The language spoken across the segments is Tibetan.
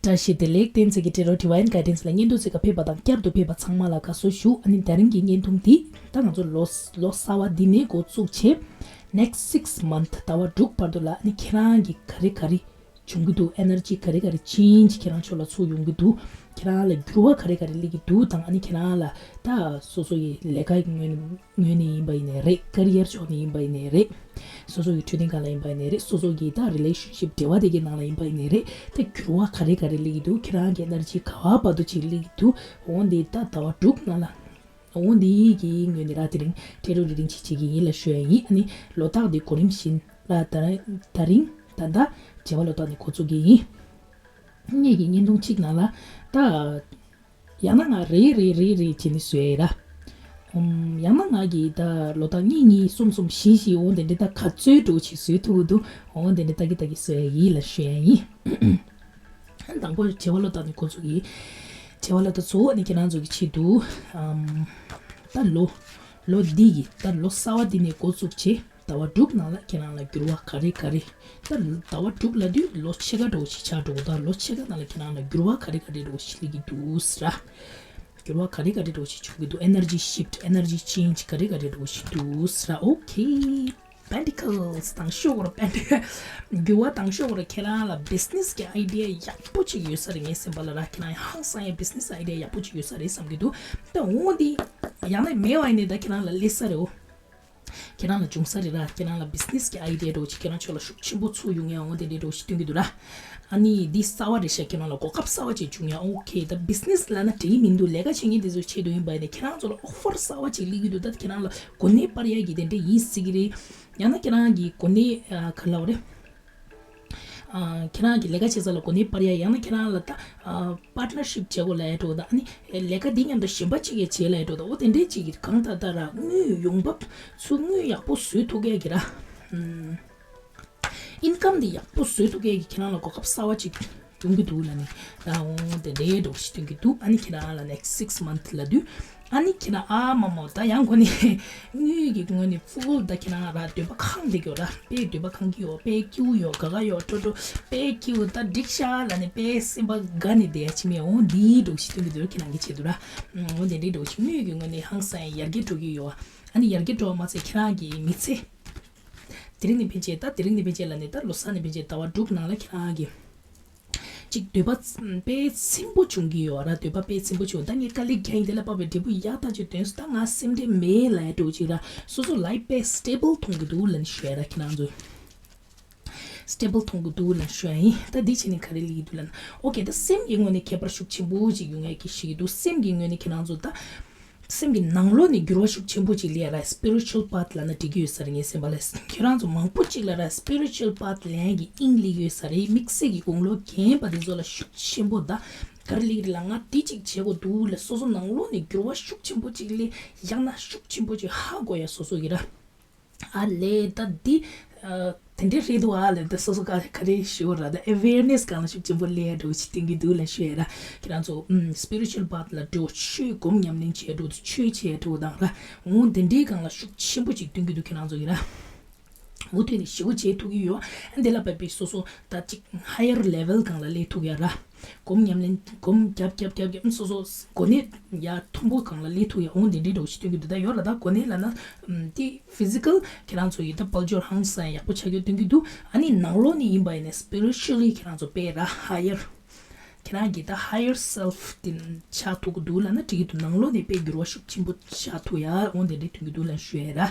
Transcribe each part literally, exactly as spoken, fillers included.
བཀྲ་ཤིས་བདེ་ལེགས། བསྟན་འཛིན་གྱི་ཊེ་རོ་ཌི་ཝའིན་གའི་ཌེན་སི་ལ་བརྙན་ཐུང་གཟིགས་ག་ཕེབས་པ་དང་བསྐྱར་དུ་ཕེབས་པ་ཚང་མ་ལ་དགའ་བསུ་ཞུ། ཨ་ནི་དེ་རིང་གི་བརྙན་ཐུང་འདི་ད་ང་ཚོ་ལོ་ལོ་གསར་བ་འདི་ནས་འགོ་བཙུགས་བྱས། next six month ཟླ་བ་དྲུག་བར་དུ་ལ་ཨ་ནི་ཁྱེད་རང་གི་ག་རེ་ག་རེ་བྱུང་གི་འདུག་ཨེ་ནར་ཇི་ག་རེ་ག་རེ་ཅེན་ཇི་ཁྱེད་རང་ཕྱོགས་ལ་ཚུགས་ཡོང་གི་འདུག་ཁྱེད་རང་ལ་འགྱུར་བ་ག་རེ་ག་རེ་སླེབས་ཀྱི་འདུག་དང་། ཨ་ནི་ཁྱེད་རང་ལ་ད་སོ་སོ་ཡི་ལས་ཀ་ངོས་ངོས་ནས་ཡིན་པ་ཡིན་ནའི་རེད། ཀེ་རི་ཡར་ཕྱོགས་ནས་ཡིན་པ་ཡིན་ནའི་རེད། སོ་སོ་ཡི་འཕྲོད་བསྟེན་སྒང་ལ་ཡིན་པ་ཡིན་ནའི་རེད། སོ་སོ་གི་ད་རི་ལེ་ཤན་ཤིབ་འབྲེལ་བ་དེ་གའི་ནང་ལ་ཡིན་པ་ཡིན་ནའི་རེད། ད་འགྱུར་བ་ག་རེ་ག་རེ་སླེབས་ཀྱི་འདུག་ཁྱེད་རང་གི་ཨེ་ནར་ཇི་ག་བ་བར་དུ་ཅིག་སླེབས་ཀྱི་འདུག་འོ་འདི་ད་ཟླ་བ་དྲུག་ནང་ལ། འོ་འདི་གི་ངོས་ནས་ར་དེ་རིང་ཊེ་རོ་ཌི་རིན་ཆེ་བྱེད་ཀྱི་ཡིན་ལ་ཞུ་ཡ་ཡིན། ཨ་ནི་ལོ་རྟགས་འདི་གོ་རིམ་བཞིན་ལ་ད་ད་རིང་ད་ལྟ་བྱེ་བ་ལོ་རྟགས་ནས་འགོ་བཙུགས་ཀྱི་ཡིན། ངེད་ཀྱི་བརྙན་ཐུང་གཅིག་ནང་ལ་ད། ཡང་ན་ང་རེ་རེ་རེ་རེ་བྱས་ནས་བཟོས་ཡ་ར། ཨམ། ཡང་ན་ང་གིས་ད་ལོ་རྟགས་གཉིས་གཉིས་གསུམ་གསུམ་བཞི་བཞི་འོ་དེ་འདྲ་ད་ག་ཚོད་འགྲོ་ཅིག་བཟོས་ཐུབ་ཀྱི་འདུག་འོ་དེ་འདྲ་ལྟ་གི་ལྟ་གི་བཟོས་ཡ་ཡིན་ལ་ཞུ་ཡ་ཡིན། དང་པོ་བྱེ་བ་ལོ་རྟགས་ནས་འགོ་བཙུགས་ཡིན། བྱེ་བ་ལོ་རྟགས་གཙོ་བོ་ནི་ཁྱེད་རང་ཚོ་གི་ཆེད་དུ། ཨམ། ད་ལོ། ལོ་འདི་ཡི་ད་ལོ་གསར་བ་འདི་ནས་འགོ་བཙུགས་བྱས། ཟླ་བ་དྲུག་ནང་ལ་ཁྱེད་རང་ལ་འགྱུར་བ་ག་རེ་ག་རེ། ད་ཟླ་བ་དྲུག་ལབ་དུས་ལོ་ཕྱེད་ཀ་འདྲ་བོ་ཞིག་ཆགས་འགྲོ་གི། ད་ལོ་ཕྱེད་ཀ་ནང་ལ་ཁྱེད་རང་ལ་འགྱུར་བ་ག་རེ་ག་རེ་འདྲ་བོ་ཞིག་སླེབས་ཀྱི་འདུག་ཟེར། འགྱུར་བ་ག་རེ་ག་རེ་འདྲ་བོ་ཞིག་བྱུང་གི་འདུག་ཨེ་ནར་ཇི་ཤིབ་ཊི། ཨེ་ནར་ཇི་ཅེན་ཇི་ག་རེ་ག་རེ་འདྲ་བོ་ཞིག་འདུག་ཟེར། ཨོ་ཁེ། པེན་ཊི་ཀལ་སི། དང་ཤོག་ར་པེན་ཊི། འགྱུར་བ་དང་ཤོག་ར་ཁྱེད་རང་ལ་བི་ཛི་ནེ་སི་གི་ཨའི་ཌི་ཡ་ཡག་པོ་ཅིག་ཡོད་ས་རེད། ངའི་སེམས་པ་ལ་ར་ཁྱེད་རང་ཧང་སང་ཡ་བི་ཛི་ནེ་སི་ཨའི་ཌི་ཡ་ཡག་པོ་ཅིག་ཡོད་ས་རེད་བསམ་གྱི་འདུག་ད་འོ་འདི་ཡང་ན་མེད་པ་ཡིན་ནའི་ད་ཁྱེད་རང་ལ་སླེབས་ས་རེད། འོ། ཁྱེད་རང་ལ་འབྱུང་ས་རེད་ར། ཁྱེད་རང་ལ་བི་ཛི་ནེ་སི་གི་ཨའི་ཌི་ཡ་འདྲ་བོ་ཅིག་ཁྱེད་རང་ཕྱོགས་ལ་ཤུགས་ཆེན་པོ་ཚུགས་ཡོང་ཡ་འོ་དེ་འདྲའི་འདྲ་བོ་ཞིག་སྟོན་གྱི་འདུག་ར། ཨ་ནི་འདི་གསར་བ་རེད་ཤག་ཁྱེད་རང་ལ་གོ་སྐབས་གསར་བ་ཅིག་བྱུང་ཡ། ཨོ་ཁེ། ད་བི་ཛི་ནེ་སི་ལབ་ན་འགྲིག་གི་མི་འདུག་ལས་ཀ་བྱེད་མཁན་དེ་ཚོའི་ཆེད་དུ་ཡིན་པ་ཡིན་ནའི་ཁྱེད་རང་ཚོ་ལ་ཨོ་ཕར་གསར་བ་ཅིག་སླེབས་ཀྱི་འདུག་ད་ཁྱེད་རང་ལ་གོ་གནས་སྤར་ཡ་གི་དེ་འདྲ་ཡིན་སྲིད་ཀྱི་རེད། ཡང་ན་ཁྱེད་རང་གི་གོ་གནས་ཨ་ག་ལབ་རེད། ཨ། ཁྱེད་རང་གི་ལས་ཀ་བྱེད་ས་ལ་གོ་གནས་སྤར་ཡ། ཡང་ན་ཁྱེད་རང་ལ་ད་ཨ་པར་ཊི་ནར་ཤིབ་བྱེད་དགོས་ལབ་ཡ་འདྲ་བོ་དང་། ཨ་ནི་ལས་ཀ་འདི་མཉམ་དུ་གཞན་པ་གཅིག་གིས་བྱེད་ལབ་ཡ་འདྲ་བོ་དང་། འོ་དེ་འདྲའི་གཅིག་གིས་གང་ལྟར་ལྟར་ར་དངུལ་ཡོང་འབབ་ཚུར་དངུལ་ཡག་པོ་བཟོ་ཐུབ་མཁན་གྱི་ར། ཨིན་ཀམ་འདི་ཡག་པོ་བཟོ་ཐུབ་མཁན་གྱི་ཁྱེད་རང་ལ་གོ་སྐབས་གསར་བ་གཅིག་ཡོང་གི་འདུག་ལབ་ནས་ད་འོ་དེ་འདྲའི་འདྲ་བོ་ཞིག་སྟོན་གྱི་འདུག་ཨ་ནི་ཁྱེད་རང་ལ་ནེག་སི་ཊི་སིགས་མནཐ་ལབ་དུས། ཨ་ནི་ཁྱེད་རང་ཨ་མ་མོ་ད་ཡང་ཁོ་ནི་དངུལ་གྱི་ངོས་ནས་ཕུལ་ད་ཁྱེད་རང་ར་འདོད་པ་ཁེངས་བསྡད་ཀྱི་ཡོད་ར། དཔེ་འདོད་པ་ཁེངས་ཀྱི་ཡོད། དཔེ་སྐྱིད་པོ་ཡོད། དགའ་དགའ་ཡོད། སྤྲོ་སྤྲོ། དཔེ་སྐྱིད་པོ་ད་འགྲིག་ཤག་ལབ་ནས་དཔེ་སེམས་པ་དགའ་ནས་བསྡད་ཡ་ཅིག་མེད། འོ་འདིའི་འདྲ་བོ་ཞིག་སྟོན་གྱི་འདུག་ཁྱེད་རང་གི་ཆེད་དུ་ར། འོ་དེ་འདྲའི་འདྲ་བོ་ཞིག་དངུལ་གྱི་ངོས་ནས་ཧང་སང་ཡར་རྒྱས་འགྲོ་གི་ཡོད། ཨ་ནི་ཡར་རྒྱས་འགྲོ་བ་མ་ཚད་ཁྱེད་རང་གི་མི་ཚེ། དེ་རིང་ནས་ཕན་ཆད་ད། དེ་རིང་ནས་ཕན་ཆད་ལབ་ནས་ད་ལོ་གསར་ནས་ཕན་ཆད་ཟླ་བ་དྲུག་ནང་ལ་ཁྱེད་རང་གི་ཅིག་འདོད་པ་དཔེ་ཚིམ་པོ་བྱུང་གི་ཡོད་ར། འདོད་པ་དཔེ་ཚིམ་པོ་བྱུང་། ད་ངས་དཀའ་ལས་རྒྱག་ཡིན། དེ་ལ་དཔག་པའི་འབྲས་བུ་ཡག་ཐག་ཆོད་ཐོན་སོང་། ད་ང་སེམས་ཁྲལ་མེད་ལབ་ཡ་འདྲ་བོ་ཅིག་ར། སོ་སོ་ལའིཕ་དཔེ་སི་ཊེ་བལ་མཐོང་གི་འདུག་ལབ་ནས་ཞུ་ཡ་ར་ཁྱེད་རང་ཚོས། སི་ཊེ་བལ་མཐོང་གི་འདུག་ལབ་ནས་ཞུ་ཡ་ཡིན། ད་འདི་བྱས་ནས་ག་རེ་སླེབས་ཀྱི་འདུག་ལབ་ན། ཨོ་ཁེ། ད་སེམས་ཀྱི་ངོས་ནས་ཁྱད་པར་ཤུགས་ཆེན་པོ་ཅིག་ཡོང་ཡ་གི་ཤེས་ཀྱི་འདུག་སེམས་ཀྱི་ངོས་ནས་ཁྱེད་རང་ཚོ་ད། སེམས་ཀྱི་ནང་ལོགས་ནས་འགྱུར་བ་ཤུགས་ཆེན་པོ་ཅིག་སླེབས་ཡ་ར། སི་པི་རི་ཅུ་ཨལ་པཱཐ་ལབ་ན་འགྲིག་གི་ཡོད་ས་རེད། ངའི་སེམས་པ་ལ། ཁྱེད་རང་ཚོ་མང་པོ་ཅིག་ལ་ར་སི་པི་རི་ཅུ་ཨལ་པཱཐ་ལབ་ཡ་གི་དབྱིངས་སླེབས་ཡོད་ས་རེད། དམིགས་བསལ་གྱི་དགུང་ལོ་རྒན་པ་དེ་ཚོ་ལ་ཤུགས་ཆེན་པོ། ད་ག་རེ་སླེབས་རེད་ལབ། ང་འདི་ཅིག་བྱེད་དགོས་འདུག་ལབ་སོ་སོ་ནང་ལོགས་ནས་འགྱུར་བ་ཤུགས་ཆེན་པོ་ཅིག་སླེབས། ཡང་ན་ཤུགས་ཆེན་པོ་ཅིག་ཧ་གོ་ཡ་སོ་སོ་གི་ར། ཨ་ལས་ད་འདི། ཨ། དེ་འདྲའི་རེད་འདུག་ཨ་ལས་ད་སོ་སོ་ག་ག་རེ་ཞུ་ར། ད་ཨེ་ཝེར་ནེ་སི་སྒང་ལ་ཤུགས་ཆེན་པོ་སླེབས་ཡ་འདྲ་བོ་ཞིག་སྟོན་གྱི་འདུག་ལབ་ཞུ་ཡ་ར། ཁྱེད་རང་ཚོ་ཨམ། སི་པི་རི་ཅུ་ཨལ་པཱཐ་ལ་འགྲོ། ཆོས་སྒོམ་ཉམས་ལེན་བྱེད་འགྲོ། ཆོས་བྱེད་འགྲོ་དང་ར། འོ་དེ་འདྲའི་སྒང་ལ་ཤུགས་ཆེན་པོ་ཅིག་སྟོན་གྱི་འདུག་ཁྱེད་རང་ཚོ་གི་ར། མུ་མཐུད་ནས་ཞེ་པོ་བྱེད་ཐུབ་ཀྱི་ཡོད། ཨ་འདི་ལ་བབས་པའི་སོ་སོ་ད་ཅིག་ཧ་ཡར་ལེ་ཝལ་སྒང་ལ་སླེབས་ཐུབ་ཡ་ར། སྒོམ་ཉམས་ལེན་སྒོམ་རྒྱབ་རྒྱབ་རྒྱབ་རྒྱབ་སོ་སོ་གོ་གནས་ཡར་མཐོན་པོ་སྒང་ལ་སླེབས་ཐུབ་ཡ་འོ་འདི་འདྲའི་འདྲ་བོ་ཞིག་སྟོན་གྱི་འདུག་ད་ཡོད་ར། ད་གོ་གནས་ལབ་ན་ཨམ། དེ་ཕི་ཛི་ཀལ་ཁྱེད་རང་ཚོ་ཡི་ད་དཔལ་འབྱོར་ཧང་སང་ཡག་པོ་ཆགས་རྒྱུ་སྟོན་གྱི་འདུག་ཨ་ནི་ནང་ལོགས་ནས་ཡིན་པ་ཡིན་ནའི་སི་པི་རི་ཅུ་ཨལ་ལི་ཁྱེད་རང་ཚོ་དཔེ་ར་ཧ་ཡར། ཁྱེད་རང་གི་ད་ཧ་ཡར་སེལ་ཕི་དེ་ཆགས་ཐུབ་ཀྱི་འདུག་ལབ་ན་འགྲིག་གི་འདུག་ནང་ལོགས་ནས་དཔེ་འགྱུར་བ་ཤུགས་ཆེན་པོ་ཆགས་ཐུབ་ཡ་འོ་འདི་འདྲའི་སྟོན་གྱི་འདུག་ལབ་ཞུ་ཡ་ར།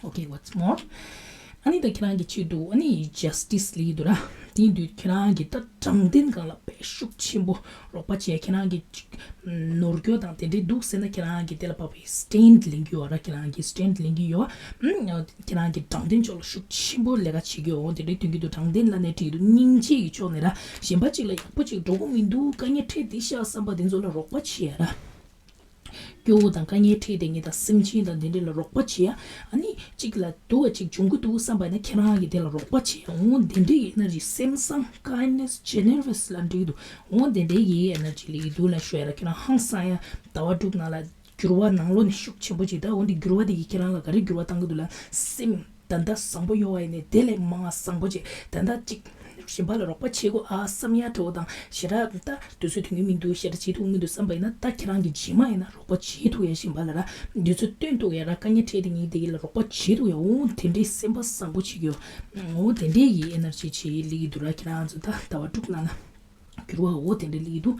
Okay, what's more? ཨ་ནི་ད་ཁྱེད་རང་གི་ཆེད་དུ་ཨ་ནི་ཇ་སི་ཊི་སི་ལབ་ཀྱི་འདུག་ར། དེ་ཡིན་དུས་ཁྱེད་རང་གི་ད་དྲང་བདེན་སྒང་ལ་དཔེ་ཤུགས་ཆེན་པོ་རོགས་པ་བྱས། ཁྱེད་རང་གི་ཅིག་ནོར་འཁྱོག་དང་དེ་འདྲའི་འདུག་ཟེར་ན་ཁྱེད་རང་གི་དེ་ལ་དཔག་པའི་སི་ཊེན་ཌི་ལེན་གྱི་ཡོད་ར། ཁྱེད་རང་གི་སི་ཊེན་ཌི་ལེན་གྱི་ཡོད། ཨམ། ཁྱེད་རང་གི་དྲང་བདེན་ཕྱོགས་ལ་ཤུགས་ཆེན་པོ་ལས་ཀ་བྱེད་ཀྱི་ཡོད། དེ་འདྲའི་སྟོན་གྱི་འདུག་དྲང་བདེན་ལབ་ནའི་འགྲིག་གི་འདུག་སྙིང་རྗེ་ཡི་ཕྱོགས་ནས་ར། གཞན་པ་གཅིག་ལ་ཡག་པོ་ཅིག་འགྲོ་གི་མི་འདུག་དཀའ་ངལ་འཕྲད་བསྡད་ཤག་བསམ་པ་དེ་ཚོ་ལ་རོགས་པ་བྱེད་ཡ་ར། སྐྱོ་བོ་དང་དཀའ་ངལ་འཕྲད་བསྡད་མཁན་དང་སེམས་ཅན་དང་དེ་འདྲ་ལ་རོགས་པ་བྱེད་ཡ། ཨ་ནི་གཅིག་ལ་སྡུག་པ་ཅིག་འབྱུང་གི་འདུག་བསམ་པ་ཡིན་ན་ཁྱེད་རང་གིས་དེ་ལ་རོགས་པ་བྱེད་ཡ། འོ་དེ་འདྲའི་ཨེ་ནར་ཇི། སེམས་བཟང་། ཀའིན་ཌི་ནེ་སི། ཇེ་ནེ་ར་སི་ལབ་འགྲིག་གི་འདུག་འོ་དེ་འདྲའི་གི་ཨེ་ནར་ཇི་སླེབས་ཀྱི་འདུག་ལབ་ཞུ་ཡ་ར། ཁྱེད་རང་ཧང་སང་ཡ། ཟླ་བ་དྲུག་ནང་ལ་འགྱུར་བ་ནང་ལོགས་ནས་ཤུགས་ཆེན་པོ་ཅིག་ད་འོ་འདི་འགྱུར་བ་དེ་གིས་ཁྱེད་རང་ལ་ག་རེ་འགྱུར་བ་བཏང་གི་འདུག་ལབ། སེམས་ད་ལྟ་བཟང་པོ་ཡོད་པ་ཡིན་ནའི་དེ་ལས་མང་བ་བཟང་པོ་བྱེད། ད་ལྟ་ཅིག་ གཞན་པ་ལ་རོགས་པ་བྱེད་དགོས་ཨ་བསམ་ཡ་འདྲ་བོ་དང་ཞེ་དྲག་ད་དུས་ཚོད་དུས་ངན་མི་འདུག་ཞེ་དྲག་བྱེད་ཐུབ་མི་འདུག་བསམ་པ་ཡིན་ན། ད་ཁྱེད་རང་གི་རྗེས་མ་ཡིན་ན་རོགས་པ་བྱེད་ཐུབ་ཡ་གཞན་པ་ལ་ར་དུས་ཚོད་སྟོན་ཐུབ་ཡ་ར་དཀའ་ངལ་འཕྲད་དེ་ཉིན་དེ་ཡིན་ལ་རོགས་པ་བྱེད་ཐུབ་ཡ་འོ་དེ་འདྲའི་སེམས་པ་བཟང་པོ་བྱེད་ཀྱི་ཡོད། འོ་དེ་འདྲའི་ཡི་ཨེ་ནར་ཇི་བྱེད་ཡི་ལི་གི་འདུག་ར། ཁྱེད་རང་ཚོ་ད་ཟླ་བ་དྲུག་ནང་ལ་འགྱུར་བ་འོ་དེ་འདྲའི་ལི་གི་འདུག་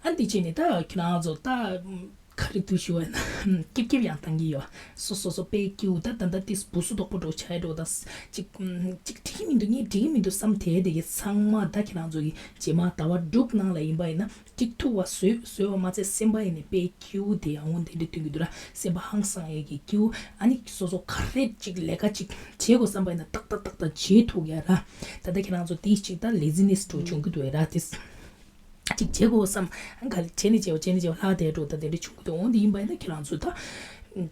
ཨ་འདི་བྱས་ནས་ད་ཁྱེད་རང་ཚོ་ད། ག་རེ་འདུག་ཞུ་བ་ན། ཀིབ་ཀིབ་ཡང་བཏང་གི་ཡོད། སོ་སོ་སོ་དཔེ་སྐྱིད་པོ་ད་ད་ད་ཏིས་བུ་སུ་དོག་པོ་འགྲོ་ཆ་ཡ་འགྲོ་ད། ཅིག་ཅིག་འགྲིག་གི་མི་འདུག་ངས་འགྲིག་གི་མི་འདུག་བསམ་དེ་དེ་གི་ཚང་མ་ད་ཁྱེད་རང་ཚོ་གི་རྗེས་མ་ཟླ་བ་དྲུག་ནང་ལ་ཡིན་པ་ཡིན་ན་ཅིག་ཐུག་པ་བཟོས་བཟོས་པ་མ་ཚད་སེམས་པ་ཡིན་ནས་དཔེ་སྐྱིད་པོ་དེ་ཡང་འོང་དེ་འདྲ་སྟོན་གི་འདུག་ར། སེམས་པ་ཧང་སང་ཡས་ཀྱི་སྐྱིད་པོ་ཨ་ནི་སོ་སོ་ག་རེ་ཅིག་ལས་ཀ་ཅིག་བྱེད་དགོས་བསམ་པ་ཡིན་ན་ཏག་ཏག་ཏག་ཏག་བྱེད་ཐུབ་ཡ་ར། ད་ལྟ་ཁྱེད་རང་ཚོ་དེ་ཅིག་ད་ལེ་ཛི་ནེ་སི་འགྲོ་བྱུང་གི་འདུག་ཡ་ར་དེ། ཅིག་བྱེད་དགོས་བསམ། ག་ལེ་བྱས་ནས་བྱས་པ་བྱས་ནས་བྱས་པ་ལྷག་བསྡད་འགྲོ་ད་དེ་འདྲ་བྱུང་གི་འདུག་འོང་དེ་ཡིན་པ་ཡིན་ན་ཁྱེད་རང་ཚོས་ད།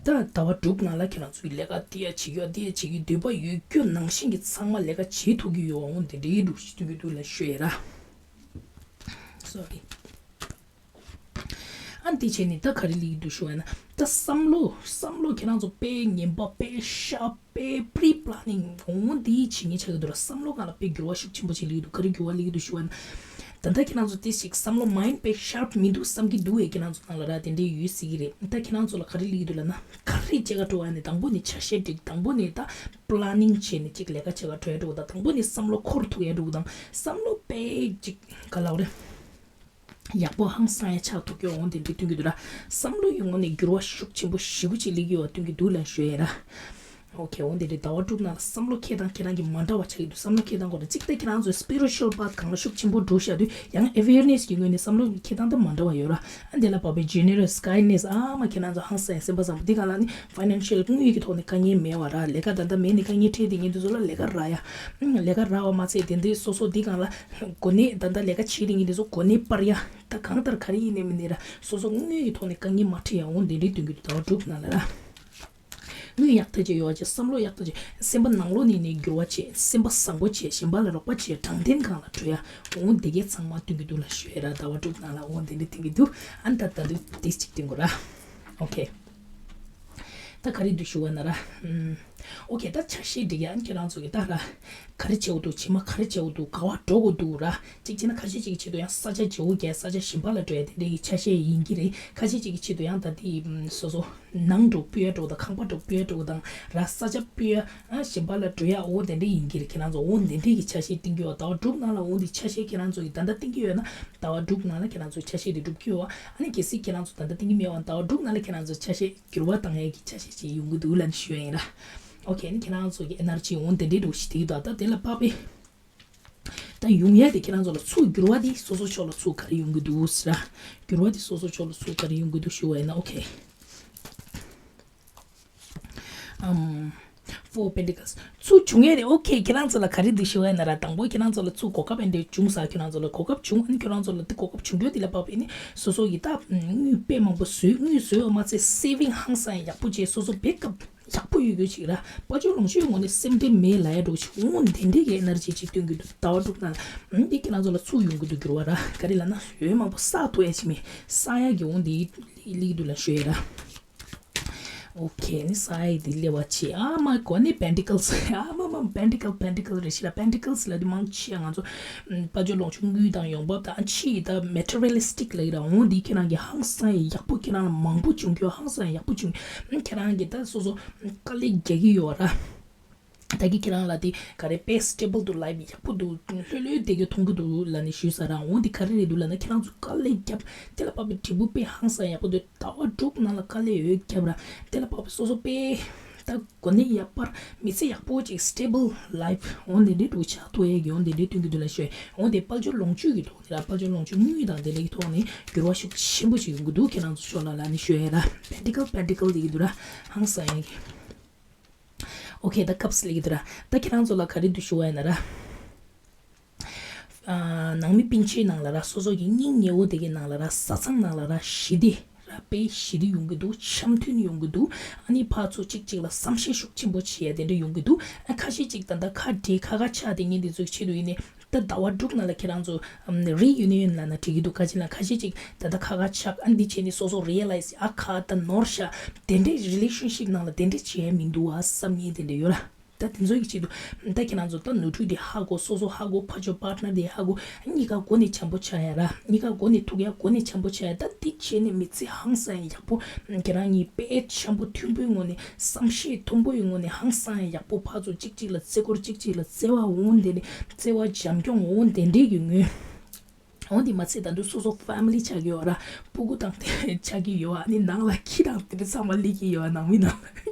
ད་ཟླ་བ་དྲུག་ནང་ལ་ཁྱེད་རང་ཚོའི་ལས་ཀ་དེ་ཡ་བྱེད་རྒྱུ་དེ་ཡ་བྱེད་རྒྱུ་འདོད་པ་ཡོད་རྒྱུ་ནང་བཞིན་གྱི་ཚང་མ་ལས་ཀ་བྱེད་ཐུབ་ཀྱི་ཡོད། འོང་དེ་འདྲའི་འགྲོ་ཞིག་སྟོན་གྱི་འདུག་ལ་ཞུ་ཡ་ར། སོ་རི། ཨ་འདི་བྱས་ནས་ད་ག་རེ་ལི་འདུག་ཞུ་བ་ན། ད་བསམ་བློ་བསམ་བློ་ཁྱེད་རང་ཚོ་དཔེ་ངན་པ་དཔེ་ཤ་པའི་པི་རི་པི་ལ་ནིང་འོང་འདི་བྱེད་ངེས་ཆགས་ཀྱི་འདུག་ར། བསམ་བློ་སྒང་ལ་དཔེ་འགྱུར་བ་ཤུགས་ཆེན་པོ་ཅིག་སླེབས་ཀྱི་འདུག་ག་རེ་འགྱུར་བ་སླེབས་ཀྱི་འདུག་ཞུ་བ་ན། ད་ལྟ་ཁྱེད་རང་ཚོ་དེ་ཞིག་བསམ་བློ་མའིན་དཔེ་ཤརབ་མི་འདུག་བསམ་གྱི་འདུག་ཨེ་ཁྱེད་རང་ཚོ་ནང་ལ་ར་དེ་འདྲའི་ཡོད་སྲིད་ཀྱི་རེད། ད་ཁྱེད་རང་ཚོ་ལ་ག་རེ་སླེབས་ཀྱི་འདུག་ལབ་ན། ག་རེ་བྱེད་ག་འགྲོ་བ་ནི་དང་པོ་ནས་ཆ་ཤས་སྒྲིག་དང་པོ་ནས་ད་པི་ལ་ནིང་བྱས་ནས་ཅིག་ལས་ཀ་བྱེད་ག་འགྲོ་ཡ་འགྲོ་དང་དང་པོ་ནས་བསམ་བློ་འཁོར་ཐུབ་ཡ་འགྲོ་དང་བསམ་བློ་དཔེ་ཅིག་ག་ལབ་རེད། ཡག་པོ་ཧང་སང་ཡ་ཆགས་ཐུབ་ཀྱི་འོང་དེ་འདྲ་སྟོན་གྱི་འདུག་ར། བསམ་བློ་ཡི་ངོས་ནས་འགྱུར་བ་ཤུགས་ཆེན་པོ་ཞེ་པོ་ཅིག་སླེབས་ཀྱི་ཡོད་པ་སྟོན་གྱི་འདུག་ལབ་ཞུ་ཡ་ར། ཨོ་ཁེ། འོང་དེ་འདྲའི་ཟླ་བ་དྲུག་ནང་ལ་བསམ་བློ་འཁྱེར་སྟངས་འཁྱེར་སྟངས་ཀྱི་མ་འདྲ་བ་ཆགས་ཀྱི་འདུག་བསམ་བློ་འཁྱེར་སྟངས་སྐོར་ལ་གཅིག་ད་ཁྱེད་རང་ཚོའི་སི་པི་རི་ཅུ་ཨལ་པཱཐ་སྒང་ལ་ཤུགས་ཆེན་པོ་འགྲོ་བཞག་དུས་ཡང་ཨེ་ཝེར་ནེ་སི་གི་ངོས་ནས་བསམ་བློ་འཁྱེར་སྟངས་ད་མ་འདྲ་བ་ཡོད་ར། ཨ་འདི་ལ་བབས་པའི་ཇེ་ནེ་རོ་སི་ཀའིན་ནེ་སི་ཨ་མ་ཁྱེད་རང་ཚོ་ཧང་སང་ཡ་སེམས་པ་བཟང་པོ་འདི་ག་ལ་ནི་ཕའི་ནན་ཤལ་དངུལ་གྱི་ཐོག་ནས་དཀའ་ངལ་མེད་པ་ར། ལས་ཀ་ད་ལྟ་མེད་ནི་དཀའ་ངལ་འཕྲད་དེ་ངེད་དུ་ཚོ་ལ་ལས་ཀ་རག་ཡ། ལས་ཀ་རག་པ་མ་ཚད་དེ་འདྲའི་སོ་སོ་འདི་གང་ལ་གོ་གནས་ད་ལྟ་ལས་ཀ་བྱེད་དེ་ངེད་དུ་ཚོ་གོ་གནས་སྤར་ཡ། ད་གང་ལྟར་ག་རེ་ཡིན་ནའི་མིན་ནའི་ར་སོ་སོ་དངུལ་གྱི་ཐོག་ནས་དཀའ་ངལ་མ་འཕྲད་ཡ་འོང་དེ་འདྲའི་སྟོན་གྱི་འདུག་ཟླ་བ་དྲུག་ནང་ལ་ར། དངུལ་ཡག་ཐག་ཆོད་ཡོད་པ་བྱས། བསམ་བློ་ཡག་ཐག་ཆོད། སེམས་པ་ནང་ལོགས་ནས་ནས་འགྱུར་བ་བྱས། སེམས་པ་བཟང་པོ་བྱས། གཞན་པ་ལ་རོགས་པ་བྱས། དྲང་བདེན་སྒང་ལ་འགྲོ་ཡ། འོ་འདི་གས་ཚང་མ་སྟོན་གྱི་འདུག་ལབ་ཞུ་ཡ་ར། ཟླ་བ་དྲུག་ནང་ལ་འོ་འདི་འདྲ་སྟོན་གྱི་འདུག་ཨ་ནི་ད་ད་འདི་འདི་གཅིག་སྟོན་དགོས་ར། ཨོ་ཁེ། ད་ག་རེ་འདུག་ཞུ་བ་ན་ར། ཨམ། ཨོ་ཁེ། ད་ཆ་ཤས་སྒྲིག་ཡ། ཨ་ནི་ཁྱེད་རང་ཚོ་གི་ད་ར། ག་རེ་བྱེད་དགོས་འདུག་རྗེས་མ་ག་རེ་བྱེད་དགོས་འདུག་ག་པར་འགྲོ་དགོས་འདུག་ར། གཅིག་བྱས་ན་ཁ་ཤས་ཅིག་གི་ཆེད་དུ་ཡང་ས་ཆ་བརྗེ་པོ་རྒྱག་ས་ཆ་གཞན་པ་ལ་འགྲོ་ཡ་དེ་འདྲའི་གི་ཆ་ཤས་ཡིན་གྱི་རེད། ཁ་ཤས་ཅིག་གི་ཆེད་དུ་ཡང་ད་དེ་སོ་སོ་ནང་འགྲོ་སྤོས་ཡ་འགྲོ་དང་ཁང་པ་འགྲོ་སྤོས་ཡ་འགྲོ་དང་ར་ས་ཆ་སྤོས་ཡ་ཨ་གཞན་པ་ལ་འགྲོ་ཡ་འོ་དེ་འདྲ་ཡིན་གྱི་རེད། ཁྱེད་རང་ཚོ་འོ་དེ་འདྲའི་གི་ཆ་ཤས་བསྟན་གྱི་ཡོད། ཟླ་བ་དྲུག་ནང་ལ་འོ་འདི་ཆ་ཤས་ཁྱེད་རང་ཚོ་གི་ད་ལྟ་བསྟན་གྱི་ཡོད་ན་ཟླ་བ་དྲུག་ནང་ལ་ཁྱེད་རང་ཚོ་ཆ་ཤས་དེ་འགྲུབ་ཀྱི་ཡོད། ཨ་ནི་གལ་སྲིད་ཁྱེད་རང་ཚོ་ད་ལྟ་བསྟན་གྱི་མེད་པ་ཟླ་བ་དྲུག་ནང་ལ་ཁྱེད་རང་ཚོ་ཆ་ཤས་འགྱུར་བ་བཏང་ཡས་ཀྱི་ཆ་ཤས་ཅིག་ཡོང་གི་འདུག་ལབ་ནས་ཞུ་ཡ་ཡིན་ར། ཨོ་ཁེ། ཨ་ནི་ཁྱེད་རང་ཚོ་གི་ཨེ་ནར་ཇི་འོ་དེ་འདྲའི་འགྲོ་ཞིག་དེ་ད་ད་དེ་ལ་དཔག་པའི། ད་ཡོང་ཡ་དེ་ཁྱེད་རང་ཚོ་ལ་ཚུར་འགྱུར་བ་དེ་སོ་སོ་ཕྱོགས་ལ་ཚུར་ག་རེ་ཡོང་གི་འདུག་ཟེར་ར། འགྱུར་བ་དེ་སོ་སོ་ཕྱོགས་ལ་ཚུར་ག་རེ་ཡོང་གི་འདུག་ཞུ་བ་ཡིན་ན། ཨོ་ཁེ། ཨམ། Four Pentacles ཚུར་བྱུང་ཡ་དེ། ཨོ་ཁེ། ཁྱེད་རང་ཚོ་ལ་ག་རེ་འདུག་ཞུ་བ་ཡིན་ན་ར། དང་པོ་ཁྱེད་རང་ཚོ་ལ་ཚུར་གོ་སྐབས་ཨེ་འདྲ་བྱུང་ས། ཁྱེད་རང་ཚོ་ལ་གོ་སྐབས་བྱུང་། ཨ་ནི་ཁྱེད་རང་ཚོ་ལ་དེ་གོ་སྐབས་བྱུང་རྒྱུ་དེ་ལ་དཔག་པའི་ནི་སོ་སོ་ཡི་ད་དངུལ་དཔེ་མང་པོ་བཟོས། དངུལ་བཟོས་པ་མ་ཚད་སེ་ཝིང་ཧང་སང་ཡག་པོ་བྱས། སོ་སོ་བེག་ཨབ་ཡག་པོ་ཡོད་རྒྱུ་ཅིག་ར། དཔལ་འབྱོར་ལོངས་སྤྱོད་ངོས་ནས་སེམས་ཁྲལ་མེད་ལབ་ཡ་འདྲ་བོ་ཅིག་འོང་། དེ་འདྲའི་གི་ཨེ་ནར་ཇི་ཅིག་སྟོན་གྱི་འདུག་ཟླ་བ་དྲུག་ནང་ལ། འདི་ཁྱེད་རང་ཚོ་ལ་ཚུར་ཡོང་གི་འདུག་འགྱུར་བ་ར། ག་རེ་ལབ་ན་འོ་མང་པོ་བསགས་ཐུབ་ཡ་ཅིག་མེད། བསགས་ཡ་གི་འོང་འདི་སླེབས་ཀྱི་འདུག་ལབ་ཞུ་ཡ་ར། ཨོ་ཁེ། ནི་བསགས་ཡ་འདི་སླེབས་པ་ཆེ། ཨ་མ་གོ་ནི་Pentacles ཨ་མ་མ་Pentacle Pentacle རེད་ཤི་ར། Pentacles ལབ་དུས་མང་ཆེ་ང་ཚོ་དཔལ་འབྱོར་ལོངས་སྤྱོད་དངུལ་དང་ཡོང་འབབ་དང་ཕྱི་ཡི་ད་materialistic ལབ་ཀྱི་ར། འོང་འདི་ཁྱེད་རང་གི་ཧང་སང་ཡག་པོ་ཁྱེད་རང་ལ་མང་པོ་བྱུང་རྒྱུ། ཧང་སང་ཡག་པོ་བྱུང་། ཁྱེད་རང་གི་ད་སོ་སོ་དཀའ་ལས་རྒྱག་གི་ཡོད་ར། ད་གི་ཁྱེད་རང་ལ་དེ་ག་རེ་དཔེ་stable to life ཡག་པོ་འདུག་ལྷོད་ལྷོད་བསྡད་རྒྱུ་མཐོང་གི་འདུག་ལབ་ནས་ཞུས་ས་ར། འོང་འདི་ག་རེ་རེད་འདུག་ལབ་ན་ཁྱེད་རང་ཚོ་དཀའ་ལས་བརྒྱབ། དེ་ལ་དཔག་པའི་འབྲས་བུ་དཔེ་ཧང་སང་ཡག་པོ་འདུག་ཟླ་བ་དྲུག་ནང་ལ་དཀའ་ལས་ཡོད་བརྒྱབ་ར། དེ་ལ་དཔག་པའི་སོ་སོ་དཔེ་ད་གོ་གནས་ཡག་པར་མི་ཚེ་ཡག་པོ་ཅིག་stable life འོང་དེ་འདྲའི་འདུག་ཆགས་ཐུབ་ཡས་ཀྱི་འོང་དེ་འདྲའི་སྟོན་གྱི་འདུག་ལབ་ཞུས། འོང་དེ་དཔལ་འབྱོར་ལོངས་སྤྱོད་ཀྱི་ཐོག་ནས་ར། དཔལ་འབྱོར་ལོངས་སྤྱོད་དངུལ་དང་དེ་འདྲའི་ཐོག་ནས་འགྱུར་བ་ཤུགས་ཆེན་པོ་ཞིག་ཡོང་གི་འདུག་ཁྱེད་རང་ཚོ་ཕྱོགས་ལ་ལབ་ནས་ཞུ་ཡས་ར། Pentacle Pentacle དེ་གི་འདུག་ར། ཧང་སང་ཡས་ཀྱི། ཨོ་ཁེ། ད་སྐབས་སུ་སླེབས་ཀྱི་འདུག་ར། ད་ཁྱེད་རང་ཚོ་ལ་ག་རེ་འདུག་ཞུ་བ་ཡིན་ན་ར། ཨ། ནང་མི་སྤུན་མཆེད་ནང་ལ་ར། སོ་སོ་གི་སྙིང་ཉེ་བོ་དེ་གི་ནང་ལ་ར། བཟའ་ཚང་ནང་ལ་ར། ཞི་བདེ་ར། དཔེ་ཞི་བདེ་ཡོང་གི་འདུག་འཆམ་མཐུན་ཡོང་གི་འདུག་ཨ་ནི་ཕར་ཚུར་གཅིག་གཅིག་ལ་བསམ་ཤེས་ཤུགས་ཆེན་པོ་བྱེད་ཡ་དེ་འདྲ་ཡོང་གི་འདུག་ཨ། ཁ་ཤས་གཅིག་ད་ལྟ་ཁ་བྲལ་ཁ་ཁ་ཆགས་དེ་ཉིན་དེ་ཚོའི་ཆེད་དུ་ཡིན་ནའི། ད་ཟླ་བ་དྲུག་ནང་ལ་ཁྱེད་རང་ཚོ་ཨམ་reunion ལབ་ན་འགྲིག་གི་འདུག་ག་ཅི་ལབ་ན་ཁ་ཤས་ཅིག་ད་ལྟ་ཁ་ཁ་ཆགས། ཨ་འདི་བྱས་ནས་སོ་སོ་realize ཨ་ཁ་ད་ནོར་ཤག་དེ་འདྲའི་relationship ནང་ལ་དེ་འདྲ་བྱས་མི་འདུག་ཨ་བསམ་ཉེན་དེ་འདྲ་ཡོད་ར། ད་དེ་ཚོའི་གི་ཆེད་དུ་ད་ཁྱེད་རང་ཚོ་ད་ནོར་འཁྲུལ་དེ་ཧ་གོ། སོ་སོ་ཧ་གོ། ཕར་ཕྱོགས་པར་ཊི་ནར་དེ་ཧ་གོ། གཉིས་ཀ་མགོ་ནས་འཆམ་པོ་ཆགས་ཡ་ར། གཉིས་ཀ་མགོ་ནས་ཐུག་ཡ། མགོ་ནས་འཆམ་པོ་ཆགས་ཡ། ད་དེ་བྱས་ནས་མི་ཚེ་ཧང་སང་ཡག་པོ། ཁྱེད་རང་གཉིས་དཔེ་འཆམ་པོ་མཐུན་པོའི་ངང་ནས། བསམ་ཤེས་མཐུན་པོའི་ངང་ནས། ཧང་སང་ཡག་པོ་ཕར་ཚུར་གཅིག་གཅིག་ལ་བརྩེ་འཁོར། གཅིག་གཅིག་ལ་བརྩེ་བ། འོ་དེ་འདྲས། བརྩེ་བ་བྱམས་སྐྱོང་། འོ་དེ་འདྲས་ཀྱི་ངོས། འོ་དེ་མ་ཚད་ད་དུང་སོ་སོ་ཕེ་མི་ལི་ཆགས་ཀྱི་ཡོད་ར། སྤུ་གུ་དང་དེ་ཆགས་ཀྱི་ཡོད། ཨ་ནི་ནང་ལ་ཁྱི་དང་དེ་འདྲ་ཚང་མ་སླེབས་ཀྱི་ཡོད། ནང་མི་ནང་ལ་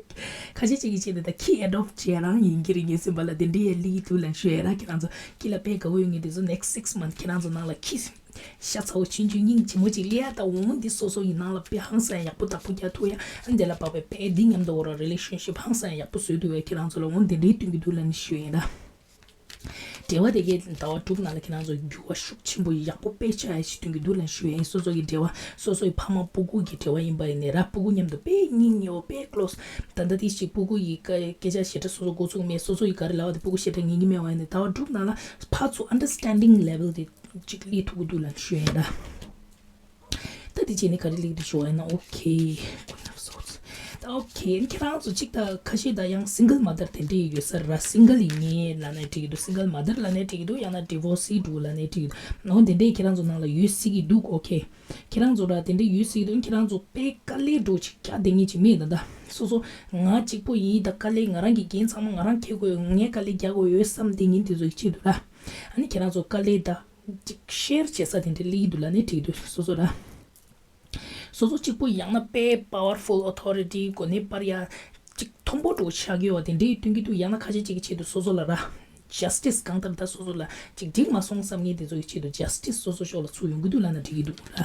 ཁ་ཤས་ཅིག་གི་ཆེད་དུ་ད་ཁྱི་ཨེ་ཌོབ་བྱས་རང་ཡིན་གྱི་རེད། ངའི་སེམས་པ་ལ་དེ་འདྲའི་ཡ་སླེབས་ཀྱི་འདུག་ལབ་ཞུ་ཡ་ར། ཁྱེད་རང་ཚོ་ཁྱི་ལ་དཔེ་དགའ་བོ་ཡོད་མཁན་དེ་ཚོ་ནེག་སི་སིགས་མནཐ་ཁྱེད་རང་ཚོ་ནང་ལ་ཁྱི་ཤ་ཚ་བོ་ཆུང་ཆུང་སྙིང་རྗེ་མོ་ཅིག་སླེབས་ཡ། ད་འོ་འདི་སོ་སོ་ཡི་ནང་ལ་དཔེ་ཧང་སང་ཡག་པོ་བདག་པོ་རྒྱག་ཐུབ་ཡ། ཨ་ནི་དེ་ལ་བབས་པའི་དཔེ་འདི་མཉམ་དུ་འོ་ར་རི་ལེ་ཤན་ཤིབ་ཧང་སང་ཡག་པོ་བཟོས་ཐུབ་ཡ། ཁྱེད་རང་ཚོ་ལ་འོ་འདི་འདྲའི་སྟོན་གྱི་འདུག་ལབ་ནས་ཞུ་ཡ་ཡིན་ར། འབྲེལ་བ་དེ་གའི་ཟླ་བ་དྲུག་ནང་ལ་ཁྱེད་རང་ཚོ་འགྱུར་བ་ཤུགས་ཆེན་པོ་ཡག་པོ་དཔེ་ཆགས་ཡ་ཞིག་སྟོན་གྱི་འདུག་ལབ་ཞུ་ཡ་ཡིན། སོ་སོ་ཡི་འབྲེལ་བ། སོ་སོ་ཡི་ཕ་མ་སྤུ་གུ་གི་འབྲེལ་བ་ཡིན་པ་ཡིན་ནའི་ར། སྤུ་གུ་མཉམ་དུ་དཔེ་སྙིང་ཉེ་བོ། དཔེ་ཀློ་སི། ད་ལྟ་དེ་ཞིག་སྤུ་གུ་ཡི་སྐད་སྐད་ཆ་ཞེ་དྲག་སོ་སོ་མགོ་ཚོད་མེད། སོ་སོ་ཡི་ག་རེ་ལབ་པ་དེ་སྤུ་གུ་ཞེ་དྲག་ཉན་གྱི་མེད་པ་ཡིན་ནའི་ཟླ་བ་དྲུག་ནང་ལ་ཕར་ཚུར་ཨན་ཌར་སི་ཊེན་ཌིང་ལེ་ཝལ་དེ་གཅིག་སླེབས་ཐུབ་ཀྱི་འདུག་ལབ་ཞུ་ཡ་ཡིན་ར། ད་དེ་བྱས་ནས་ག་རེ་ལེགས་འགྲིག་ཞུ་བ་ཡིན་ན། ཨོ་ཁེ། Queen of Swords། ད་ཨོ་ཁེ། ཁྱེད་རང་ཚོ་གཅིག་ད་ཁ་ཤས་ད་ཡང་སིང་གལ་མ་དར་དེ་འདྲས་ཡོད་ས་ར། སིང་གལ་ཡིན་ངེས་ལབ་ནས་འགྲིག་གི་འདུག་སིང་གལ་མ་དར་ལབ་ནས་འགྲིག་གི་འདུག་ཡང་ན་ཌི་ཝོར་སི་འདུག་ལབ་ནས་འགྲིག་གི་འདུག་འོ་དེ་འདྲས་ཁྱེད་རང་ཚོ་ནང་ལ་ཡོད་སྲིད་ཀྱི་འདུག་ཨོ་ཁེ། ཁྱེད་རང་ཚོ་ར་དེ་འདྲས་ཡོད་སྲིད་ཀྱི་འདུག་ཁྱེད་རང་ཚོ་དཔེ་དཀའ་ལས་འགྲོ་ཅིག་རྒྱག་བསྡད་མཁན་ཅིག་མེད། ད་ད་སོ་སོ་ང་གཅིག་པོ་ཡིན། ད་དཀའ་ལས་ང་རང་གི་འགན་ཚང་མ་ང་རང་འཁྱེར་དགོས་ཡོད། ངས་དཀའ་ལས་རྒྱག་དགོས་ཡོད་བསམ་བསྡད་མཁན་དེ་ཚོ་ཡི་ཆེད་དུ་ར། ཨ་ནི་ཁྱེད་རང་ཚོ་དཀའ་ལས་ད། ཅིག་ཤེར་བྱེད་ས་དེ་འདྲ་སླེབས་ཀྱི་འདུག་ལབ་ནས་འགྲིག་འདུག་སོ་སོ་ར། སོ་སོ་གཅིག་པོ་ཡང་ན་དཔེ་པ་ཝར་ཕུལ་ཨོ་ཐོ་རི་ཊི་གོ་གནས་སྤར་ཡ་ཅིག་མཐོན་པོ་འགྲོ་ཆགས་ཀྱི་ཡོད་པ་དེ་འདྲའི་སྟོན་གྱི་འདུག་ཡང་ན་ཁ་ཤས་ཅིག་གི་ཆེད་དུ་སོ་སོ་ལ་ར། ཇ་སི་ཊི་སི་གང་ལྟར་ད་སོ་སོ་ལ་ཅིག་འགྲིག་མ་སོང་བསམ་མཁན་དེ་ཚོ་གི་ཆེད་དུ་ཇ་སི་ཊི་སི་སོ་སོ་ཕྱོགས་ལ་ཚུར་ཡོང་གི་འདུག་ལབ་ན་འགྲིག་གི་འདུག་ར།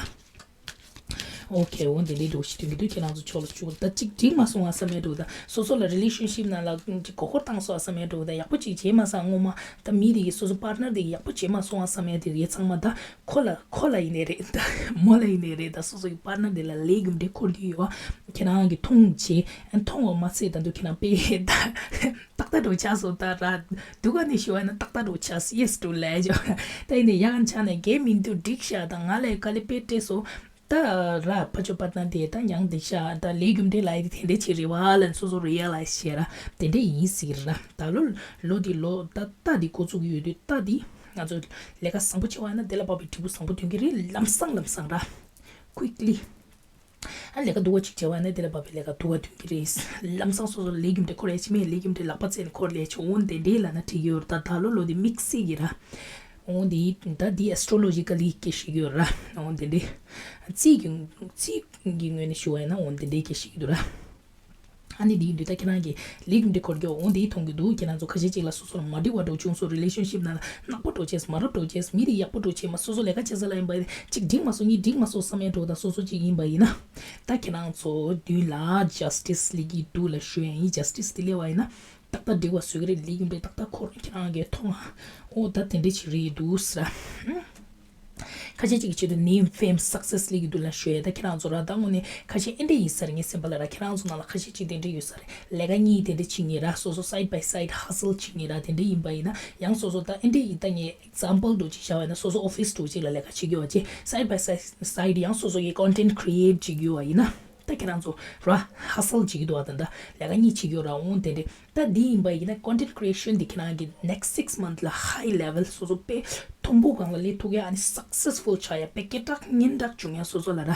ཨོ་ཁེ། འོ་འདི་འདྲའི་འདུག་ཞིག་སྟོན་གྱི་འདུག་ཁྱེད་རང་ཚོ་ཕྱོགས་ལ་བཅུག་ད་ཅིག་འགྲིག་མ་སོང་བ་བསམ་ཡ་འདུག་ད་སོ་སོ་ལ་རི་ལེ་ཤན་ཤིབ་ནང་ལ་ཅིག་མགོ་སྐོར་བཏང་སོང་བ་བསམ་ཡ་འདུག་ད་ཡག་པོ་ཅིག་བྱས་མ་སོང་སྔོན་མ། ད་མི་དེ་གིས་སོ་སོ་པར་ཊི་ནར་དེ་གིས་ཡག་པོ་བྱས་མ་སོང་བ་བསམ་ཡ་དེ་ཡ་ཚང་མ་ད་ཁོ་ལ་ཁོ་ལ་ཡིན་ནའི་རེད། ད་མོ་ལ་ཡིན་ནའི་རེད། ད་སོ་སོ་གི་པར་ཊི་ནར་དེ་ལ་ལས་རྒྱུ་འབྲས་འཁོར་གྱི་ཡོད་པ་ཁྱེད་རང་གིས་མཐོང་བྱས། མཐོང་བ་མ་ཚད་ད་དུང་ཁྱེད་རང་དཔེ་ད་ཏག་ཏག་འགྲོ་ཆགས་སོང་ད་ར། སྡུག་ག་ནས་ཞུ་བ་ན་ཏག་ཏག་འགྲོ་ཆགས་སོང་། ཡེ་སི་ཊུ་ལབ་ཅོ། ད་ཡིན་ནའི་ཡ་ག་ཆགས་ནས་རྒན་མི་འདུག་འགྲིག་ཤག་ད་ང་ལ་དཀའ་ལས་དཔེ་སྤྲད་སོང་། ད་ར་ཕར་ཕྱོགས་པར་ཊི་ནར་དེ་ད་ཡང་འགྲིག་ཤག་ད་ལས་རྒྱུ་འབྲས་ལབ་ཡ་དེ་དེ་འདྲས་ཅིག་རེད་པ་ལབ་ནས་སོ་སོ་རི་ཡ་ལའི་ཛི་བྱས་ར། དེ་འདྲས་ཡིན་སྲིད་ར། ད་ལོ་ལོ་འདི་ལོ་ད་ལྟ་འདི་འགོ་བཙུགས་ཡོད་དུས་ད་འདི་ང་ཚོ་ལས་ཀ་བཟང་པོ་བྱེད་པ་ཡིན་ན་དེ་ལ་བབས་པའི་འབྲས་བུ་བཟང་པོ་ཐོན་གྱི་རེད། ལམ་སང་ལམ་སང་ར། ཀུའིཀ་ལི། ཨ་ལས་ཀ་སྡུག་པོ་ཅིག་བྱས་པ་ཡིན་ན་དེ་ལ་བབས་པའི་ལས་ཀ་སྡུག་པ་ཐོན་གྱི་རེད། ལམ་སང་སོ་སོ་ལས་རྒྱུ་འབྲས་འཁོར་ཡ་ཅིག་མེད། ལས་རྒྱུ་འབྲས་ལག་པ་བཙལ་ནས་འཁོར་ལས་ཅིག་འོ་འདི་འདྲས་ལབ་ན་འགྲིག་གི་ཡོད་རེད། ད་ད་ལོ་ལོ་འདི་དམིགས་བསལ་གྱི་ར། འོ་འདི་ད་འདི་ཨེ་སི་ཊོ་ལོ་ཇི་ཀ་ལི་སྐད་ཆ་བཤད་ཀྱི་ཡོད་ར། འོ་འདི་འདྲས། རྩིས་ཀྱི་རྩིས་ཀྱི་ངོས་ནས་ཞུ་བ་ཡིན་ན་འོ་འདི་འདྲས་སྐད་ཆ་བཤད་ཀྱི་འདུག་ར། ཨ་ནི་འདི་ཡིན་དུས་ད་ཁྱེད་རང་གིས་ལས་རྒྱུ་འབྲས་འཁོར་རྒྱུ་འོ་འདི་མཐོང་གི་འདུག་ཁྱེད་རང་ཚོ་ཁ་ཤས་ཅིག་ལ་སོ་སོ་ལ་མ་འགྲིག་པ་འགྲོ་བྱུང་སོང་། རི་ལེ་ཤན་ཤིབ་ནང་ལ་ནག་པོ་འགྲོ་བྱས། མ་རབས་འགྲོ་བྱས། མི་དེ་ཡག་པོ་འགྲོ་བྱས་མ། སོ་སོ་ལས་ཀ་བྱེད་ས་ལ་ཡིན་པ་ཡིན་ན་གཅིག་འགྲིག་མ་སོང་གཉིས་འགྲིག་མ་སོང་བསམ་ཡ་འགྲོ་ད་སོ་སོ་ཅིག་ཡིན་པ་ཡིན་ན། ད་ཁྱེད་རང་ཚོ་མདུན་ལ་ཇ་སི་ཊི་སི་སླེབས་ཀྱི་འདུག་ལབ་ཞུ་ཡ་ཡིན། ཇ་སི་ཊི་སི་དེ་སླེབས་པ་ཡིན་ན་ཏག་ཏག་འགྲིག་པ་བཟོ་གི་རེད། ལས་རྒྱུ་འབྲས་ཏག་ཏག་འཁོར། ཁྱེད་རང་གིས་མཐོང་ཨ། འོ་ད་དེ་འདྲས་ཅིག་རེད་འདུག་ཟེར། ཁ་ཤས་ཅིག་གི་ཆེད་དུ་ནེམ་ཕེམ་སག་སེ་སི་སླེབས་ཀྱི་འདུག་ལབ་ཞུ་ཡ། ད་ཁྱེད་རང་ཚོ་ར་ད་དངོས་གནས་ཁ་ཤས་ཨེ་འདྲས་ཡིན་ས་རེད། ངའི་སེམས་པ་ལ་ར་ཁྱེད་རང་ཚོ་ནང་ལ་ཁ་ཤས་ཅིག་དེ་འདྲས་ཡོད་ས་རེད། ལས་ཀ་གཉིས་དེ་འདྲས་བྱེད་མཁན་ར། སོ་སོ་སའིཌ་བའི་སའིཌ་ཧ་སལ་བྱེད་མཁན་ར། དེ་འདྲས་ཡིན་པ་ཡིན་ན་ཡང་སོ་སོ་ད་ཨེ་འདྲས་ཡིན། ད་ངས་ཨེག་ཛམ་པལ་འདྲ་ཅིག་བཞག་པ་ཡིན་ན་སོ་སོ་ཨོ་ཕིས་འདྲ་ཅིག་ལ་ལས་ཀ་བྱེད་ཀྱི་ཡོད་པ་བྱས། སའིཌ་བའི་སའིཌ་ཡང་སོ་སོ་གི་ཀོན་ཊེན་ཊི་ཀི་རི་ཨེཊ་བྱེད་ཀྱི་ཡོད་པ་ཡིན་ན། ད་ཁྱེད་རང་ཚོ་ར་ཧ་སལ་བྱེད་ཀྱི་འདུག་པ། ད་ད་ལས་ཀ་གཉིས་བྱེད་ཀྱི་ཡོད་ར། འོང་དེ་འདྲས། ད་འདི་ཡིན་པ་ཡིན་ན་ཀོན་ཊེན་ཊི་ཀི་རི་ཨེ་ཤན་འདི་ཁྱེད་རང་གི་ནེག་སི་སིགས་མནཐ་ལ་ཧའི་ལེ་ཝལ་སོ་སོ་དཔེ་མཐོན་པོ་སྒང་ལ་སླེབས་ཐུབ་ཡ། ཨ་ནི་སག་སེ་སི་ཕུལ་ཆགས་ཡ། དཔེ་སྐད་གྲགས་སྙན་གྲགས་བྱུང་ཡ་སོ་སོ་ལ་ར།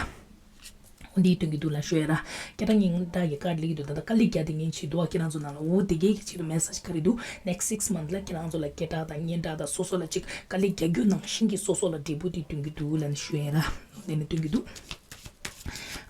འོ་འདི་སྟོན་གྱི་འདུག་ལབ་ཞུ་ཡ་ར། སྐད་གྲགས་སྙན་གྲགས་ཀྱི་ཀར་སླེབས་ཀྱི་འདུག་ད་ལྟ་དཀའ་ལས་རྒྱག་བསྡད་མཁན་ཅིག་འདུག་པ། ཁྱེད་རང་ཚོ་ནང་ལ། འོ་དེ་གའི་གི་ཆེད་དུ་མེ་སེཇ་ག་རེ་འདུག་ནེག་སི་སིགས་མནཐ་ལ་ཁྱེད་རང་ཚོ་ལ་སྐད་གྲགས་དང་སྙན་གྲགས་དང་སོ་སོ་ལ་ཅིག་དཀའ་ལས་རྒྱག་རྒྱུ་ནང་བཞིན་གྱི་སོ་སོ་ལ་འབྲས་བུ་དེ་སྟོན་གྱི་འདུག་ལབ་ནས་ཞུ་ཡ་ར། འོ་དེ་ནས་སྟོན་གྱི་འདུག་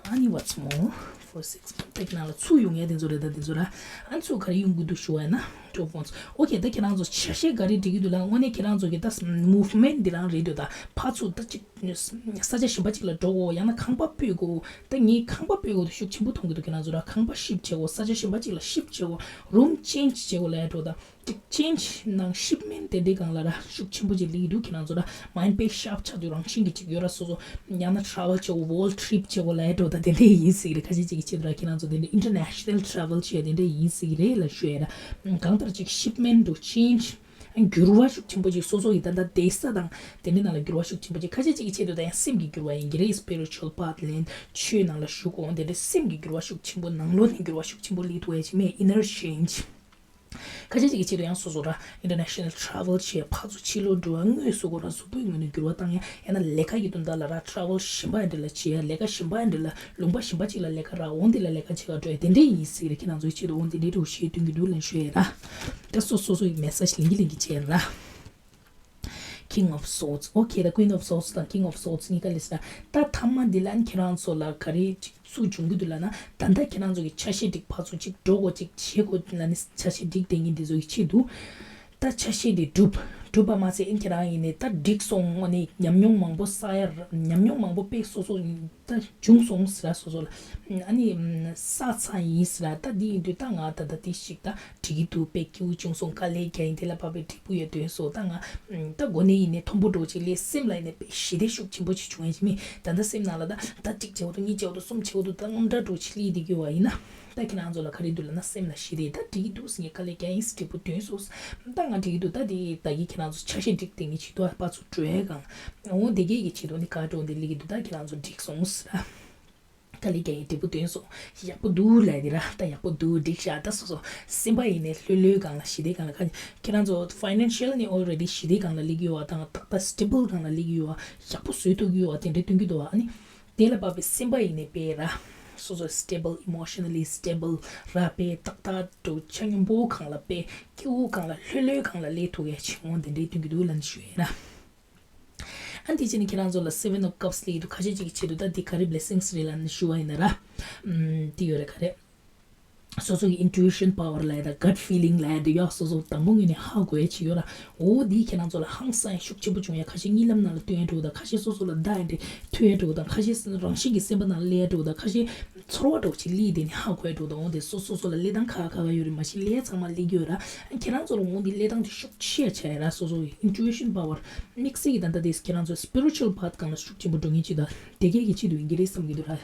ཨ་ནི་what's more for six months ད་ཁྱེད་རང་ལ་ཚུར་ཡོང་ཡ་དེ་ཚོ་རེད། ད་དེ་ཚོ་ར། ཨ་ནི་ཚུར་ག་རེ་ཡོང་གི་འདུག་ཞུ་བ་ཡིན་ན། ཊོབ་ཝན་སི། ཨོ་ཁེ། ད་ཁྱེད་རང་ཚོ་ཆ་ཤས་ག་རེ་འགྲིག་གི་འདུག་ལབ། དངོས་གནས་ཁྱེད་རང་ཚོ་གི་ད་མུབ་མེནཊ་འདི་རང་རེད་འདུག་ད་ཕར་ཚུར་ད་ཅིག་ས་ཆ་གཞན་པ་ཅིག་ལ་འགྲོ་དགོས། ཡང་ན་ཁང་པ་སྤོ་དགོས། ད་ངས་ཁང་པ་སྤོ་དགོས་དེ་ཤུགས་ཆེན་པོ་མཐོང་གི་འདུག་ཁྱེད་རང་ཚོ་ར་ཁང་པ་ཤིབ་བྱེད་དགོས། ས་ཆ་གཞན་པ་ཅིག་ལ་ཤིབ་བྱེད་དགོས། རུམ་ཅེན་ཇི་བྱེད་དགོས་ལབ་ཡ་འགྲོ་ད། ཅིག་ཅེན་ཇི་ནང་ཤིབ་མེནཊ་དེ་འདྲའི་སྒང་ལ་ར་ཤུགས་ཆེན་པོ་ཅིག་སླེབས་ཀྱི་འདུག་ཁྱེད་རང་ཚོ་ར་མའིན་ཌི་དཔེ་ཤརབ་ཆགས་དུས་རང་བཞིན་གྱི་ཅིག་ཡོད་ར། སོ་སོ་ཡང་ན་ཊེ་རེ་ཝལ་བྱེད་དགོས། ཝོལ་ཊི་རིབ་བྱེད་དགོས་ལབ་ཡ་འགྲོ་ད། དེ་འདྲའི་ཡིན་སྲིད་ཀྱི་རེད། ཁ་ཤས་ཅིག་གི་ཆེད་དུ་ར་ཁྱེད་རང་ཚོ་དེ་འདྲའི་ཨིན་ཊར་ནེ་ཤ་ནལ་ཊེ་རེ་ཝལ་བྱེད་ཡ་དེ་འདྲའི་ཡིན་སྲིད་ཀྱི་རེད་ལབ་ཞུ་ཡ་ར། གང་ལྟར་ཅིག་ཤིབ་མེནཊ་འགྲོ་ཅེན་ཇི་འགྱུར་བ་ཤུགས་ཆེན་པོ་ཅིག་སོ་སོ་ཡི་ད་ལྟ་བསྡད་ས་དང་དེ་འདྲའི་ནང་ལ་འགྱུར་བ་ཤུགས་ཆེན་པོ་ཅིག་ཁ་ཤས་ཅིག་གི་ཆེད་དུ་ད་ཡང་སེམས་ཀྱི་འགྱུར་བ་ཡིན་གྱི་རེད། སི་པི་རི་ཅུ་ཨལ་པཱཐ་ལེན་ཆོས་ནང་ལ་ཞུགས་འོང་། དེ་འདྲའི་སེམས་ཀྱི་འགྱུར་བ་ཤུགས་ཆེན་པོ་ནང་ལོགས་ནས་འགྱུར་བ་ཤུགས་ཆེན་པོ་སླེབས་ཐུབ་ཡ་ཅིག་མེད། ཨིན་ནར་ཅེན་ཇི། ཁ་ཤས་ཅིག་གི་ཆེད་དུ་ཡང་སོ་སོ་ར་international travel་བྱས་ཕར་ཚུར་ཕྱི་ལོགས་འགྲོ་བ་དངོས་སུ་ཁོ་རང་གཟུགས་པོའི་ངོས་ནས་འགྱུར་བ་བཏང་ཡ་ཡང་ན་ལས་ཀ་གི་དོན་དག་ལ་ར་travel་གཞན་པ་ཡང་འདྲ་ལ་བྱེད་ཡ་ལས་ཀ་གཞན་པ་ཡང་འདྲ་ལ་ལུང་པ་གཞན་པ་ཅིག་ལ་ལས་ཀ་ར་འོང་དེ་ལ་ལས་ཀ་བྱེད་ག་འགྲོ་ཡ་དེ་འདྲས་ཡིན་ཟེར་གི་རེད། ཁྱེད་རང་ཚོའི་ཆེད་དུ་འོང་དེ་འདྲས་འགྲོ་ཞེས་སྟོན་གི་འདུག་ལན་ཞུ་ཡ་ར། ད་སོ་སོ་སོ་ཡི་message་ལིང་གི་ལིང་གི་བྱས་ར། King of Swords། Okay, the Queen of Swords་དང་King of Swords་གཉིས་ཀ་ལས་ཟེར། ད་མཐའ་མ་འདི་ལ་ཁྱེད་རང་ཚོ་ལ་ག་རེ་ཅིག་སུ་འབྱུང་གི་འདུག་ལབ་ན། ད་ལྟ་ཁྱེད་རང་ཚོ་གི་ཆ་ཤས་འགྲིག་ཕར་ཚུར་ཅིག་འགྲོ་དགོས་ཅིག་བྱེད་དགོས་ལབ་ནས་ཆ་ཤས་འགྲིག་བསྡད་མཁན་འདི་ཚོ་གི་ཆེད་དུ། ད་ཆ་ཤས་འདི་གྲུབ་གྲུབ་པ་མ་ཟད་ཨེ་ཁྱེད་རང་ཡིན་ནས་ད་འགྲིག་སོང་ངོ་ནས་ཉམས་མྱོང་མང་པོ་བསགས་ཡ་ཉམས་མྱོང་མང་པོ་དཔེ་སོ་སོ་ད་བྱུང་སོང་ཟེར་ར་སོ་སོ་ལ། ཨ་ནི་བསགས་ཚར་ཡིན་ཟེར་ར། ད་འདི་ཡིན་དུས་ད་ང་ད་ད་དེ་ཞིག་ད་འགྲིག་གི་འདུག་དཔེ་སྐྱིད་པོ་བྱུང་སོང་དཀའ་ལས་རྒྱག་ཡིན་དེ་ལ་བབས་པའི་འབྲས་བུ་ཡོད་དོན་སོ་ད་ང་ད་འགོ་ནས་ཡིན་ནས་མཐོན་པོ་འགྲོ་ཅིག་ལས་སེམས་ལ་ཡིན་ནས་དཔེ་ཞི་བདེ་ཤུགས་ཆེན་པོ་ཅིག་བྱུང་ཡ་ཅིག་མིན་ད་ད་སེམས་ནང་ལ་ད་ད་གཅིག་བྱེད་འོ་དོ་གཉིས་བྱེད་འོ་དོ་གསུམ་བྱེད་འོ་དོ་ད་རྔམ་དྲག་འགྲོ་ཅིག་སླེབས་བསྡད་ཀྱི་ཡོད་པ་ཡིན་ན། ད་ཁྱེད་རང་ཚོ་ལ་ག་རེ་འདུག་ལབ་ན་སེམས་ལ་ཞི་བདེ་ད་འགྲིག་གི་འདུག་ཟེར་ནས་དཀའ་ལས་རྒྱག་ཡིན་ཟེར་འབྲས་བུ་དོན་སོ། ད་ང་འགྲིག་གི་འདུག་ད་དེ་ད་གི་ཁྱེད་རང་ཚོ་ཆ་ཤས་འགྲིག་དེ་ངས་བྱེད་དོ་ཕར་ཚུར་འགྲོ་ཡ་གང་འོ་དེ་གས་ཀྱི་བྱེད་དོ་ནི་ག་འགྲོ་འདི་ལི་གི་འདུག་ད་ཁྱེད་རང་ཚོ་འགྲིག་སོང་ཟེར། དཀའ་ལས་རྒྱག་ཡིན་འབྲས་བུ་དོན་སོ། ཡག་པོ་འདུག་ལབ་དེ་ར་ད་ཡག་པོ་འདུག་འགྲིག་ཤག་ད་སོ་སོ་སེམས་པ་ཡིན་ནས་ལྷོད་ལྷོད་གང་ལ་ཞི་བདེ་གང་ལ་ཁ་ཁྱེད་རང་ཚོ་financial་ནི་already་ཞི་བདེ་གང་ལ་སླེབས་ཡོད་བ་དང་ཏག་ཏག་stable་གང་ལ་སླེབས་ཡོད་བ་ཡག་པོ་བཟོས་ཐུབ་ཡོད་བ་དེ་འདྲ་སྟོན་གྱི་འདུག་བ་ཨ་ནི། དེ་ལ་བབས་པའི་སེམས་པ་ཡིན་ནས་དཔེ་ར། སོ་སོ་stable emotionally stable་ར་དཔེ་ཏག་ཏག་འགྲོ་ཆ་སྙོམས་པོ་གང་ལ་དཔེ་སྐྱིད་པོ་གང་ལ་ལྷོད་ལྷོད་གང་ལ་སླེབས་ཐུབ་ཡ་ཆེ་མོ་དེ་འདྲའི་སྟོན་གྱི་འདུག་ལབ་ནས་ཞུ་ཡིན་ར། ཨ་འདི་ཕྱི་ནས་ཁྱེད་རང་ཚོ་ལ་seven of cups་སླེབས་ཀྱི་འདུག་ཁ་ཤས་ཅིག་གི་ཆེད་དུ་ད་འདི་ག་རེ་blessings་རེད་ལབ་ནས་ཞུ་བ་ཡིན་ན་ར། ཨམ་འདི་ཡོད་རེད་ག་རེ། སོ་སོ་གི་intuition power་ལབ་ཡ་ད་gut feeling་ལབ་ཡ་དེ་ཡོད་སོ་སོ་དང་པོ་ངོས་ནས་ཧ་གོ་ཡ་ཅིག་ཡོད་ར། འོ་འདིས་ཁྱེད་རང་ཚོ་ལ་ཧང་སང་ཤུགས་ཆེན་པོ་བྱུང་ཡ་ཁ་ཤས་གཉིད་ལམ་ནང་ལ་སྟོན་ཡ་འགྲོ་དང་ཁ་ཤས་སོ་སོ་ལ་བརྡ་ཡ་འདྲ་ཐོས་ཡ་འགྲོ་དང་ཁ་ཤས་རང་བཞིན་གྱི་སེམས་པ་ནང་ལ་སླེབས་ཡ་འགྲོ་དང་ཁ་ཤས་ཚོར་བ་འདྲ་ཅིག་སླེབས་དེ་ནི་ཧ་གོ་ཡ་འགྲོ་དང་འོ་དེ་སོ་སོ་སོ་ལ་སླེབས་སྟངས་ཁ་ཁ་ཁ་ཡོད་རེད། མ་གཞི་སླེབས་ཡ་ཚང་མ་སླེབས་ཀྱི་ཡོད་ར། ཁྱེད་རང་ཚོ་ལ་འོ་འདི་སླེབས་སྟངས་དེ་ཤུགས་ཆེ་ཡ་ཆགས་ཡ་ར་སོ་སོ་གི་intuition power་དམིགས་བསལ་གྱི་ད་ལྟ་དེ་ཁྱེད་རང་ཚོ་spiritual path་སྒང་ལ་ཤུགས་ཆེན་པོ་འགྲོ་མཁན་ཅིག་དང་དེ་གས་ཀྱི་ཆེད་དུ་ཡིན་གྱི་རེད་བསམ་གྱི་འདུག་ར།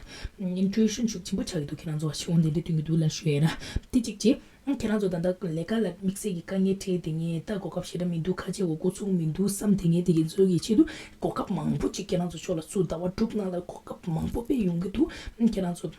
intuition་ཤུགས་ཆེན་པོ་ཆགས་ཀྱི་འདུག་ཁྱེད་རང་ཚོ་ཆེ་བོ་འདི་འདྲ་སྟོན་གྱི་འདུག་ལབ་ཞུ་ཡ་ར། དེ་གཅིག་བྱས། ཁྱེད་རང་ཚོ་ད་ལྟ་ལས་ཀ་ལ་དམིགས་བསལ་གྱི་དཀའ་ངལ་འཕྲད་དེ་ངས་ད་གོ་སྐབས་ཞེ་དྲག་མི་འདུག་ཁ་ཆེ་བོ་འགོ་ཚུགས་མི་འདུག་བསམ་དེ་ངས་དེ་གི་ཚོ་གི་ཆེད་དུ་གོ་སྐབས་མང་པོ་ཅིག་ཁྱེད་རང་ཚོ་ཕྱོགས་ལ་ཚུར་ཟླ་བ་དྲུག་ནང་ལ་གོ་སྐབས་མང་པོ་དཔེ་ཡོང་གི་འདུག་ཁྱེད་རང་ཚོ་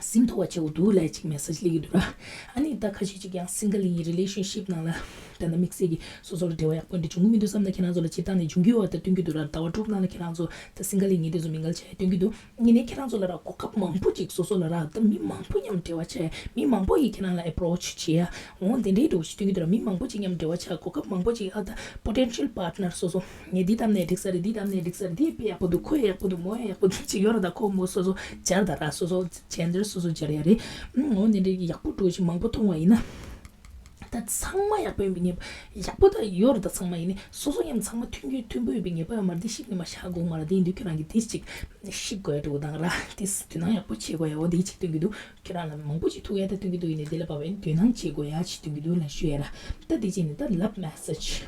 ཟིན་ཐུབ་པ་བྱེད་དགོས་འདུག་ལབ་ཅིག་message་སླེབས་ཀྱི་འདུག་ར། ཨ་ནི་ད་ཁ་ཤས་ཅིག་ཡང་single་ཡིན་relationship་ནང་ལ་ད་ལྟ་དམིགས་བསལ་གྱི་སོ་སོ་ལ་འབྲེལ་བ་ཡག་པོ་འདྲ་བྱུང་གི་མི་འདུག་བསམ་ན་ཁྱེད་རང་ཚོ་ལ་སྤྱིར་བཏང་ནས་འབྱུང་གི་ཡོད་པ་ད་སྟོན་གྱི་འདུག་ར། ཟླ་བ་དྲུག་ནང་ལ་ཁྱེད་རང་ཚོ་ད་single་ཡིན་མཁན་དེ་ཚོ་མི་འགལ་བྱས་སྟོན་གྱི་འདུག་ཡིན་ནའི་ཁྱེད་རང་ཚོ་ལ་ར་གོ་སྐབས་མང་པོ་ཅིག་སོ་སོ་ལ་ར་ད་མི་མང་པོ་མཉམ་འབྲེལ་བ་བྱས་མི་མང་པོ་ཡིས་ཁྱེད་རང་ལ་approach་བྱེད་ཡ་འོ་དེ་འདྲའི་འདྲ་བོ་ཞིག་སྟོན་གྱི་འདུག་ར། མི་མང་པོ་ཅིག་མཉམ་འབྲེལ་བ་བྱས་གོ་སྐབས་མང་པོ་ཅིག་ཨ་ད་potential partner་སོ་སོ་ངས་འདི་བཏབ་ནས་འགྲིག་ས་རེད། འདི་བཏབ་ནས་འགྲིག་ས་རེད། འདི་དཔེ་ཡག་པོ་འདུག་ཁོ་ཡག་པོ་འདུག་མོ་ཡག་པོ་འདུག་ཅིག་ཡོད་ར། ད་ཁོ་མོ་སོ་སོ་སྦྱར་ད་ར་སོ་སོ་gender་སོ་སོ་སྦྱར་ཡ་རེད། འོ་དེ་འདྲའི་ཡག་པོ་འགྲོ་ཞིག་མང་པོ་མཐོང་བ་ཡིན་ན། ད་ཚང་མ་ཡག་པོ་ཡིན་པའི་ངེས་པ་ཡག་པོ་ད་ཡོད་རེད། ད་ཚང་མ་ཡིན་ནི་སོ་སོ་མཉམ་ཚང་མ་མཐུན་རྒྱུ་མཐུན་པོ་ཡོད་པའི་ངེས་པ་ཡོད་མ་རེད། དེ་ཤིག་ནི་མ་ཤ་དགོས་མ་རེད། དེ་ཡིན་དུས་ཁྱོད་རང་གིས་དེ་ཅིག་ཤིག་དགོས་ཡ་འགྲོ་དང་ར། དེ་དོ་སྣང་ཡག་པོ་བྱེད་དགོས་ཡ་འོ་དེ་ཅིག་སྟོན་གྱི་འདུག་ཁྱོད་རང་ལ་མང་པོ་ཅིག་ཐུག་ཡ་ད་སྟོན་གྱི་འདུག་ཡིན་ནི་དེ་ལ་བབ་པའི་དོ་སྣང་བྱེད་དགོས་ཡ་ཅིག་སྟོན་གྱི་འདུག་ལ་ཞུ་ཡ་ར། ད་དེ་ཅིག་ནི་ད་love message།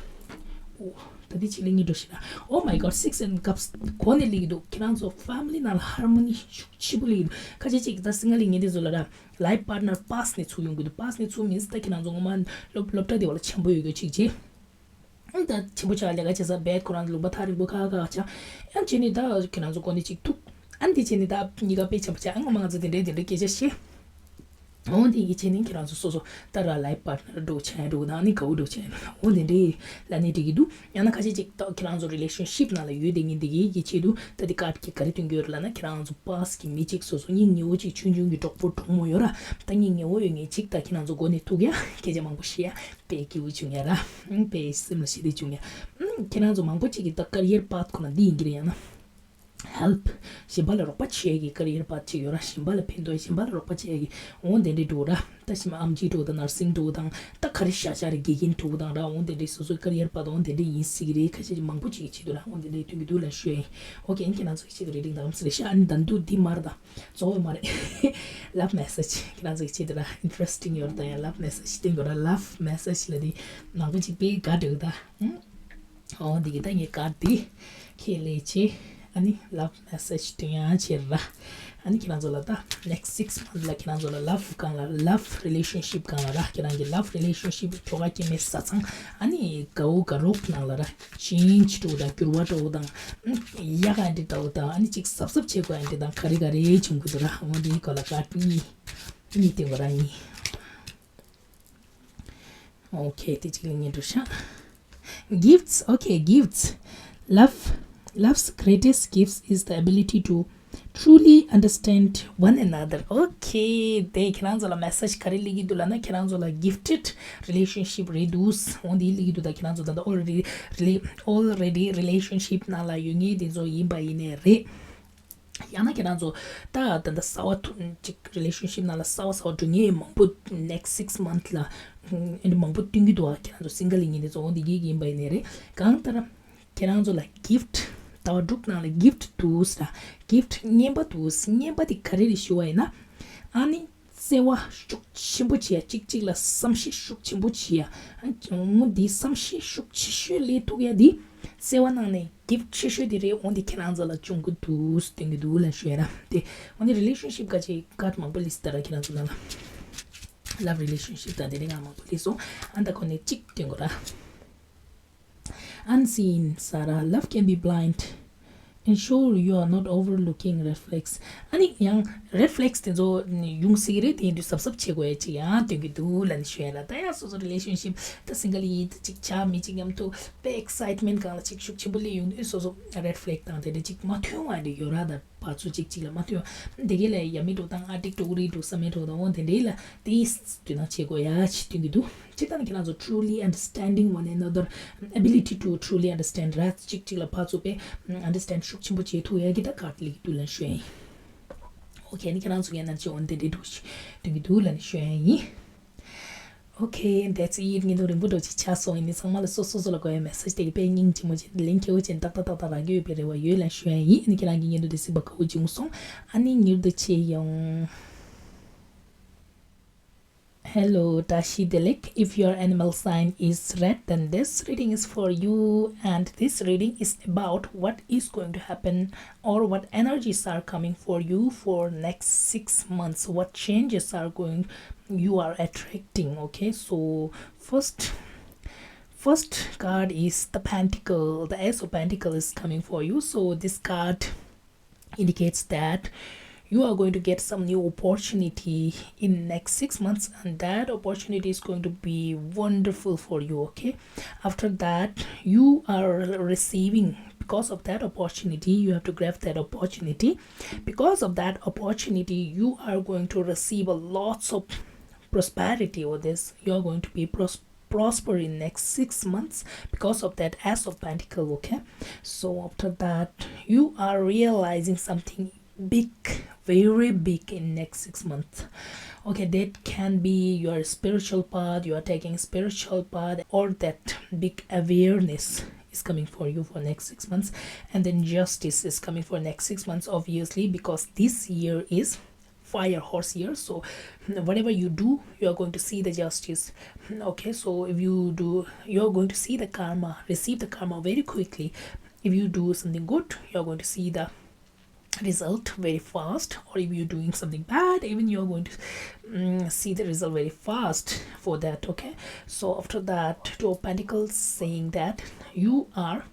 ཨོ། ད་དེ་ཅིག་ལ་ངས་འགྲོ་ཤི་ན། Oh my God, six and cups་གོ་ནས་ལེགས་འདུག་ཁྱེད་རང་ཚོ་family་ནང་ལ་harmony་ཤུགས་ཆེ་པོ་ལེགས་འདུག་ཁ་ཅིག་ཅིག་ད་single་ཡིན་ངེས་དེ་ཚོ་ལ་ར། Life partner past་ནས་ཚུགས་ཡོང་གི་འདུག past་ནས་ཚུགས་means་ད་ཁྱེད་རང་ཚོ་ངོ་མ་སློབ་སློབ་གྲྭ་དེ་བ་ལ་ཆེན་པོ་ཡོད་རྒྱུ་ཅིག་བྱས། ཨང་ད་ཆེན་པོ་ཆགས་ལས་ཀ་བྱེད་ས་བེད་ཁོ་རང་ལུང་པ་ཐག་རིང་པོ་ཁག་ཁག་ཆགས། ཨང་བྱས་ནས་ད་ཁྱེད་རང་ཚོ་གོ་ནས་ཅིག་ཐུག་ཨ་འདི་བྱས་ནས་ད་གཉིས་ཀ་དཔེ་ཆེན་པོ་ཆགས། ཨང་ངོ་མ་ང་ཚོ་དེ་འདྲའི་དེ་འདྲའི་སྐད་ཆ་བཤད། འོ་དེ་གི་བྱས་ནས་ཁྱེད་རང་ཚོ་སོ་སོ་ད་ར་life partner་འགྲོ་ཆ་ཡ་འགྲོ་དང་ནི་དགའ་བོ་འགྲོ་ཆ་ཡ་འོ་དེ་འདྲའི་ལ་ནི་འགྲིག་གི་འདུག་ཡང་ན་ཁ་ཤས་ཅིག་ད་ཁྱེད་རང་ཚོ་relationship་ནང་ལ་ཡོད་དེ་ངེས་དེ་གི་གི་ཆེད་དུ་ད་དེ་card་གི་ག་རེ་སྟོན་གྱི་ཡོད་རེད་ལབ་ན་ཁྱེད་རང་ཚོ་past་གི་མི་གཅིག་སོ་སོ་སྙིང་ཉེ་བོ་གཅིག་ཆུང་ཆུང་གི་གྲོགས་པོ་གྲོགས་མོ་ཡོད་ར། ད་སྙིང་ཉེ་བོ་ཡོད་ངེས་གཅིག་ད་ཁྱེད་རང་ཚོ་མགོ་ནས་ཐུག་ཡ་སྐད་ཆ་མང་པོ་བཤད་ཡ་དཔེ་སྐྱིད་པོ་བྱུང་ཡ་ར། དཔེ་སེམས་ལ་ཞི་བདེ་བྱུང་ཡ། ཁྱེད་རང་ཚོ་མང་པོ་གཅིག་གི་ད་career path་ཁོ་ན་འདི་ཡིན་གྱི་རེད། ཡང་ན་help་གཞན་པ་ལ་རོགས་པ་བྱེད་ཀྱི་career path་ཅིག་ཡོད་ར། གཞན་པ་ལ་ཕན་ཐོགས་གཞན་པ་ལ་རོགས་པ་བྱེད་ཀྱི་འོང་དེ་འདྲའི་འགྲོ་ར། ད་ཕྱི་མ་ཨམ་ཆི་འགྲོ་དང་nursing་འགྲོ་དང་ད་ག་རེ་ཤ་ཤ་རེ་དགེ་རྒན་འགྲོ་དང་ར་འོང་དེ་འདྲའི་སོ་སོའི་career path་འོང་དེ་འདྲའི་ཡིན་སྲིད་ཀྱི་རེད། ཁ་ཤས་ཀྱི་མང་པོ་ཅིག་གི་ཆེད་དུ་ར་འོང་དེ་འདྲའི་སྟོན་གྱི་འདུག་ལ་ཞུ་ཡ་ཡིན། Okay ཁྱེད་རང་ཚོ་གི་ཆེད་དུ་རེ་རིགས་དང་སྲིད་ཤ་ཨ་ནི་ད་འདུག་འདི་མར་དང་། གཙོ་བོ་མ་རེད། Love message་ཁྱེད་རང་ཚོ་གི་ཆེད་དུ་ར་interesting་ཡོད་ར། ད་ཡང་love message་སྟོན་དགོས་ར། Love message་ལ་དེ་མང་པོ་ཅིག་དཔེ་དགའ་འདུག་ད། ཨོ་འདི་གི་ད་ངས་card་འདི་ཁྱེད་ལས་ཆེ་ཨ་ནི་love message་སྟོན་ཡ་ཆེ་ར། ཨ་ནི་ཁྱེད་རང་ཚོ་ལ་ད་next six month་ལ་ཁྱེད་རང་ཚོ་ལ་love་སྒང་ལ་love relationship་སྒང་ལ་ར། ཁྱེད་རང་གི་love relationship་ཁྲོ་ག་སྐྱེ་མེད་བཟའ་ཚང་ཨ་ནི་དགའ་བོ་དགའ་རོགས་ནང་ལ་ར་change་འགྲོ་དང་འགྱུར་བ་འགྲོ་དང་ཡག་ག་འདི་འདྲ་བོ་དང་ཨ་ནི་ཅིག་གཟབ་གཟབ་བྱེད་དགོས་ཡ་འདི་དང་ག་རེ་ག་རེ་བྱུང་གི་འདུག་ར། འོ་འདི་གོ་ལ་card་གཉིས་གཉིས་སྟེང་གོ་ར་གཉིས། Okay, དེ་གཅིག་ལ་ངས་འགྲོ་ཤག Gifts, okay, gifts. Love, love's greatest gifts is the ability to truly understand one another. Okay, དེ་ཁྱེད་རང་ཚོ་ལ་མེ་སེ་ཇི་ག་རེ་སླེབས་ཀྱི་འདུག་ལབ་ན། ཁྱེད་རང་ཚོ་ལ་gifted relationship རེད་འདུག་འོ་འདི་སླེབས་ཀྱི་འདུག་ད་ཁྱེད་རང་ཚོ་ད་ལྟ་already rela- already relationship ནང་ལ་ཡོད་མཁན་དེ་ཚོ་ཡིན་པ་ཡིན་ནའི་རེད། ཡང་ན་ཁྱེད་རང་ཚོ་ད་ད་ལྟ་གསར་པ་ཐུག་ཅིག་relationship ནང་ལ་གསར་པ་གསར་པ་འགྲོ་མཁན་མང་པོ་next six month ལ་ཨ་ནི་མང་པོ་སྟོན་གྱི་འདུག་ཨ་ཁྱེད་རང་ཚོ་single ཡིན་མཁན་དེ་ཚོ་འོ་འདི་གི་ཡིན་པ་ཡིན་ནའི་རེད། གང་ལྟར་ཁྱེད་རང་ཚོ་ལ་gift ཟླ་བ་དྲུག་ནང་ལ་gift འདུག་ཟེར། gift རྔན་པ་འདུག་རྔན་པ་དེ་ག་རེ་རེད་ཞུ་བ་ཡིན་ན། ཨ་ནི་བརྩེ་བ་ཤུགས་ཆེན་པོ་བྱེད་ཡ། གཅིག་གཅིག་ལ་བསམ་ཤེས་ཤུགས་ཆེན་པོ་བྱེད་ཡ། ཨ་ངོ་འདི་བསམ་ཤེས་ཤུགས་ཆེ་ཤོས་སླེབས་ཐུབ་ཡ་འདི་བརྩེ་བ་ནང་ནས་gift ཆེ་ཤོས་དེ་རེད། འོ་འདི་ཁྱེད་རང་ཚོ་ལ་བྱུང་གི་འདུག་སྟོན་གྱི་འདུག་ལབ་ཞུ་ཡ་ར། དེ་འོ་འདི་relationship ག་ཅིག་card མང་པོ་སླེབས་སོང་ད་ར། ཁྱེད་རང་ཚོ་ནང་ལ་love relationship དང་དེ་རིང་ང་མང་པོ་སླེབས་སོང་། ཨ་ད་ཁོ་ནས་གཅིག་སྟོན་དགོས་ར། Unseen Sarah, love can be blind. Ensure you are not overlooking red flags. ཨ་ནི་ཡང་red flags དེ་ཚོ་ཡོང་སྲིད་རེད། དེ་ཡིན་དུས་གཟབ་གཟབ་བྱེད་དགོས་ཡ་ཅིག་ཡང་སྟོན་གྱི་འདུག་ལབ་ནས་ཞུ་ཡ་ལ། ད་ཡང་སོ་སོ་relationship ད་single ཡིན་ད་ཅིག་ཆ་མི་ཅིག་མཉམ་དུ་དཔེ་excitement སྒང་ལ་ཅིག་ཤུགས་ཆེན་པོ་སླེབས་ཡོང་དུས་སོ་སོ་red flag དང་དེ་འདྲ་ཅིག་མ་ཐོན་བ་འདྲ་ཡོད་ར། ད་བར་ཚོ་གཅིག་གཅིག་ལ་མ་ཐུག་དེ་གས་ལ་ཡ་མི་འགྲོ་དང་ཨ་ཏིག་ཏོག་རི་འགྲོ་ས་མི་འགྲོ་དང་འོ་དེ་འདྲའི་ལ་དེ་དུས་ན་བྱེད་དགོས་ཡ་ཅིག་སྟོན་གྱི་འདུག་སྤྱིར་བཏང་ནི་ཁྱེད་རང་ཚོ་truly understanding one another, ability to truly understand ར། གཅིག་གཅིག་ལ་ཕར་ཚུར་དཔེ་understand ཤུགས་ཆེན་པོ་བྱེད་ཐུབ་ཡ་གི་ད་card སླེབས་ཀྱི་འདུག་ལབ་ཞུ་ཡ་ཡིན། Okay ནི་ཁྱེད་རང་ཚོ་གས་ན་ཅི་འོ་དེ་འདྲའི་འགྲོ་ཞིག་སྟོན་གྱི་འདུག་ལབ་ནས་ཞུ་ཡ་ཡིན། Okay, that's it. བརྙན་ཐུང་རིང་པོ་འདྲ་ཅིག་ཆགས་སོང་། ཡིན་ནའི་ཚང་མ་ལ་སོ་སོ་སོ་ལ་དགོས་ཡ་message དེ་གི་དཔེ་སྙིང་རྗེ་མོ་ཅན་ལན་ཁེ་བོ་ཅན་ཏག་ཏག་ཏག་ཏག་རག་གི་ཡོད་པའི་རེ་བ་ཡོད་ལབ་ཞུ་ཡ་ཡིན། ཨ་ནི་ཁྱེད་རང་གི་བརྙན་ཐུང་དེ་གཟིགས་པ་དགའ་བོ་བྱུང་སོང་། ཨ་ནི་མྱུར་དུ་མཇལ་ཡོང་། Hello, Tashi Delik. If your animal sign is red, then this reading is for you, and this reading is about what is going to happen or what energies are coming for you for next six months, what changes are going you are attracting. Okay, so first first card is the pentacle. The ace of pentacle is coming for you, so this card indicates that you are going to get some new opportunity in next six months, and that opportunity is going to be wonderful for you. Okay, after that, you are receiving, because of that opportunity, you have to grab that opportunity. Because of that opportunity, you are going to receive a lots of prosperity over this. You are going to be pros- prosper in next six months because of that ace of pentacle. Okay, so after that, you are realizing something big, very big in next six months. Okay, that can be your spiritual path, you are taking spiritual path, or that big awareness is coming for you for next six months. And then justice is coming for next six months, obviously, because this year is fire horse year. So whatever you do, you are going to see the justice. Okay, so if you do, you are going to see the karma, receive the karma very quickly. If you do something good, you are going to see the result very fast, or if you're doing something bad, even you're going to mm, see the result very fast for that. Okay, so after that, two of pentacles saying that you are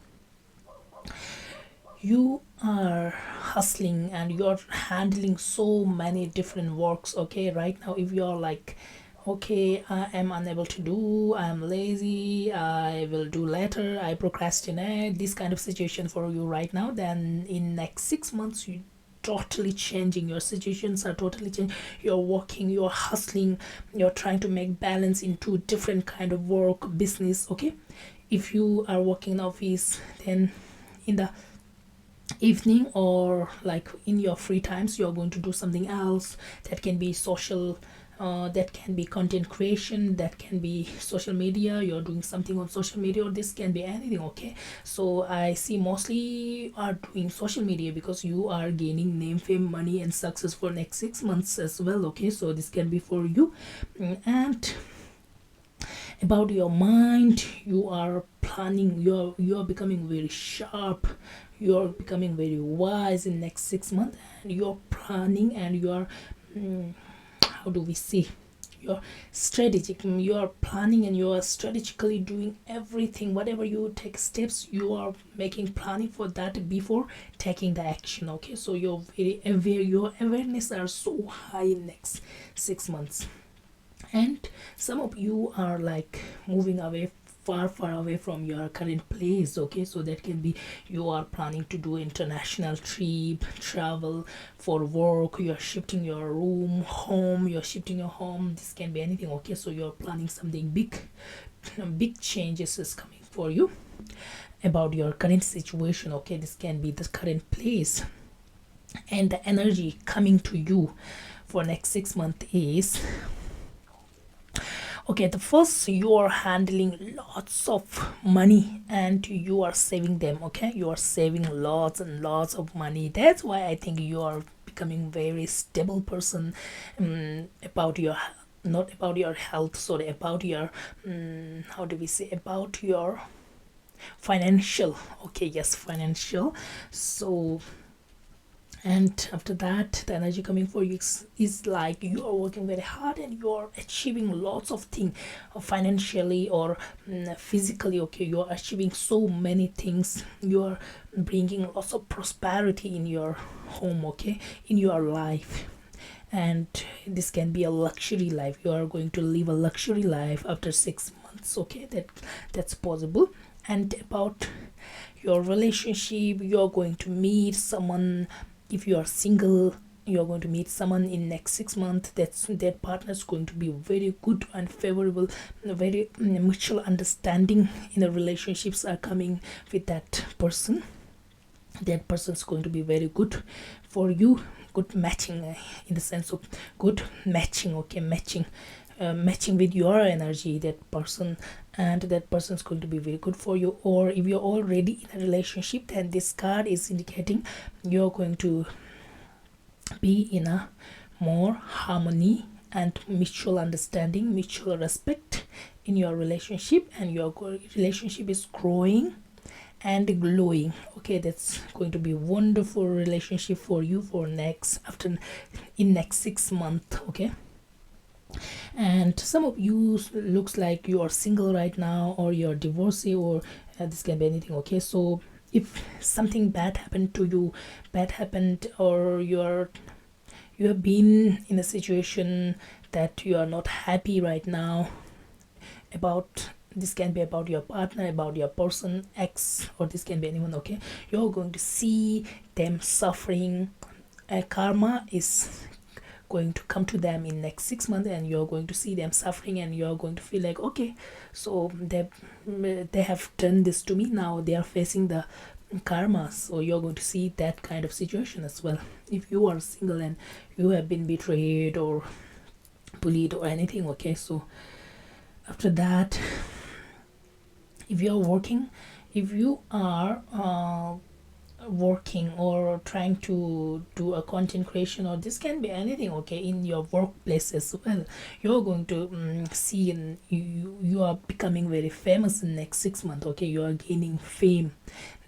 you are hustling and you're handling so many different works. Okay, right now, if you're like, okay, I am unable to do, I'm lazy, I will do later, I procrastinate, this kind of situation for you right now, then in next six months, you totally changing, your situations are totally changing. You're working, you're hustling, you're trying to make balance in two different kind of work, business. Okay, if you are working in office, then in the evening or like in your free times, you're going to do something else that can be social, uh, that can be content creation, that can be social media, you're doing something on social media, or this can be anything. Okay, so I see mostly are doing social media because you are gaining name, fame, money and success for next six months as well. Okay, so this can be for you. Mm, and about your mind, you are planning, you are you are becoming very sharp, you are becoming very wise in next six months, and you are planning and you are mm, how do we see, you're strategic, mm, you are planning and you are strategically doing everything. Whatever you take steps, you are making planning for that before taking the action. Okay, so you're very aware, your awareness are so high in next six months. And some of you are like moving away, far far away from your current place, okay? So that can be you are planning to do international trip, travel for work, you're shifting your room, home, you're shifting your home. This can be anything, okay? So you're planning something big, big changes is coming for you about your current situation, okay? This can be the current place. And the energy coming to you for next six months is, okay, the first, you are handling lots of money and you are saving them, okay? You are saving lots and lots of money. That's why I think you are becoming very stable person, um, about your, not about your health, sorry, about your, um, how do we say, about your financial, okay, yes, financial. So, and after that, the energy coming for you is, is like you are working very hard and you are achieving lots of things, uh, financially or, mm, physically, okay? You are achieving so many things. You are bringing lots of prosperity in your home, okay, in your life. And this can be a luxury life. You are going to live a luxury life after six months, okay? That, that's possible. And about your relationship, you are going to meet someone. If you are single, you are going to meet someone in next six months. That's, that partner is going to be very good and favorable, very, mm, mutual understanding in the relationships are coming with that person. That person is going to be very good for you, good matching, uh, in the sense of good matching, okay, matching, uh, matching with your energy, that person, and that person is going to be very good for you. Or if you're already in a relationship, then this card is indicating you're going to be in a more harmony and mutual understanding, mutual respect in your relationship, and your go- relationship is growing and glowing. Okay, that's going to be wonderful relationship for you for next, after, in next six months, okay? And some of you s- looks like you are single right now, or you're divorcee, or, uh, this can be anything, okay? So if something bad happened to you, bad happened, or you're, you have been in a situation that you are not happy right now about, this can be about your partner, about your person, ex, or this can be anyone, okay? You're going to see them suffering, and karma is going to come to them in next six months, and you're going to see them suffering, and you're going to feel like, okay, so they, they have done this to me, now they are facing the karma. So you're going to see that kind of situation as well. If you are single and you have been betrayed or bullied or anything, okay? So after that, if you are working, if you are, uh, working or trying to do a content creation, or this can be anything, okay, in your workplace as well, you're going to, um, see, and you, you are becoming very famous in next six months, okay? You are gaining fame,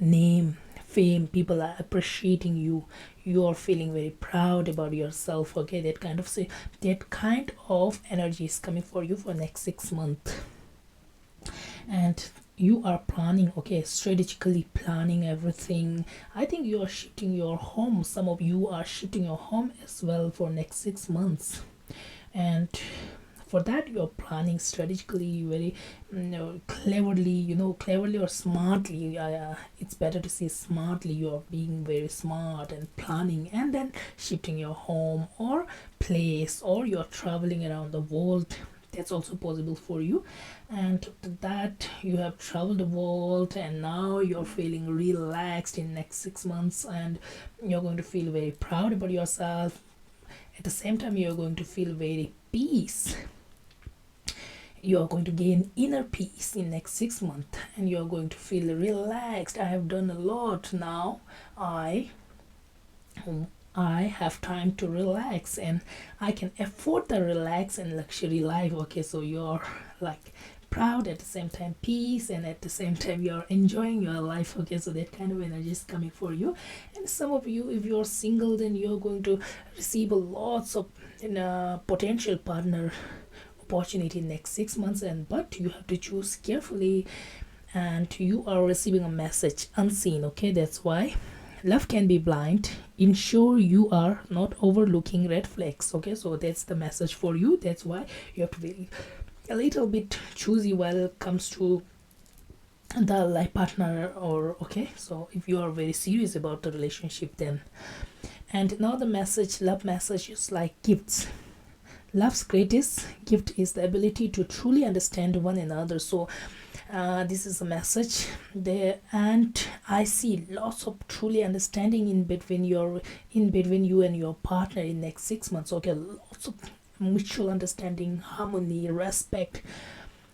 name, fame. People are appreciating you. You are feeling very proud about yourself, okay? That kind of say, that kind of energy is coming for you for next six months. And you are planning, okay, strategically planning everything. I think you are shifting your home. Some of you are shifting your home as well for next six months. And for that, you're planning strategically, very, mm, cleverly, you know, cleverly or smartly. Uh, it's better to say smartly. You're being very smart and planning, and then shifting your home or place, or you're traveling around the world. That's also possible for you. And after that, you have traveled the world, and now you're feeling relaxed in next six months, and you're going to feel very proud about yourself. At the same time, you're going to feel very peace. You are going to gain inner peace in next six months, and you are going to feel relaxed. I have done a lot now. I I have time to relax, and I can afford the relax and luxury life. Okay, so you're like proud, at the same time peace, and at the same time you're enjoying your life. Okay, so that kind of energy is coming for you. And some of you, if you're single, then you're going to receive a lots of, you know, potential partner opportunity next six months, and but you have to choose carefully. And you are receiving a message unseen, okay? That's why Love can be blind. Ensure you are not overlooking red flags. Okay, so that's the message for you. That's why you have to be a little bit choosy while it comes to the life partner, or, okay, so if you are very serious about the relationship, then. And now the message, love message is like gifts. Love's greatest gift is the ability to truly understand one another. So uh, this is a message there, and I see lots of truly understanding in between your, in between you and your partner in next six months. Okay, lots of mutual understanding, harmony, respect.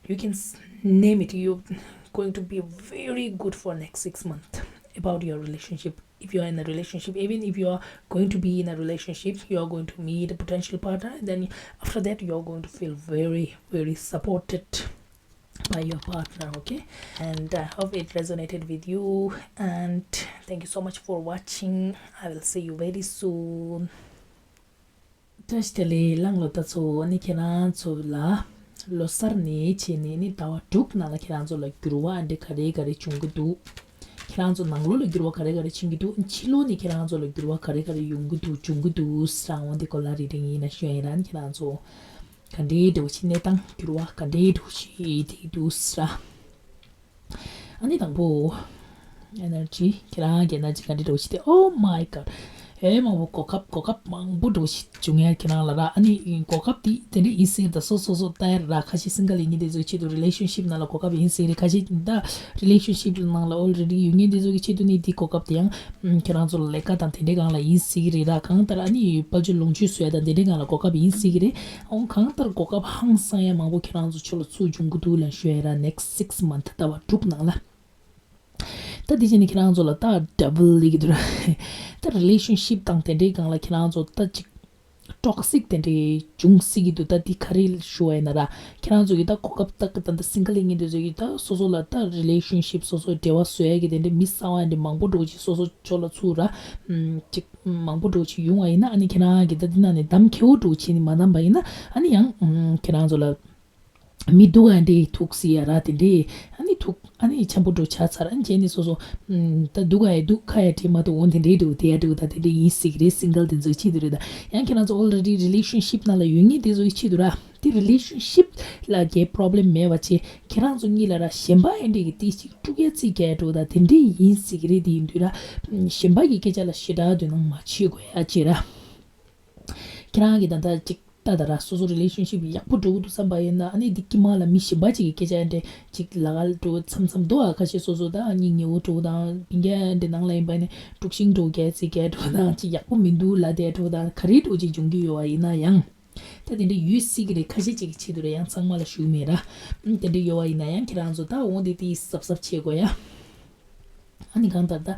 You can s- name it. You're going to be very good for next six months about your relationship. If you are in a relationship, even if you are going to be in a relationship, you are going to meet a potential partner, and then after that you are going to feel very, very supported by your partner. Okay, and I hope it resonated with you, and thank you so much for watching. I will see you very soon. བཀྲ་ཤིས་བདེ་ལེགས། གླང་ལོ་ད་ཚོ་ཨ་ནི་ཁྱེད་རང་ཚོ་ལ་ལོ་གསར་ནས་བྱས་ནས་ནི་ཟླ་བ་དྲུག་ནང་ལ་ཁྱེད་རང་ཚོ་ལ་འགྱུར་བ་འདི་ག་རེ་ག་རེ་འབྱུང་གི་འདུག་ཁྱེད་རང་ཚོ་ནང་ལོགས་ལ་འགྱུར་བ་ག་རེ་ག་རེ་ཕྱིན་གྱི་འདུག་ཕྱི་ལོགས་ནས་ཁྱེད་རང་ཚོ་ལ་འགྱུར་བ་ག་རེ་ག་རེ་ཡོང་གི་འདུག་འབྱུང་གི་འདུག་ཟེར་འོ་འདི་སྐོར་ལ་རེ་རེ་ཡིན་ན་ཤོད་ཡིན་ར། ཁྱེད་རང་ཚོ་ག་འདྲའི་འདྲ་བོ་ཞིག་གནས་སྟངས་འགྱུར་བ་ག་འདྲའི་འདྲ་བོ་ཞིག་འདི་འདུག་ཟེར། ཨ་ནི་དང་པོ། ཨེ་ནར་ཇི། ཁྱེད་རང་གི་ཨེ་ནར་ཇི་ག་འདྲ་འདྲ་བོ་ཞིག་སྟེ། Oh my god། ཨེ་མང་པོ་གོ་སྐབས་གོ་སྐབས་མང་པོ་འདྲ་བོ་ཞིག་བྱུང་ཡ་ཁྱེད་རང་ལ་ར། ཨ་ནི་གོ་སྐབས་དེ་དེ་འདྲ་ཡིན་སྲིད་ད་སོ་སོ་སོ་ལྟ་ཡ་ར། ཁ་ཤས་སིང་གལ་ཡིན་མཁན་དེ་ཚོའི་ཆེད་དུ་རི་ལེ་ཤན་ཤིབ་ནང་ལ་གོ་སྐབས་ཡིན་སྲིད་རེད། ཁ་ཤས་ད་རི་ལེ་ཤན་ཤིབ་ནང་ལ་ཨོལ་རེ་ཌི་ཡོད་མཁན་དེ་ཚོ་གི་ཆེད་དུ་ནི་དེ་གོ་སྐབས་དེ་ཡང་ཁྱེད་རང་ཚོ་ལ་ལས་ཀ་དང་དེ་འདྲའི་སྒང་ལ་ཡིན་སྲིད་རེད་ར། གང་ལྟར་ཨ་ནི་དཔལ་འབྱོར་ལོངས་སྤྱོད་བཟོ་ཡ་དང་དེ་འདྲའི་སྒང་ལ་གོ་སྐབས་ཡིན་སྲིད་རེད། འོང་གང་ལྟར་གོ་སྐབས་ཧང་སང་ཡ་མང་པོ་ཁྱེད་རང་ཚོ་ཕྱོགས་ལ་ཚུར་འབྱུང་གི་འདུག་ལབ་ཤོད་ཡ་ར། next six month ཟླ་བ་དྲུག་ནང་ལ། ད་དེ་བྱས་ནས་ཁྱེད་རང་ཚོ་ལ་ད་double ལི་གི་འདུག་ར། ད་རི་ལེ་ཤན་ཤིབ་དང་དེ་འདྲའི་སྒང་ལ་ཁྱེད་རང་ཚོ་ད་ཅིག་ཊོག་སིག་དེ་འདྲའི་འབྱུང་སྲིད་ཀྱི་འདུག་ད་འདི་ག་རེ་ཞུ་བ་ཡིན་ན་ར། ཁྱེད་རང་ཚོ་གི་ད་གོ་སྐབས་ད་གི་ད་ད་སིང་གལ་ཡིན་མཁན་དེ་ཚོ་གི་ད་སོ་སོ་ལ་ད་རི་ལེ་ཤན་ཤིབ་སོ་སོའི་འབྲེལ་བ་བཟོ་ཡ་གི་དེ་འདྲའི་མི་གསར་བ་དེ་འདྲའི་མང་པོ་འདྲ་བོ་ཅིག་སོ་སོ་ཕྱོགས་ལ་ཚུར་ར། ཅིག་མང་པོ་འདྲ་བོ་ཅིག་ཡོང་བ་ཡིན་ན་ཨ་ནི་ཁྱེད་རང་གི་ད་འདི་ནང་ནས་གདམ་ཁེ་པོ་འདྲ་བོ་བྱས་ནས་མ་གདམ་པ་ཡིན་ན་ཨ་ནི་ཡང་ཁྱེད་རང་ཚོ་ལ། མི་སྡུག་ག་འདྲའི་ཐུག་སྲིད་ཡ་ར། དེ་འདྲའི་ཨ་ནི་ཐུག་ཨ་ནི་འཆམ་པོ་འདྲ་བོ་ཆགས་ཚར། ཨ་ནི་བྱས་ནས་སོ་སོ་ཨམ། ད་སྡུག་ག་ཡ་སྡུག་ཁ་ཡ་བྲལ་མ་ཐུབ་འོང་དེ་འདྲའི་འདྲ་བོ་དེ་ཡ་འདྲ་བོ་ད་དེ་འདྲའི་ཡིན་སྲིད་ཀྱི་རེད། སིང་གལ་དེ་ཚོའི་ཆེད་དུ་རེད། ད་ཡང་ཁྱེད་རང་ཚོ་ཨོལ་རེ་ཌི་རི་ལེ་ཤན་ཤིབ་ནང་ལ་ཡོད་མཁན་དེ་ཚོའི་ཆེད་དུ་ར། དེ་རི་ལེ་ཤན་ཤིབ་ལ་གའི་པོ་རོབ་ལེམ་མེད་པ་བྱས་ཁྱེད་རང་ཚོ་གཉིས་ལ་ར་གཞན་པ་ཡ་འདྲ་གི་ཏི་ཅིག་དཀྲུག་ཡ་རྩིས་རྒྱག་འདྲ་བོ་ད་དེ་འདྲའི་ཡིན་སྲིད་ཀྱི་རེད། དེ་ཡིན་དུས་ར་གཞན་པ་གི་སྐད་ཆ་ལ་ཞེ་དྲག་དོ་སྣང་མ་བྱེད་དགོས་ཡ་བྱས་ར། ཁྱེད་རང་གི་ད་ལྟ་ཅིག་ད་ད་ར་སོ་སོ་རི་ལེ་ཤན་ཤིབ་ཡག་པོ་འགྲོ་གི་འདུག་བསམ་པ་ཡིན་ན་ཨ་ནི་འདི་དཀྱིལ་མ་ལ་མི་གཞན་པ་ཅིག་གི་སྐད་ཆ་འདྲ་ཅིག་ལ་ག་འགྲོ་མཚམས་མཚམས་འདུག་ཨ། ཁ་ཤས་སོ་སོ་ད་སྙིང་ཉེ་བོ་འགྲོ་དང་སྤུན་ཀྱག་འདྲ་ནང་ལ་ཡིན་པ་ནི་དཀྲུག་ཤིང་འགྲོ་རྒྱལ་ཚིག་རྒྱལ་འགྲོ་དང་ཅིག་ཡག་པོ་མི་འདུག་ལབ་བསྡད་འགྲོ་དང་ག་རེ་འགྲོ་ཅིག་འབྱུང་གི་ཡོད་པ་ཡིན་ན་ཡང་། ད་དེ་འདྲ་ཡོད་སྲིད་ཀྱི་རེད། ཁ་ཤས་ཅིག་གི་ཆེད་དུ་རེད། ཡང་ཚང་མ་ལ་ཞུ་གི་མེད་ར། ཨ་དེ་འདྲ་ཡོད་པ་ཡིན་ན་ཡང་ཁྱེད་རང་ཚོ་ད་འོང་དེ་དེ་གཟབ་གཟབ་བྱེད་དགོས་ཡ། ཨ་ནི་གང་ལྟར་ད་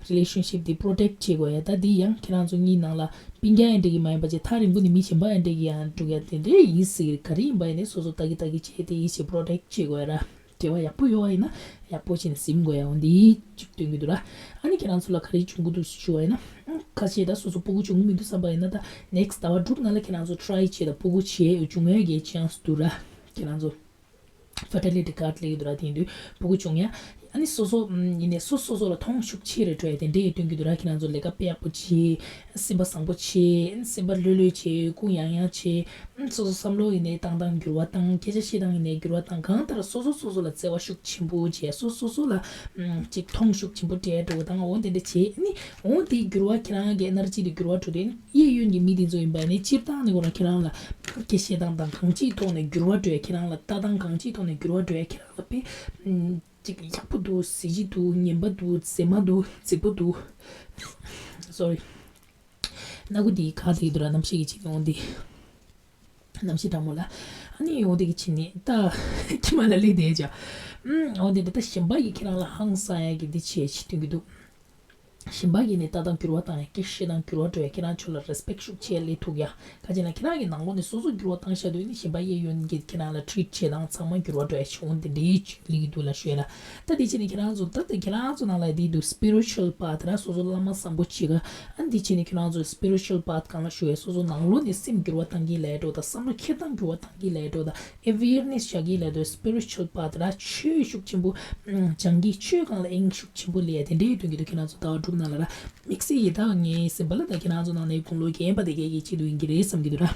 རི་ལེ་ཤན་ཤིབ་འདི་པོ་རོ་ཊེག་བྱེད་དགོས་ཡ། ད་འདི་ཡང་ཁྱེད་རང་ཚོ་གཉིས་ནང་ལ་སྤུན་ཀྱག་ཡ་འདྲ་གི་མ་ཡིན་པ་བྱས་ཐག་རིང་པོ་ནས་མི་གཞན་པ་ཡ་འདྲ་གི་ཡང་འགྲོ་ཡ་དེ་འདྲ་ཡིན་སྲིད་ཀྱི་རེད། ག་རེ་ཡིན་པ་ཡིན་ནའི་སོ་སོ་ལྟ་གི་ལྟ་གི་བྱས་དེ་ཡིན་ཞེས་པོ་རོ་ཊེག་བྱེད་དགོས་ཡ་ར། འབྲེལ་བ་ཡག་པོ་ཡོད་པ་ཡིན་ན་ཡག་པོ་བྱས་ནས་ཟིན་དགོས་ཡ། འོ་འདི་གཅིག་སྟོན་གྱི་འདུག་ར། ཨ་ནི་ཁྱེད་རང་ཚོ་ལ་ག་རེ་བྱུང་གི་འདུག་ཞུ་བ་ཡིན་ན། ཁ་ཤས་ད་སོ་སོ་སྤུ་གུ་བྱུང་གི་མི་འདུག་བསམ་པ་ཡིན་ན་ད་ནེག་སི་ཊི་ཟླ་བ་དྲུག་ནང་ལ་ཁྱེད་རང་ཚོ་ཊི་རའེ་བྱེད་དང་། སྤུ་གུ་བྱེད་བྱུང་ཡ་གི་ཆན་སི་འདུག་ར། ཁྱེད་རང་ཚོ་ཕར་ཊི་ལི་ཊི་ཀཱཌ་ལབ་ཀྱི་འདུག་ར། དེ་ཡིན་དུས་སྤུ་གུ་བྱུང་ཡ། ཨ་ནི་སོ་སོ་ཨམ། ཡིན་ནའི་སོ་སོ་སོ་ལ་མཐོང་ཤུགས་ཆེ་རེ་འགྲོ་ཡ་དེ་འདྲས་སྟོན་གྱི་འདུག་ར། ཁྱེད་རང་ཚོ་ལས་ཀ་དཔེ་ཡག་པོ་བྱེད། སེམས་པ་བཟང་པོ་བྱེད། སེམས་པ་ལྷོད་ལྷོད་བྱེད། སྐུ་ཡང་ཡང་བྱེད། ཨམ། སོ་སོ་བསམ་བློ་ཡིན་ནའི་བཏང་སྟངས་འགྱུར་བ་བཏང་། སྐད་ཆ་བཤད་སྟངས་ཡིན་ནའི་འགྱུར་བ་བཏང་། གང་ལྟར་སོ་སོ་སོ་སོ་ལ་བརྩེ་བ་ཤུགས་ཆེན་པོ་བྱེད། སོ་སོ་སོ་ལ་ཨམ། ཅིག་མཐོང་ཤུགས་ཆེན་པོ་སྤྲད་འགྲོ་བ་དང་འོ་དེ་འདྲ་བྱེད། ཨ་ནི་འོ་དེའི་འགྱུར་བ་ཁྱེད་རང་གི་ཨེ་ནར་ཇི་དེ་འགྱུར་བ་འགྲོ་དུས། གཡས་གཡོན་གྱི་མི་དེ་ཚོ་ཡིན་པ་ནི་སྤྱིར་བཏང་ནས་ཁོ་རང་ཁྱེད་རང་ལ་སྐད་བཤད་སྟངས་དང་གང་ཅིའི་ཐོག་ནས་འགྱུར་བ་འགྲོ་ཡ། ཁྱེད་རང་ལ་ལྟ་སྟངས་གང་ཅིའི་ཐོག་ནས་འགྱུར་བ་འགྲོ་ཡ། ཁྱེད་རང་ལ་དཔེ་ཨམ། ཅིག་ཡག་པོ་འདུག་གཟི་བརྗིད་འདུག་ངན་པ་འདུག་མཛེས་མ་འདུག་རྫིག་པོ་འདུག་སོ་རི། སྣ་ཁུག་འདི་ག་དེ་འདུག་ར། གནམ་གཤིས་ཀྱི་ཆེད་དུ་འོང་འདི། གནམ་གཤིས་གྲང་མོ་ལ། ཨ་ནི་འོ་དེ་གི་ཕྱི་ནས་ད་ཁྱིམ་ལ་སླེབས་བསྡད་བྱ། ཨམ། འོ་དེ་འདྲ་ད་གཞན་པ་ཡིས་ཁྱེད་རང་ལ་ཧང་སང་ཡ་གི་འདི་བྱས་ཤིག་སྟོན་གྱི་འདུག་གཞན་པ་ཡིས་ནི་ལྟ་སྟངས་འགྱུར་བ་བཏང་ཡ། སྐད་བཤད་སྟངས་འགྱུར་བ་འགྲོ་ཡ། ཁྱེད་རང་ཚོ་ལ་རེ་སི་པེག་ཤུགས་ཆེ་སླེབས་ཐུབ་ཡ། ག་ཅི་ན་ཁྱེད་རང་གི་ནང་ལོགས་ནས་སོ་སོ་འགྱུར་བ་བཏང་བཞག་དུས་ནི་གཞན་པ་གཡས་གཡོན་གྱིས་ཁྱེད་རང་ལ་ཊི་རིཊ་བྱེད་སྟངས་ཚང་མ་འགྱུར་བ་འགྲོ་ཡ་བྱུང་། འོ་དེ་འདྲའི་ཅིག་སླེབས་ཀྱི་འདུག་ལབ་ཞུ་ཡ་ལ། ད་དེ་བྱས་ནས་ཁྱེད་རང་ཚོ་ད་ལྟ་ཁྱེད་རང་ཚོ་ནང་ལ་འདི་འདུག་སི་པི་རི་ཅུ་ཨལ་པཱཐ་ར། སོ་སོ་བླ་མ་བཟང་པོ་ཅིག་ག་ཨ་འདི་བྱས་ནས་ཁྱེད་རང་ཚོ་སི་པི་རི་ཅུ་ཨལ་པཱཐ་གང་ལ་ཞུ་ཡ། སོ་སོ་ནང་ལོགས་ནས་སེམས་འགྱུར་བ་བཏང་གི་ལས་འགྲོ་དང་། བསམ་བློ་འཁྱེར་སྟངས་འགྱུར་བ་བཏང་གི་ལས་འགྲོ་དང་། ཨེ་ཝེར་ནེ་སི་བྱ་གི་ལས་འགྲོ། སི་པི་རི་ཅུ་ཨལ་པཱཐ་ར། ཆོས་ཤུགས་ཆེན་པོ་སྦྱང་གི། ཆོས་སྒང་ལ་དབྱིངས་ཤུགས་ཆེན་པོ་སླེབས་ཡ་དེ་འདྲའི་སྟོན་གྱི་འདུག་ཁྱེད་རང་ཚོ་ཟླ་བ་དྲུག་ ནང་ལ་ར། དམིགས་བསལ་གྱི་ད་ངའི་སེམས་པ་ལ་ད་ཁྱེད་རང་ཚོ་ནང་ནས་དགུང་ལོ་རྒན་པ་དེ་གས་ཀྱི་ཆེད་དུ་ཡིན་གྱི་རེད་བསམ་གྱི་འདུག་ར།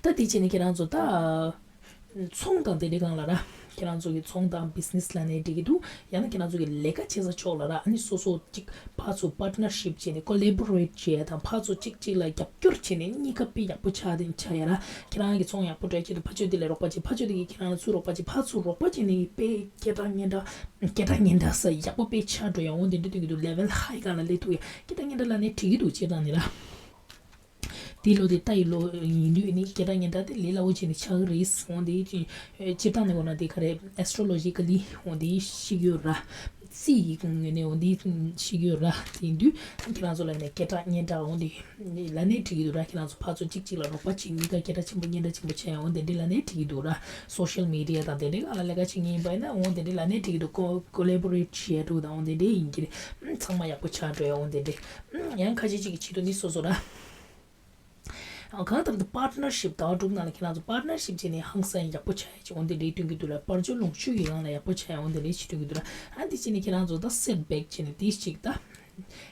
ད་དེ་བྱས་ནས་ཁྱེད་རང་ཚོ་ད། ཚོང་དང་དེ་འདྲའི་སྒང་ལ་ར། ཁྱེད་རང་ཚོ་གི་ཚོང་དང་བི་ཛི་ནེ་སི་ལབ་ནའི་འགྲིག་གི་འདུག། ཡང་ན་ཁྱེད་རང་ཚོ་གི་ལས་ཀ་བྱེད་ས་ཕྱོགས་ལ་ར། ཨ་ནི་སོ་སོ་གཅིག་ཕར་ཚུར་པར་ཊི་ནར་ཤིབ་བྱས་ནས་ཀོ་ལེ་བོ་རེ་ཊི་བྱས་དང་ཕར་ཚུར་གཅིག་གཅིག་ལ་རྒྱབ་སྐྱོར་བྱས་ནས་གཉིས་ཀ་དཔེ་ཡག་པོ་ཆགས་དེ་ཆགས་ཡ་ར། ཁྱེད་རང་གི་ཚོང་ཡག་པོ་འགྲོ་ཡ་ཆེད་དུ་ཕར་ཕྱོགས་དེ་ལ་རོགས་པ་བྱེད། ཕར་ཕྱོགས་དེ་གིས་ཁྱེད་རང་ལ་ཚུར་རོགས་པ་བྱེད། ཕར་ཚུར་རོགས་པ་བྱས་ནས་དཔེ་སྐད་གྲགས་སྙན་གྲགས། སྐད་གྲགས་སྙན་གྲགས་ས་ཡག་པོ་དཔེ་ཆགས་འགྲོ་ཡ། འོ་དེ་འདྲ་སྟོན་གྱི་འདུག། ལེ་ཝལ་ཧའི་སྒང་ལ་སླེབས་ཐུབ་ཡ། སྐད་གྲགས་སྙན་གྲགས་ལབ་ནའི་འགྲིག་གི་འདུག། སྤྱིར་བཏང་ནི་ར། དེའི་ལོ་དེ་ལྟ་ཡི་ལོ་ཡིན་དུས་ནི་སྐད་གྲགས་སྙན་གྲགས་དེ་ལས་སླ་བོ་བྱས་ནས་ཆགས་ཀྱི་རེད། འོ་དེ་སྤྱིར་བཏང་ནས་འོ་ན་དེ་ག་རེ་ཨེ་སི་ཊོ་ལོ་ཇི་ཀ་ལི་འོ་དེ་ཤེས་ཀྱི་ཡོད་ར། རྩིས་ཡི་ངོས་ནས་འོ་དེ་ཤེས་ཀྱི་ཡོད་ར། དེ་ཡིན་དུས་ཁྱེད་རང་ཚོ་ལ་ནས་སྐད་གྲགས་སྙན་གྲགས་འོ་དེ་ལབ་ནའི་འགྲིག་གི་འདུག་ར། ཁྱེད་རང་ཚོ་ཕར་ཚུར་གཅིག་གཅིག་ལ་རོགས་པ་བྱེད། གཉིས་ཀ་སྐད་གྲགས་ཆེན་པོ་སྙན་གྲགས་ཆེན་པོ་བྱས་འོ་དེ་འདྲ་ལབ་ནའི་འགྲིག་གི་འདུག་ར། སོ་ཤལ་མི་ཌི་ཡ་དང་དེ་འདྲའི་སྒང་ལ་ལས་ཀ་བྱེད་མཁན་ཡིན་པ་ཡིན་ན་འོ་དེ་འདྲ་ལབ་ནའི་འགྲིག་གི་འདུག། ཀོ་ཀོ་ལེ་བོ་རེ་ཊི་བྱེད་ཡ་འདྲ་བོ་དང་འོ་དེ་འདྲ་ཡིན་གྱི་རེད། ཚང་མ་ཡག་པོ་ཆགས་འགྲོ་ཡ་འོ་དེ་འདྲ། ཡང་ཁ་ཤས་ཅིག་གི་ཆེད་དུ་ནི་སོ་སོ་ར། གང་ལྟར་དུ་པར་ཊི་ནར་ཤིབ་ཟླ་བ་དྲུག་ནང་ལ་ཁྱེད་རང་ཚོ་པར་ཊི་ནར་ཤིབ་བྱས་ནས་ཧང་སང་ཡག་པོ་ཆགས་ཡ་ཅིག་འོ་དེ་འདྲའི་སྟོན་གྱི་འདུག་ལ། དཔལ་འབྱོར་ལོངས་སྤྱོད་ཀྱི་སྒང་ལ་ཡག་པོ་ཆགས་ཡ་འོ་དེ་འདྲའི་ཅིག་སྟོན་གྱི་འདུག་ར། ཨ་འདི་བྱས་ནས་ཁྱེད་རང་ཚོ་ད་སེ་ཊི་བེག་བྱས་ནས་དེ་ཅིག་ད།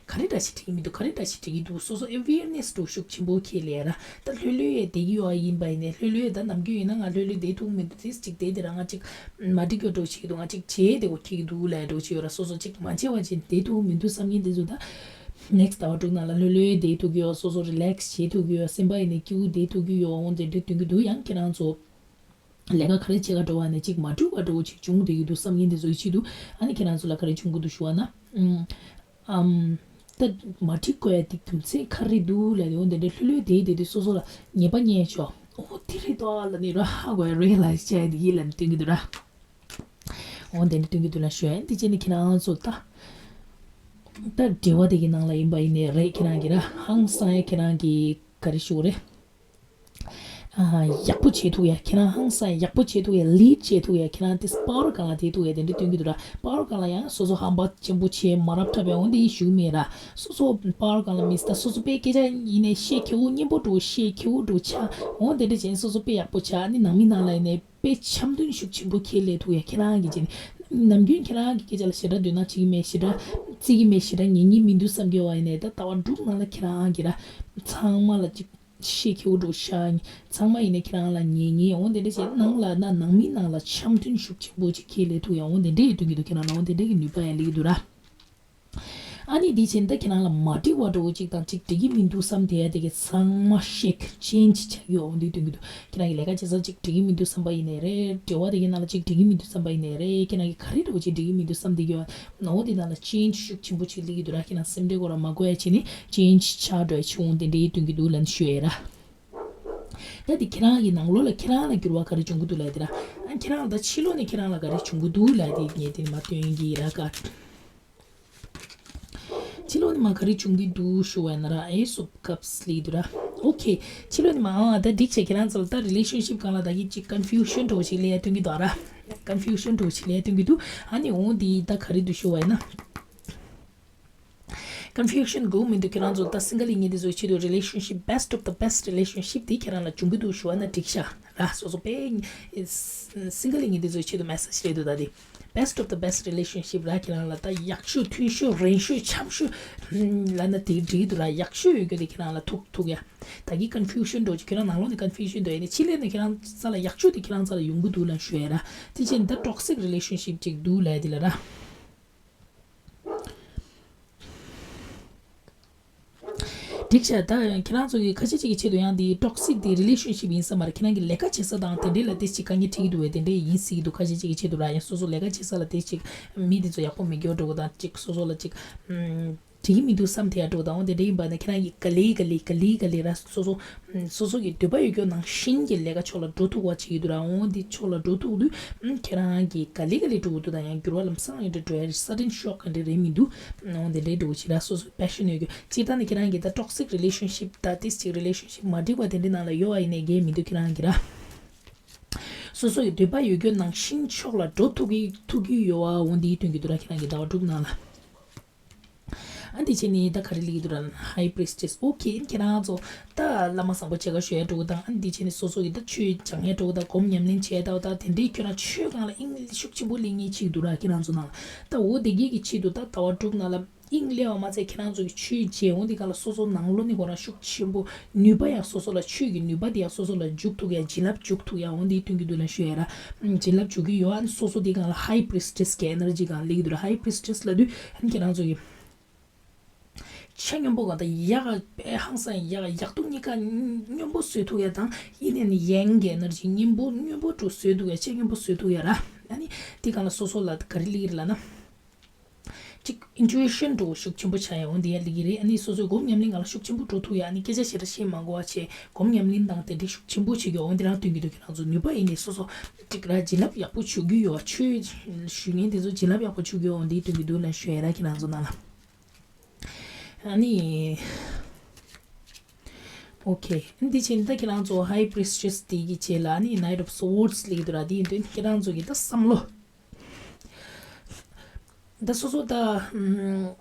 ག་རེ་འདྲ་ཞིག་འགྲིག་གི་མི་འདུག། ག་རེ་འདྲ་ཞིག་འགྲིག་གི་འདུག། སོ་སོ་ཨེ་ཝེར་ནེ་སི་འདྲ་བོ་ཤུགས་ཆེན་པོ་ཁྱེར་ལས་ར། ད་ལྷོད་ལྷོད་ཡས་བསྡད་ཀྱི་ཡོད་ཡིན་པ་ཡིན་ནའི་ལྷོད་ལྷོད་ཡས་ད་ནམ་རྒྱུན་ཡིན་ན་ང་ལྷོད་ལྷོད་བསྡད་ཐུབ་མི་འདུག། དེ་ཅིག་བསྡད་དེ་ར་ང་ཅིག་མ་འགྲིག་གི་འདྲ་བོ་བྱེད་ཀྱི་འདུག། ང་ཅིག་བྱས་དེ་འོ་ཁྱེར་གྱི་འདུག་ལབ་འདྲ་བོ་བྱེད་ཡོད་ར། སོ་སོ་ཅིག་མ་བྱས་པ་བྱས་བསྡད་ཐུབ་མི་འདུག་བསམ་མཁན་དེ་ཚོ་ད་ནེག་སི་ཊི་ཟླ་བ་དྲུག་ནང་ལ་ལྷོད་ལྷོད་ཡས་བསྡད་ཐུབ་ཀྱི་ཡོད། སོ་སོ་རི་ལེག་སི་བྱེད་ཐུབ་ཀྱི་ཡོད། སེམས་པ་ཡིན་ནའི་སྐྱིད་པོ་བསྡད་ཐུབ་ཀྱི་ཡོད། འོ་དེ་འདྲ་སྟོན་གྱི་འདུག། ཡང་ཁྱེད་རང་ཚོ་ལས་ཀ་ག་རེ་བྱེད་ག་འགྲོ་བ་ནས་ཅིག་མ་འགྲིག་པ་འདྲ་བོ་ཅིག་བྱུང་བསྡད་ཀྱི་འདུག་བསམ་མཁན་དེ་ཚོ་ཡི་ཆེད་དུ། ཨ་ནི་ཁྱེད་རང་ཚོ་ལ་ག་རེ་བྱུང་གི་འདུག་ཞུ་བ་ན། ཨམ། ད་མ་འགྲིག་དགོས་ཡ་དེ་རྒྱུ་མཚན་ག་རེ་འདུག་ལབ་དེ་འོ་དེ་འདྲ་ལྷོད་ལྷོད་བསྡད་བསྡད་དུས་སོ་སོ་ལ་ངེས་པ་རྙེད་ཆོག། ཨོ་དེ་རེད་དོ་ལབ་ནས་ར་ཧ་གོ་ཡ་རི་ཡ་ལའི་ཛི་བྱས་ཡ་དེ་ཡིད་ལ་སྟོན་གྱི་འདུག་ར། འོ་དེ་འདྲ་སྟོན་གྱི་འདུག་ལབ་ཞུ་ཡ། དེ་བྱས་ནས་ཁྱེད་རང་ཚོ་ད་ད་འབྲེལ་བ་དེ་གི་ནང་ལ་ཡིན་པ་ཡིན་ནའི་རེད། ཁྱེད་རང་གི་ར་ཧང་སང་ཡ་ཁྱེད་རང་གི་ག་རེ་ཞུ་དགོས་རེད། ཨ། ཡག་པོ་བྱེད་ཐུབ་ཡ། ཁྱེད་རང་ཧང་སང་ཡག་པོ་བྱེད་ཐུབ་ཡ། ལིཌ་བྱེད་ཐུབ་ཡ། ཁྱེད་རང་དེ་པ་ཝར་སྒང་ལ་བསྡད་ཐུབ་ཡ་དེ་འདྲ་སྟོན་གྱི་འདུག་ར། པ་ཝར་སྒང་ལ་ཡང་སོ་སོ་ཧམ་པ་ཆེན་པོ་བྱས་མ་རབས་འཁྲབ་ཡ་འོ་འདི་ཞུ་མེད་ར། སོ་སོ་པ་ཝར་སྒང་ལ་མི་སྟ་སོ་སོ་དཔེ་སྐད་ཆ་ཡིན་ནའི་བཤད་ཁེ་བོ་སྙན་པོ་འགྲོ་བཤད་ཁེ་བོ་འགྲོ་ཆ་འོ་དེ་འདྲ་བྱས་སོ་སོ་དཔེ་ཡག་པོ་ཆགས། ཨ་ནི་ནང་མི་ནང་ལ་ཡིན་ནའི་དཔེ་འཆམ་མཐུན་ཤུགས་ཆེན་པོ་ཁྱེར་ལས་ཐུབ་ཡ། ཁྱེད་རང་གི་བྱས་ནས་ནམ་རྒྱུན་ཁྱེད་རང་གི་སྐད་ཆ་ལ་ཞེ་དྲག་འདོད་སྣང་བྱེད་ཀྱི་མེད། ཞེ་དྲག་བརྩི་གི་མེད། ཞེ་དྲག་ཉན་གྱི་མི་འདུག་བསམ་གྱི་ཡོད་པ་ཡིན་ནའི་ད་ཟླ་བ་དྲུག་ནང་ལ་ཁྱེད་རང་གི་ར་ཚང་མ་ལ་ཅིག་ཤེས་ཁེ་བོ་འགྲོ་ཤ། ཚང་མ་ཡིན་ནའི་ཁྱེད་རང་ལ་ཉན་ཉན་འོང་དེ་འདྲ་བྱས་ནང་ལ་ན་ནང་མི་ནང་ལ་འཆམ་མཐུན་ཤུགས་ཆེན་པོ་ཅིག་ཁྱེར་ལས་ཐུབ་ཡ་འོང་དེ་འདྲ་ཡི་སྟོན་གྱི་འདུག། ཁྱེད་རང་ལ་འོང་དེ་འདྲ་གི་ནུས་པ་ཡང་སླེབས་ཀྱི་འདུག་ར། ཨ་ནི་དེ་བྱས་ད་ཁྱེད་རང་ལ་མ་འགྲིག་པ་འདྲ་བོ་ཅིག་དང་ཅིག་འགྲིག་གི་མི་འདུག་བསམ་དེ་ཡ་དེ་གི་ཚང་མ་ཤེག་ཅེན་ཇི་ཆགས་ཡོད་འོང་དེ་སྟོན་གྱི་འདུག། ཁྱེད་རང་གི་ལས་ཀ་བྱེད་ས་ཅིག་འགྲིག་གི་མི་འདུག་བསམ་པ་ཡིན་ནའི་རེད། འབྲེལ་བ་དེ་གི་ནང་ལ་ཅིག་འགྲིག་གི་མི་འདུག་བསམ་པ་ཡིན་ནའི་རེད། ཁྱེད་རང་གི་ག་རེ་འདྲ་བོ་ཅིག་འགྲིག་གི་མི་འདུག་བསམ་དེ་གི་ཡོད་ན་འོ་དེ་ནང་ལ་ཅེན་ཇི་ཤུགས་ཆེན་པོ་ཅིག་སླེབས་ཀྱི་འདུག་ར། ཁྱེད་རང་སེམས་ཁྲལ་སྐོར་ལ་མ་དགོས་ཡ་བྱས་ནས་ཅེན་ཇི་ཆགས་འགྲོ་ཡ་ཆེ་འོང་དེ་འདྲའི་སྟོན་གྱི་འདུག་ལབ་ནས་ཞུ་ཡ་ར། ད་དེ་ཁྱེད་རང་གི་ནང་ལོགས་ལ་ཁྱེད་རང་ལ་འགྱུར་བ་ག་རེ་འབྱུང་གི་འདུག་ལབ་དེ་ར། ཨ་ཁྱེད་རང་ད་ཕྱི་ལོགས་ནས་ཁྱེད་རང་ལ་ག་རེ་འབྱུང་གི་འདུག་ལབ་དེ་ངས་དེ་ནས་མ་སྟོན་གྱི་ར་ཀ། ཕྱི་ལོགས་ནས་མ་ག་རེ་བྱུང་གི་འདུག་ཞུ་བ་ན་ར་ཨེ་སོབ་ཀབ་སི་ལི་འདུག་ར། ཨོ་ཁེ། ཕྱི་ལོགས་ནས་མ་ཨ་ད་འགྲིག་བྱས་ཁྱེད་རང་ཚོ་ལ་ད་རི་ལེ་ཤན་ཤིབ་སྒང་ལ་ད་གི་ཅིག་ཀོན་ཕིའུ་ཤན་འདྲ་བོ་ཞིག་སླེབས་ཡ་སྟོན་གི་འདུག་ཨ་ར། ཀོན་ཕིའུ་ཤན་འདྲ་བོ་ཞིག་སླེབས་ཡ་སྟོན་གི་འདུག། ཨ་ནི་འོ་འདི་ད་ག་རེ་འདུག་ཞུ་བ་ཡིན་ན། ཀོན་ཕིའུ་ཤན་དགོས་མི་འདུག། ཁྱེད་རང་ཚོ་ད་སིང་གལ་ཡིན་མཁན་དེ་ཚོའི་ཆེད་དུ་རི་ལེ་ཤན་ཤིབ་best of the best relationship དེ་ཁྱེད་རང་ལ་བྱུང་གི་འདུག་ཞུ་བ་ན་འགྲིག་ཤག་ར། སོ་སོ་དཔེ་སིང་གལ་ཡིན་མཁན་དེ་ཚོའི་ཆེད་དུ་མེ་སེ་ཇི་རེད་འདུག་ད་དེ། Best of the best relationship ར། ཁྱེད་རང་ལ་ད་ཡག་ཤོས་འཐུས་ཤོས་རན་ཤོས་འཆམ་ཤོས་ལབ་ན་དེ་འགྲིག་འདུག་ར། ཡག་ཤོས་ཡོད་རྒྱུ་དེ་ཁྱེད་རང་ལ་ཐུག་ཐུག་ཡ། ད་གི་ཀོན་ཕིའུ་ཤན་འདྲ་བོ་ཅིག་ཁྱེད་རང་ནང་ལོགས་ནས་ཀོན་ཕིའུ་ཤན་འདྲ་ཡིན་ནའི་ཕྱི་ལོགས་ནས་ཁྱེད་རང་རྩ་ལ་ཡག་ཤོས་དེ་ཁྱེད་རང་རྩ་ལ་ཡོང་གི་འདུག་ལབ་ཞུ་ཡ་ར། དེ་བྱས་ནས་ད་ཊོག་སིག་རི་ལེ་ཤན་ཤིབ་ཅིག་འདུག་ལབ་ཡ་དེ་ལ་ར། འགྲིག་ཤག། ད་ཁྱེད་རང་ཚོ་གི་ཁ་ཤས་ཅིག་གི་ཆེད་དུ་ཡང་དེ་ཊོག་སིག་དེ་རི་ལེ་ཤན་ཤིབ་ཡིན་ས་མ་རེད། ཁྱེད་རང་གི་ལས་ཀ་བྱེད་ས་དང་དེ་འདྲའི་ལ་དེ་ཅིག་དཀའ་ངལ་འཕྲད་ཀྱི་འདུག་བས། དེ་འདྲའི་ཡིན་སྲིད་ཀྱི་འདུག། ཁ་ཤས་ཅིག་གི་ཆེད་དུ་ར། ཡང་སོ་སོ་ལས་ཀ་བྱེད་ས་ལ་དེ་ཅིག་མི་དེ་ཚོ་ཡག་པོ་མི་འགྱུར་འགྲོ་གི་དང་ཅིག་སོ་སོ་ལ་ཅིག་ཨམ། འགྲིག་གི་མི་འདུག་བསམ་དེ་ཡ་འགྲོ་དང་། འོ་དེ་འདྲ་ཡིན་པ་ན་ཁྱེད་རང་གིས་ག་ལེ་ག་ལེ་ག་ལེ་ག་ལེ་ར་སོ་སོ་སོ་སོ་གི་འདོད་པ་ཡོད་རྒྱུ་ནང་བཞིན་གྱི་ལས་ཀ་ཕྱོགས་ལ་འགྲོ་ཐུབ་པ་བྱེད་ཀྱི་འདུག་ར། འོ་འདི་ཕྱོགས་ལ་འགྲོ་ཐུབ་དུས་ཨམ། ཁྱེད་རང་གིས་ག་ལེ་ག་ལེ་འགྲོ་གི་འདུག་དང་། ཡང་འགྱུར་བ་ལམ་སང་ཡང་འདྲ་འགྲོ་ཡ་རེད། སཱ་ཌན་ཤོག་ག་འདྲ་རེད་མི་འདུག། འོ་དེ་འདྲའི་འགྲོ་བྱེད་ར། སོ་སོ་པེ་ཤན་ཡོད་རྒྱུ། སྤྱིར་བཏང་ནི་ཁྱེད་རང་གིས་ད་ཊོག་སིག་རི་ལེ་ཤན་ཤིབ་ད་ཏིས་ཅིག་རི་ལེ་ཤན་ཤིབ་མ་འགྲིག་པ་དེ་འདྲའི་ནང་ལ་ཡོད་པ་ཡིན་ནའི་འགལ་མི་འདུག། ཁྱེད་རང་གིས་ར་སོ་སོ་ཡི་འདོད་པ་ཡོད་རྒྱུ་ནང་བཞིན་ཕྱོགས་ལ་འགྲོ་ཐུབ་ཀྱི་ཐུབ་ཀྱི་ཡོད་པ་འོ་འདི་སྟོན་གྱི་འདུག་ར། ཁྱེད་རང་གིས་ཟླ་བ་དྲུག་ནང་ལ། ཨ་འདི་བྱས་ནས་ད་ག་རེ་ལབ་ཀྱི་འདུག་ར། ཧའི་པི་རི་སི་ཊེ་སི། ཨོ་ཁེ། ཁྱེད་རང་ཚོ་ད་བླ་མ་བཟང་པོ་མཇལ་ཁ་ཞུ་ཡ་འགྲོ་གི་དང་། ཨ་འདི་བྱས་ནས་སོ་སོ་གི་ད་ཆོས་སྦྱང་ཡ་འགྲོ་གི་དང་། སྒོམ་ཉམས་ལེན་བྱས་ད་ད་དེ་འདྲའི་ཁྱོད་རང་ཆོས་སྒང་ལ་དབྱིངས་ཤུགས་ཆེན་པོ་སླེབས་མཁན་ཅིག་འདུག་ར། ཁྱེད་རང་ཚོ་ནང་ལ་ད་འོ་དེ་གས་ཀྱི་ཆེད་དུ་ད་ཟླ་བ་དྲུག་ནང་ལ་ དབྱིངས་སླེབས་པ་མ་ཚད་ཁྱེད་རང་ཚོ་གི་ཆོས་བྱེད་འོང་དེ་ག་ལ་སོ་སོ་ནང་ལོགས་ནས་ཁོ་རང་ཤུགས་ཆེན་པོ་ནུས་པ་ཡང་སོ་སོ་ལ་ཆོས་ཀྱི་ནུས་པ་དེ་ཡང་སོ་སོ་ལ་འཇུག་ཐུབ་ཡ་བྱིན་རླབས་འཇུག་ཐུབ་ཡ་འོང་དེ་སྟོན་གྱི་འདུག་ལབ་ཞུ་ཡ་ར། བྱིན་རླབས་འཇུག་གི་ཡོད། ཨ་ནི་སོ་སོ་དེ་ག་ལ་High Priestess གི་energy ག་ལ་སླེབས་ཀྱི་འདུག་ར། High Priestess ལབ་དུས་ཨ་ནི་ཁྱེད་རང་ཚོ་གི་ཆེ་སྙོམས་པོ་གང་ལྟར་ཡག་ག་དཔེ་ཧང་སང་ཡག་ག་ཡག་སྡུག་གཉིས་ཀ་སྙོམས་པོ་བཟོ་ཐུབ་ཡ་དང་ཡིན་ནའི་ནི་ཡང་གི་energy སྙོམས་པོ་སྙོམས་པོ་འགྲོ་བཟོ་ཐུབ་ཡ་ཆེ་སྙོམས་པོ་བཟོ་ཐུབ་ཡ་ར། ཨ་ནི་དེ་ག་ལ་སོ་སོ་ལ་ག་རེ་སླེབས་ཀྱི་རེད་ལབ་ན། གཅིག་intuition འདྲ་བོ་ཤུགས་ཆེན་པོ་ཆགས་ཡ་འོང་དེ་ཡ་སླེབས་ཀྱི་རེད། ཨ་ནི་སོ་སོའི་སྒོམ་ཉམས་ལེན་སྒང་ལ་ཤུགས་ཆེན་པོ་འགྲོ་ཐུབ་ཡ། ཨ་ནི་སྐད་ཆ་ཞེ་དྲག་བཤད་མ་དགོས་པ་བྱས་སྒོམ་ཉམས་ལེན་དང་དེ་འདྲའི་ཤུགས་ཆེན་པོ་བྱེད་རྒྱུ་འོང་དེ་རང་སྟོན་གྱི་འདུག་ཁྱེད་རང་ཚོ་ནུས་པ་ཡིན་ནའི་སོ་སོ་གཅིག་ར་བྱིན་རླབས་ཡག་པོ་འཇུག་རྒྱུ་ཡོད། ཆོས་ཞུ་མཁན་དེ་ཚོ་བྱིན་རླབས་ཡག་པོ་འཇུག་རྒྱུ་ཡོད་འོང་དེ་སྟོན་གྱི་འདུག་ལབ་ཞུ་ཡ་ར་ཁྱེད་རང་ཚོ་ནང་ལ། ཨ་ནི། ཨོ་ཁེ། འདི་བྱས་ནས་ད་ཁྱེད་རང་ཚོ་High Priestess དེ་གི་རྗེས་ལ་ཨ་ནི་Knight of Swords སླེབས་ཀྱི་འདུག་ར། དེ་ཡིན་དུས་ཁྱེད་རང་ཚོ་གི་ད་བསམ་བློ། ད་སོ་སོ་ད། ཨམ།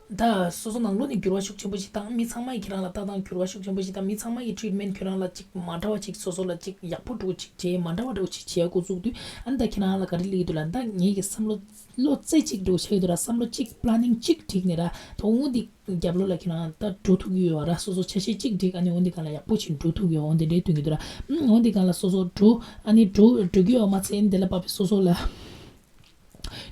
ད་སོ་སོ་ནང་ལོགས་ནས་འགྱུར་བ་ཤུགས་ཆེན་པོ་ཞིག་བཏང་། མི་ཚང་མ་གིས་ཁྱེད་རང་ལ་ལྟ་སྟངས་འགྱུར་བ་ཤུགས་ཆེན་པོ་ཞིག་བཏང་། མི་ཚང་མ་གིས་treatment ཁྱེད་རང་ལ་ཅིག་མ་འདྲ་བ་ཅིག་སོ་སོ་ལ་ཅིག་ཡག་པོ་འདྲ་བོ་ཅིག་བྱས། མ་འདྲ་བ་འདྲ་བོ་ཅིག་བྱས་འགོ་བཙུགས་དུས་ཨ་ནི་ད་ཁྱེད་རང་ལ་ག་རེ་སླེབས་ཀྱི་འདུག་ལབ་ན། ད་ངེད་ཀྱི་བསམ་བློ་བློ་རྩེ་གཅིག་འདྲ་བོ་ཆགས་ཀྱི་འདུག་ར། བསམ་བློ་གཅིག་planning གཅིག་བསྒྲིགས་ནས་ར། ད་འོ་འདི་རྒྱབ་ལོགས་ལ་ཁྱེད་རང་ད་འགྲོ་ཐུབ་ཀྱི་ཡོད་ར། སོ་སོ་ཆ་ཤས་གཅིག་བསྒྲིགས། ཨ་ནི་འོ་འདི་སྒང་ལ་ཡག་པོ་ཅིག་འགྲོ་ཐུབ་ཀྱི་ཡོད། འོ་འདི་འདྲའི་སྟོན་གྱི་འདུག་ར། ཨམ། འོ་འདི་སྒང་ལ་སོ་སོ་འགྲོ། ཨ་ནི་འགྲོ་འགྲོ་གི་ཡོད་མ་ཚད་ཨ་ནི་དེ་ལ་དཔག་པའི་སོ་སོ་ལ།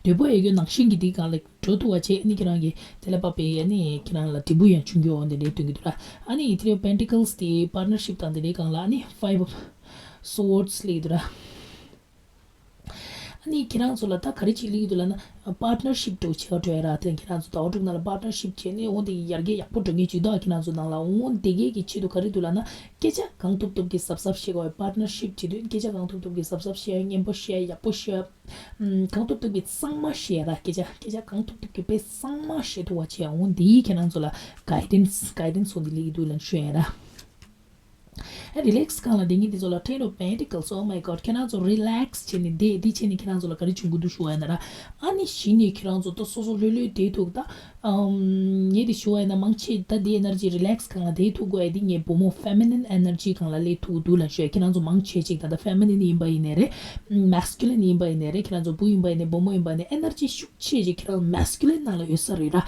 དོད་པོ་ཡོད་རྒྱུ་ནང་བཞིན་གྱི་འདི་སྒང་ལ་འགྲོ་ཐུབ་པ་བྱས། ཨ་ནི་ཁྱེད་རང་གི་དེ་ལ་དཔག་པའི་ཨ་ནི་ཁྱེད་རང་ལ་འབྲས་བུ་ཡང་འབྱུང་རྒྱུ་འོ་འདི་འདྲའི་སྟོན་གྱི་འདུག་ར། ཨ་ནི་Three of Pentacles དེ་partnership དང་དེ་འདྲའི་སྒང་ལ་ཨ་ནི་Five of Swords སླེབས་ཀྱི་འདུག་ར། ཨ་ནི་ཁྱེད་རང་ཚོ་ལ་ད་ག་རེ་ཅིག་སླེབས་ཀྱི་འདུག་ལབ་ན། partnership འདྲ་བོ་བྱེད་ག་འགྲོ་ཡ་ར། དེ་ཁྱེད་རང་ཚོ་ཟླ་བ་དྲུག་ནང་ལ་partnership བྱས་ནས་འོ་འདི་ཡར་རྒྱས་ཡག་པོ་འགྲོ་མཁན་ཅིག་འདུག་ཁྱེད་རང་ཚོ་ནང་ལ། འོ་འདི་གའི་གི་ཆེད་དུ་ག་རེ་འདུག་ལབ་ན། སྐད་ཆ་གང་ཐུབ་ཐུབ་ཀྱིས་གཟབ་གཟབ་བཤད་དགོས། partnership བྱེད་དུས་སྐད་ཆ་གང་ཐུབ་ཐུབ་ཀྱིས་གཟབ་གཟབ་བཤད། སྙན་པོ་བཤད། ཡག་པོ་བཤད། ཨམ། གང་ཐུབ་ཐུབ་ཀྱིས་གཙང་མ་བཤད་ར། སྐད་ཆ་སྐད་ཆ་གང་ཐུབ་ཐུབ་ཀྱིས་དཔེ་གཙང་མ་བཤད་ཐུབ་པ་བྱས། འོ་འདི་ཁྱེད་རང་ཚོ་ལ་guidance guidance འོ་འདི་སླེབས་ཀྱི་འདུག་ལབ་ཞུ་ཡ་ར། ཨ། relax སྒང་ལ་བསྡད་མཁན་དེ་ཚོ་ལ་Ten of Pentacles, oh my God, ཁྱེད་རང་ཚོ་relax བྱས་ནས་བསྡད། དེ་བྱས་ནས་ཁྱེད་རང་ཚོ་ལ་ག་རེ་བྱུང་གི་འདུག་ཞུ་བ་ཡིན་ན་ར། ཨ་ནི་གཞི་ནས་ཁྱེད་རང་ཚོ་ད་སོ་སོ་ལྷོད་ལྷོད་བསྡད་ཐུབ། ད་ཨམ། ངས་དེ་ཞུ་བ་ཡིན་ན་མང་ཆེ་ད་དེ་energy relax སྒང་ལ་བསྡད་ཐུབ་དགོས་ཡ་དེ་ངས་བུ་མོ་feminine energy སྒང་ལ་སླེབས་ཐུབ་འདུག་ལབ་ཞུ་ཡ། ཁྱེད་རང་ཚོ་མང་ཆེ་ཅིག་ད་ལྟ་feminine ཡིན་པ་ཡིན་ནའི་རེད། masculine ཡིན་པ་ཡིན་ནའི་རེད། ཁྱེད་རང་ཚོ་བུ་ཡིན་པ་ཡིན་ནའི་བུ་མོ་ཡིན་པ་ཡིན་ནའི་energy ཤུགས་ཆེ་ཅིག་ཁྱེད་རང་masculine ནང་ལ་ཡོད་ས་རེད་ར།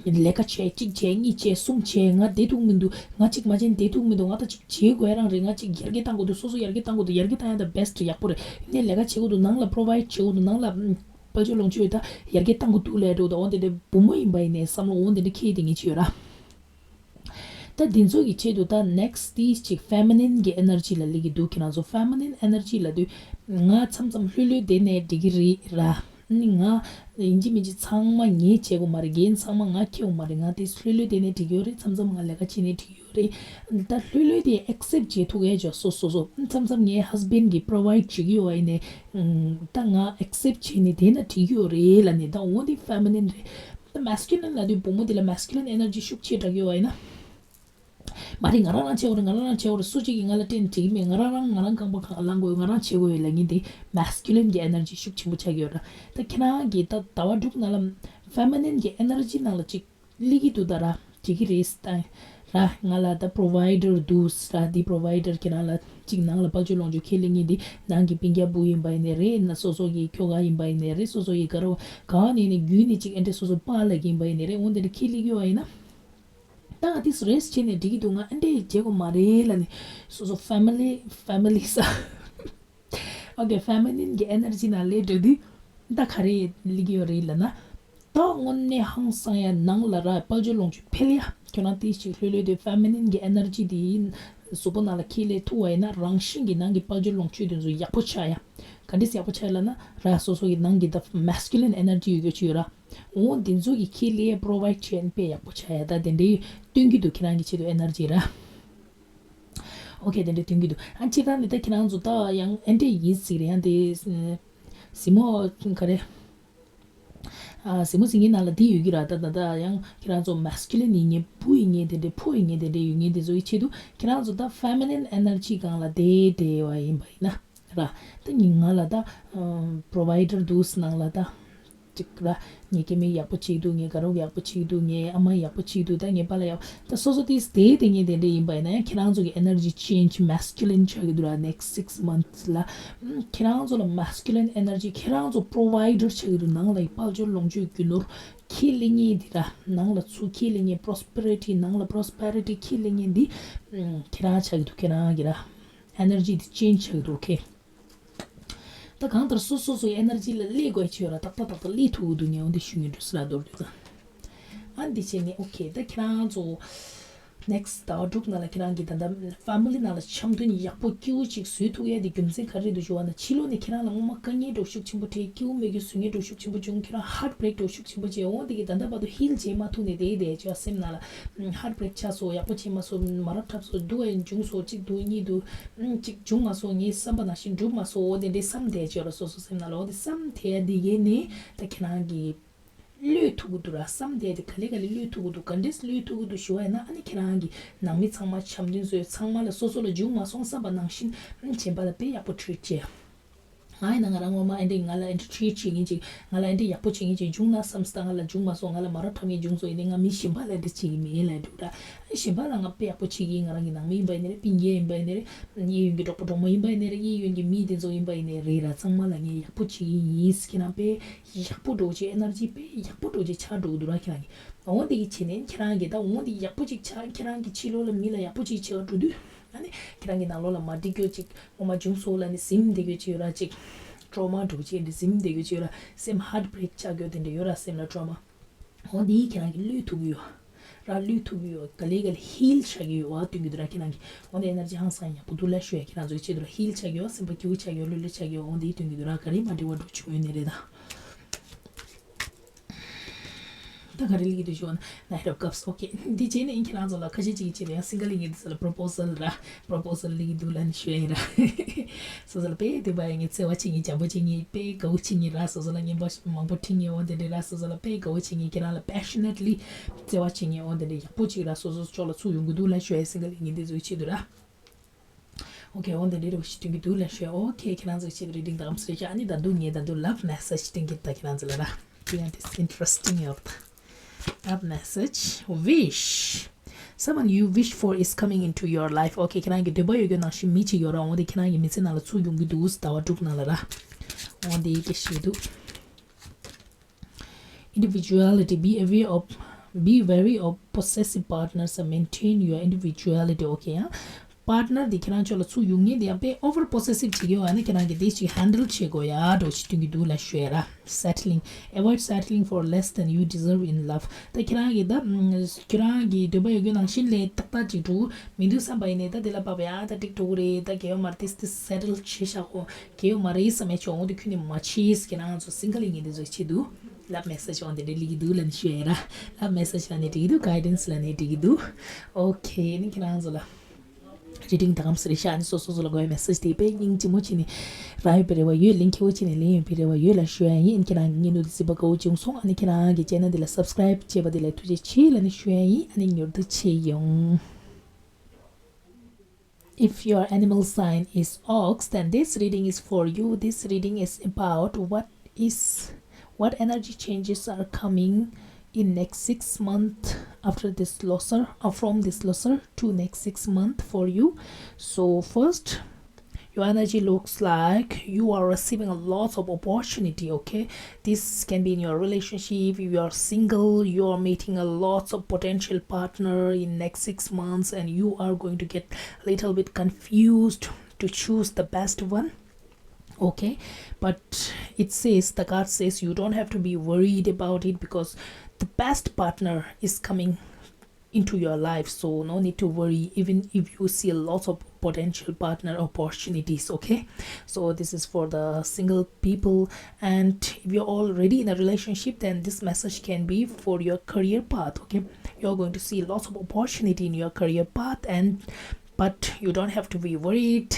ལས་ཀ་བྱས། གཅིག་བྱས། གཉིས་བྱས། གསུམ་བྱས། ང་བསྡད་ཐུབ་མི་འདུག་ང་གཅིག་མ་བྱས་བསྡད་ཐུབ་མི་འདུག་ང་ད་གཅིག་བྱེད་དགོས་རང་རེད། ང་གཅིག་ཡར་རྒྱས་གཏང་དགོས་འདུག་སོ་སོ་ཡར་རྒྱས་གཏང་དགོས་འདུག་ཡར་རྒྱས་གཏང་ཡ་ད་best རེད། ཡག་པོ་རེད། ཡིན་ནའི་ལས་ཀ་བྱེད་དགོས་འདུག་ནང་ལ་provide བྱེད་དགོས་འདུག་ནང་ལ་ཨམ། དཔལ་འབྱོར་ལོངས་སྤྱོད་ད་ཡར་རྒྱས་གཏང་དགོས་འདུག་ལབ་འགྲོ་ད། འོ་དེ་འདྲ་བུ་མོ་ཡིན་པ་ཡིན་ནའི་བསམ་བློ་འོ་དེ་འདྲ་འཁྱེར་དེ་ངས་བྱས་ཡོད་ར། ད་འདི་ཚོ་གི་ཆེད་དུ་ད་next དེ་ཅིག་feminine གི་energy ལ་སླེབས་ཀྱི་འདུག་ཁྱེད་རང་ཚོ་feminine energy ལབ་དུས་ང་མཚམས་མཚམས་ལྷོད་ལྷོད་བསྡད་ནའི་འགྲིག་གི་རེད་ར། ནི་ང་ཡིན་གཅིག་མིན་གཅིག་ཚང་མ་ངས་བྱེད་དགོས་མ་རེད། འགན་ཚང་མ་ང་འཁྱེར་དགོས་མ་རེད། ང་དེ་ལྷོད་ལྷོད་བསྡད་ནའི་འགྲིག་གི་ཡོད་རེད། མཚམས་མཚམས་ང་ལས་ཀ་བྱེད་ནའི་འགྲིག་གི་ཡོད་རེད། ད་ལྷོད་ལྷོད་དེ་accept བྱེད་ཐུབ་ཡ་ཅིག་སོ་སོ་སོ་མཚམས་མཚམས་ངའི་husband གིས་provide བྱེད་ཀྱི་ཡོད་པ་ཡིན་ནའི་ད་ང་accept བྱས་ནས་བསྡད་ན་འགྲིག་གི་ཡོད་རེད་ལབ་ནས། ད་འོ་དེ་feminine རེད། ད་masculine ལབ་དུས་བུ་མོ་དེ་ལ་masculine energy ཤུགས་ཆེ་དྲགས་ཡོད་པ་ཡིན་ན། མ་རེད། ང་རང་རང་བྱེད་དགོས་རེད། ང་རང་རང་བྱེད་དགོས་རེད། སུ་གཅིག་གིས་ང་ལ་སྤྲད་ནས་འགྲིག་གི་མེད། ང་རང་རང་ང་རང་རྐང་པ་གང་ལ་ལངས་དགོས། ང་རང་བྱེད་དགོས་ཡོད་ལབ་མཁན་དེ་masculine གི་energy ཤུགས་ཆེན་པོ་ཆགས་ཀྱི་ཡོད་ར། ད་ཁྱེད་རང་གིས་ད་ཟླ་བ་དྲུག་ནང་ལ་feminine གི་energy ནང་ལ་ཅིག་སླེབས་ཀྱི་འདུག་ད་ར། འགྲིག་གི་རེད་ད་ར། ང་ལ་ད་provider འདུག་ར། འདི་provider ཁྱེད་རང་ལ་ཅིག་ནང་ལ་དཔལ་འབྱོར་ལོངས་སྤྱོད་ཁས་ལེན་མཁན་འདི་ནང་གི་སྤུན་ཀྱག་བུ་ཡིན་པ་ཡིན་ནའི་རེད། ན་སོ་སོ་གི་ཁྱོ་ག་ཡིན་པ་ཡིན་ནའི་རེད། སོ་སོ་གི་ག་རེ་གང་ནས་ནས་བརྒྱུད་ནས་ཅིག་ཨེ་འདྲས་སོ་སོ་པཱ་ལབ་ཀྱི་ཡིན་པ་ཡིན་ནའི་རེད། འོ་འདི་འདྲ་ཁས་ལེན་གྱི་ཡོད་པ་ཡིན་ན། ད་ང་ཏིས་རེས་བྱས་ནས་འགྲིག་གི་འདུག་ང་ཨེ་འདྲས་བྱེད་དགོས་མ་རེད་ལབ་ནས་སོ་སོ་family family ས། ཨོ་ཀེ། feminine གི་energy ནང་སླེབས་འགྲོ་དུས་ད་ག་རེ་སླེབས་ཀྱི་ཡོད་རེད་ལབ་ན། ད་དངོས་གནས་ཧང་སང་ཡ་ནང་ལ་ར་དཔལ་འབྱོར་ལོངས་སྤྱོད་འཕེལ་ཡ། ཁྱོད་རང་ཏིས་ཅིག་ལྷོད་ལྷོད་དེ་feminine གི་energy དེ་གཟུགས་པོ་ནང་ལ་ཁས་ལེན་ཐུབ་པ་ཡིན་ན་རང་བཞིན་གྱི་ནང་གི་དཔལ་འབྱོར་ལོངས་སྤྱོད་དེ་ཚོ་ཡག་པོ་ཆགས་ཡ། ག་འདྲས་ཡག་པོ་ཆགས་ཡ་ལབ་ན་ར་སོ་སོ་གི་ནང་གི་ད་masculine energy ཡོད་རྒྱུ་ཅིག་ཡོད་ར། འོ་འདི་ཚོ་གི་ཁས་ལེན་provide བྱས་ན་དཔེ་ཡག་པོ་ཆགས་ཡ། ད་དེ་འདྲའི་སྟོན་གྱི་འདུག་ཁྱེད་རང་གི་ཆེད་དུ་energy ར། ཨོ་ཀེ། དེ་འདྲའི་སྟོན་གྱི་འདུག་ཨ་སྤྱིར་བཏང་ནི་ད་ཁྱེད་རང་ཚོ་ད་ཡང་ཨེ་འདྲས་ཡིན་ཟིག་རེད། ཡང་དེ་གཟིགས་མོ་ག་རེ། ཨ་གཟིགས་མོ་གཟིགས་མཁན་ནང་ལ་འདི་ཡོད་ཀྱི་ར། ད་ད་ད་ཡང་ཁྱེད་རང་ཚོ་masculine ཡིན་མཁན་བུ་ཡིན་མཁན་དེ་འདྲའི་ཕོ་ཡིན་མཁན་དེ་འདྲའི་ཡོད་མཁན་དེ་ཚོ་ཡི་ཆེད་དུ་ཁྱེད་རང་ཚོ་ད་feminine energy སྒང་ལ་བསྡད་བསྡད་པ་ཡིན་པ་ཡིན་ན་ར། ད་ཉིན་ང་ལ་ད་ཨམ་provider འདུག་ནང་ལ་ད། ཅིག་ར། ངའི་སྐྱེ་དམན་ཡག་པོ་བྱེད་འདུག་ངའི་དགའ་རོགས་ཡག་པོ་བྱེད་འདུག་ངའི་ཨ་མ་ཡག་པོ་བྱེད་འདུག་ད་ངའི་པཱ་ལགས་ཡག་ད་སོ་སོ་དེས་དེ་དེ་ངས་དེ་འདྲ་ཡིན་པ་ཡིན་ན་ཡང་ཁྱེད་རང་ཚོ་གི་energy change masculine ཆགས་ཀྱི་འདུག་ར། next six months ལ། ཨམ། ཁྱེད་རང་ཚོ་ལ་masculine energy ཁྱེད་རང་ཚོ་provider ཆགས་ཀྱི་འདུག་ནང་ལ་ཡི་དཔལ་འབྱོར་ལོངས་སྤྱོད་རྒྱུ་ནོར་ཁས་ལེན་མཁན་དེ་ར། ནང་ལ་ཚུར་ཁས་ལེན་མཁན་prosperity ནང་ལ་prosperity ཁས་ལེན་མཁན་འདི། ཨམ། ཁྱེད་རང་ཆགས་ཀྱི་འདུག་ཁྱེད་རང་གི་ར། energy དེ་change ཆགས་ཀྱི་འདུག okay ད་གང་ལྟར་སོ་སོ་སོའི་energy ལ་སླེབས་དགོས་ཆེ་ཡོད་ར། ཏག་ཏག་ཏག་ཏག་སླེབས་ཐུབ་ཀྱི་འདུག་ངས་འོ་འདི་ཞུ་ངེས་འདུག་སི་ར་མདོར་བསྡུས་ད། ཨ་འདི་བྱས་ནས་okay ད་ཁྱེད་རང་ཚོ་next ཟླ་བ་དྲུག་ནང་ལ་ཁྱེད་རང་གི་ད་ལྟ་family ནང་ལ་འཆམ་མཐུན་ཡག་པོ་སྐྱིད་པོ་ཅིག་བཟོས་ཐུབ་ཡ་དེ་རྒྱུ་མཚན་ག་རེ་རེད་འདུག་ཞུ་བ་ན། ཕྱི་ལོགས་ནས་ཁྱེད་རང་ལ་སྔོན་མ་དཀའ་ངལ་འདྲ་ཤུགས་ཆེན་པོ་འཕྲད། སྐྱིད་པོ་མེད་རྒྱུ་བཟོ་ངེས་འདྲ་ཤུགས་ཆེན་པོ་བྱུང་། ཁྱེད་རང་heartbreak འདྲ་ཤུགས་ཆེན་པོ་བྱས། འོ་འདི་གི་ད་ལྟ་བར་དུ་heal བྱས་མ་ཐུབ་ནས་བསྡད་བསྡད་ཅེས་སེམས་ནང་ལ་heartbreak ཆགས་སོང་། ཡག་པོ་བྱས་མ་སོང་། མ་རབས་འཁྲབ་སོང་། སྡུག་བ་བྱུང་སོང་། གཅིག་སྡུག་གཉིས་སྡུག་ཨུམ། གཅིག་བྱུང་མ་སོང་། ངའི་བསམ་པ་ནང་བཞིན་འགྲུབ་མ་སོང་། འོ་དེ་འདྲའི་བསམ་བསྡད་ཅོག་ར་སོ་སོ་སེམས་ནང་ལ། འོ་དེ་བསམ་བསྡད་དེ་གས་ནས་ད་ཁྱེད་རང་གིས་བློས་ཐུབ་ཀྱི་འདུག་ར། བསམ་བསྡད་དེ་ག་ལེ་ག་ལེ་བློས་ཐུབ་ཀྱི་འདུག་ག་འདྲས་བློས་ཐུབ་ཀྱི་འདུག་ཞུ་བ་ཡིན་ན། ཨ་ནི་ཁྱེད་རང་གི་ནང་མི་ཚང་མ་འཆམ་མཐུན་བཟོས། ཚང་མ་ལ་སོ་སོ་ལ་བྱུང་མ་སོང་བསམ་པ་ནང་བཞིན་ཨུམ། གཞན་པ་ལ་དཔེ་ཡག་པོ་treat བྱས། ང་ཡིན་ན་ང་རང་ངོ་མ་ཨེ་འདྲས་ང་ལ་ཨེ་འདྲས་treat བྱེད་མཁན་ཅིག་ང་ལ་ཨེ་འདྲས་ཡག་པོ་བྱེད་མཁན་ཅིག་བྱུང་ན་བསམ་སྟངས། ང་ལ་བྱུང་མ་སོང་། ང་ལ་མ་རབས་འཁྲབ་མཁན་བྱུང་སོང་ཡིན་ནའི་ང་མི་གཞན་པ་ལ་ཨེ་འདྲས་བྱེད་ཀྱི་མིན་ལབ་འདུག་ར། གཞན་པ་ལ་ང་དཔེ་ཡག་པོ་བྱེད་ཀྱི་ཡིན། ང་རང་གི་ནང་མི་ཡིན་པ་ཡིན་ནའི་རེད། སྤུན་ཀྱག་ཡིན་པ་ཡིན་ནའི་རེད། གཡས་གཡོན་གྱི་གྲོགས་པོ་གྲོགས་མོ་ཡིན་པ་ཡིན་ནའི་རེད། གཡས་གཡོན་གྱི་མི་དེ་ཚོ་ཡིན་པ་ཡིན་ནའི་རེད་ར། ཚང་མ་ལ་ངས་ཡག་པོ་བྱེད་ཀྱི་ཡིན། ཁྱེད་རང་དཔེ་ཡག་པོ་འགྲོ་བྱེད། energy དཔེ་ཡག་པོ་འགྲོ་བྱེད་ཆགས་འགྲོ་གི་འདུག་ར། ཁྱེད་རང་གི་འོ་འདི་གི་བྱས་ནས་ཁྱེད་རང་གི་ད་འོ་འདི་ཡག་པོ་ཅིག་ཆགས། ཁྱེད་རང་གི་ཕྱི་ལོགས་ལ་མི་ལ་ཡག་པོ་ཅིག་བྱེད་ག་འགྲོ་དུས། ཨ་ནི་ཁྱེད་རང་གི་ནང་ལོགས་ལ་མ་འགྲིག་རྒྱུ་ཅིག་ངོ་མ་བྱུང་སོང་ལབ་ནས་ཟིན་བསྡད་རྒྱུ་ཅིག་ཡོད་ར། ཅིག་trauma འདྲ་བྱས་འདི་ཟིན་བསྡད་རྒྱུ་ཅིག་ཡོད་ར། སེམས་heartbreak ཆགས་རྒྱུ་དེ་འདྲ་ཡོད་ར། སེམས་ལ་trauma འོ་འདི་ཁྱེད་རང་གིས་བློས་ཐུབ་ཀྱི་ཡོད་ར། བློས་ཐུབ་ཀྱི་ཡོད། ག་ལེ་ག་ལེ་heal ཆགས་ཀྱི་ཡོད་པ་སྟོན་གྱི་འདུག་ར། ཁྱེད་རང་གིས་འོ་འདི་energy ཧང་སང་ཡག་པོ་འདུག་ལབ་ཞུ་ཡ། ཁྱེད་རང་ཚོའི་ཆེད་དུ་ར་heal ཆགས་ཀྱི་ཡོད། སེམས་པ་སྐྱིད་པོ་ཆགས་ཀྱི་ཡོད། ལྷོད་ལྷོད་ཆགས་ཀྱི་ཡོད། འོ་འདི་སྟོན་གྱི་འདུག་ར། ག་རེ་མ་འགྲིག་པ་འདྲ་བྱུང་ཡོད་ནི་རེད་ད། ད་ག་རེ་ལབ་ཀྱི་འདུག་ཞུ་ན། Knight of Cups okay འདི་བྱས་ནས་ཁྱེད་རང་ཚོ་ལ་ཁ་ཤས་ཅིག་གི་ཆེད་དུ་ཡང་single ཡིན་མཁན་དེ་ཚོ་ལ་proposal ར། proposal ལབ་ཀྱི་འདུག་ལབ་ནས་ཞུ་ཡ་ཡིན་ར། སོ་སོ་ལ་དཔེ་བདེ་བ་ཡོད་མཁན། བརྩེ་བ་བྱེད་མཁན། བྱམས་པོ་བྱེད་མཁན། དཔེ་དགའ་བོ་བྱེད་མཁན་ར། སོ་སོ་ལ་རྔན་པ་མང་པོ་འཕྲིན་མཁན། འོ་དེ་འདྲ་ར། སོ་སོ་ལ་དཔེ་དགའ་བོ་བྱེད་མཁན། ཁྱེད་རང་ལ་passionately བརྩེ་བ་བྱེད་མཁན། འོ་དེ་འདྲ་ཡག་པོ་ཅིག་ར་སོ་སོ་ཕྱོགས་ལ་ཚུར་ཡོང་གི་འདུག་ལབ་ཞུ་ཡ་single ཡིན་མཁན་དེ་ཚོའི་ཆེད་དུ་ར། Okay འོ་འདི་འདྲའི་རེ་བ་ཞིག་སྟོན་གྱི་འདུག་ལབ་ཞུ། Okay ཁྱེད་རང་ཚོའི་ཆེད་དུ་reading དང་གམ་སྲེ་ཤ། ཨ་ནི་ད་དུང་ངས་ད་དུང་love message སྟོན་གྱི་ད་ཁྱེད་རང་ཚོ་ལ་ར། དེ་ཡང་དེ་interesting ཡོད། Love message. Wish. Someone you wish for is coming into your life. Okay ཁྱེད་རང་གི་འདོད་པ་ཡོད་རྒྱུ་ནང་བཞིན་མི་ཅིག་ཡོད་ར། འོ་འདི་ཁྱེད་རང་གི་མི་ཚེ་ནང་ལ་ཚུར་ཡོང་གི་འདུག་ཟླ་བ་དྲུག་ནང་ལ་ར། འོ་འདི་སྐད་ཤེས་འདུག Individuality. Be aware of, be wary of possessive partners and maintain your individuality. Okay ཡང་partner དེ་ཁྱེད་རང་ཕྱོགས་ལ་ཚུར་ཡོང་མཁན་དེ་ཡང་དཔེ་over possessive བྱེད་ཀྱི་ཡོད་ན་ཁྱེད་རང་གིས་དེ་ཅིག་handle བྱེད་དགོས་ཡ་འདྲ་ཞིག་སྟོན་གྱི་འདུག་ལབ་ཞུ་ཡ་ར། Settling. Avoid settling for less than you deserve in love. ད་ཁྱེད་རང་གིས་ད་ཁྱེད་རང་གི་འདོད་པ་ཡོད་རྒྱུ་ནང་བཞིན་ལས་ཏག་ཏག་ཅིག་འགྲོ་མི་འདུག་བསམ་པ་ཡིན་ནའི་ད་དེ་ལ་བབ་ཡ་ད་འགྲིག་འགྲོ་གི་རེད། ད་གལ་ཡོད་མ་རེད། དེ་དེ་settle བྱེད་བཞག་གོ་གལ་ཡོད་མ་རེད་བསམ་ཡ་ཆོག་འོང་དུས་ཁྱོད་ནི་མ་བྱེད། ཁྱེད་རང་ཚོ་single ཡིན་མཁན་དེ་ཚོའི་ཆེད་དུ་love message འོང་དེ་འདྲ་ལི་གི་འདུག་ལབ་ནས་ཞུ་ཡ་ར། Love message ལབ་ནས་འགྲིག་གི་འདུག guidance ལབ་ནས་འགྲིག་གི་འདུག Okay ནི་ཁྱེད་རང་ཚོ་ལ་reading དང་གམ་སི་རེ་ཤ་ནི་སོ་སོ་སོ་ལ་དགོས་པའི་message དེ་དཔེ་སྙིང་རྗེ་མོ་བྱས་ནས་རག་ཡོད་པའི་རེ་བ་ཡོད། ལན་ཁྱེད་བོ་བྱས་ནས་ལན་ཡོད་པའི་རེ་བ་ཡོད་ལབ་ཞུ་ཡ་ཡིན། ཁྱེད་རང་གི་བརྙན་ཐུང་དེ་གཟིགས་པ་དགའ་བོ་བྱུང་སོང་། ཨ་ནི་ཁྱེད་རང་གི་channel དེ་ལ་subscribe བྱས་པ་དེ་ལ་ཐུགས་རྗེ་ཆེ་ལབ་ནས་ཞུ་ཡ་ཡིན། ཨ་ནི་མྱུར་དུ་མཇལ་ཡོང་། If your animal sign is ox, then this reading is for you. This reading is about what is, what energy changes are coming in next six months after this Losar, or from this Losar to next six months for you. So first, your energy looks like you are receiving a lot of opportunity, okay? This can be in your relationship. If you are single, you are meeting a lots of potential partner in next six months, and you are going to get a little bit confused to choose the best one. Okay, but it says, the card says, you don't have to be worried about it because the best partner is coming into your life, so no need to worry even if you see lots of potential partner opportunities. Okay, so this is for the single people, and if you're already in a relationship, then this message can be for your career path. Okay, you're going to see lots of opportunity in your career path, and but you don't have to be worried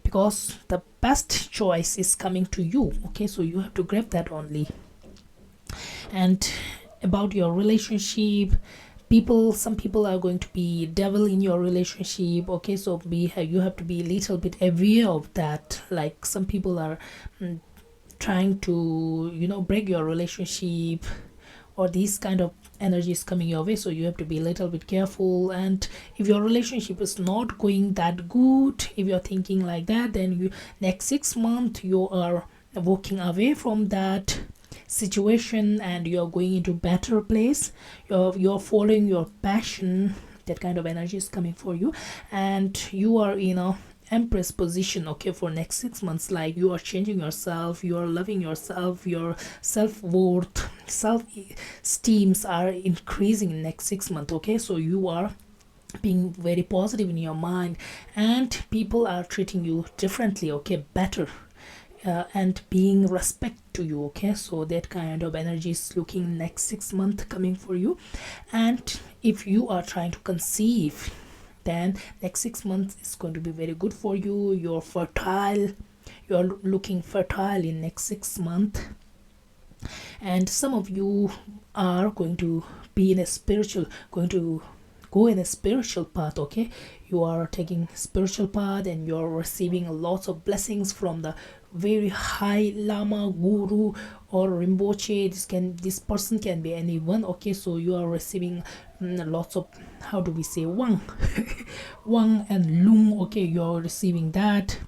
because the best choice is coming to you. Okay, so you have to grab that only. And about your relationship, people, some people are going to be devil in your relationship. Okay, so be, you have to be a little bit aware of that. Like, some people are, mm, trying to, you know, break your relationship, or these kind of energy is coming your way, so you have to be a little bit careful. And if your relationship is not going that good, if you're thinking like that, then you, next six months you are walking away from that situation and you're going into better place. You're you're following your passion. That kind of energy is coming for you, and you are in a empress position, okay, for next six months. Like, you are changing yourself, you are loving yourself, your self-worth, self-esteems are increasing in next six months, okay? So you are being very positive in your mind, and people are treating you differently, okay, better, uh, and being respect to you, okay? So that kind of energy is looking next six month coming for you. And if you are trying to conceive, then next six months is going to be very good for you. You're fertile, you're looking fertile in next six months. And some of you are going to be in a spiritual, going to go in a spiritual path, okay? You are taking spiritual path and you're receiving lots of blessings from the very high lama, guru, or rinpoche. This can, this person can be anyone, okay? So you are receiving, mm, lots of, how do we say, wang, wang and lung, okay? You're receiving that.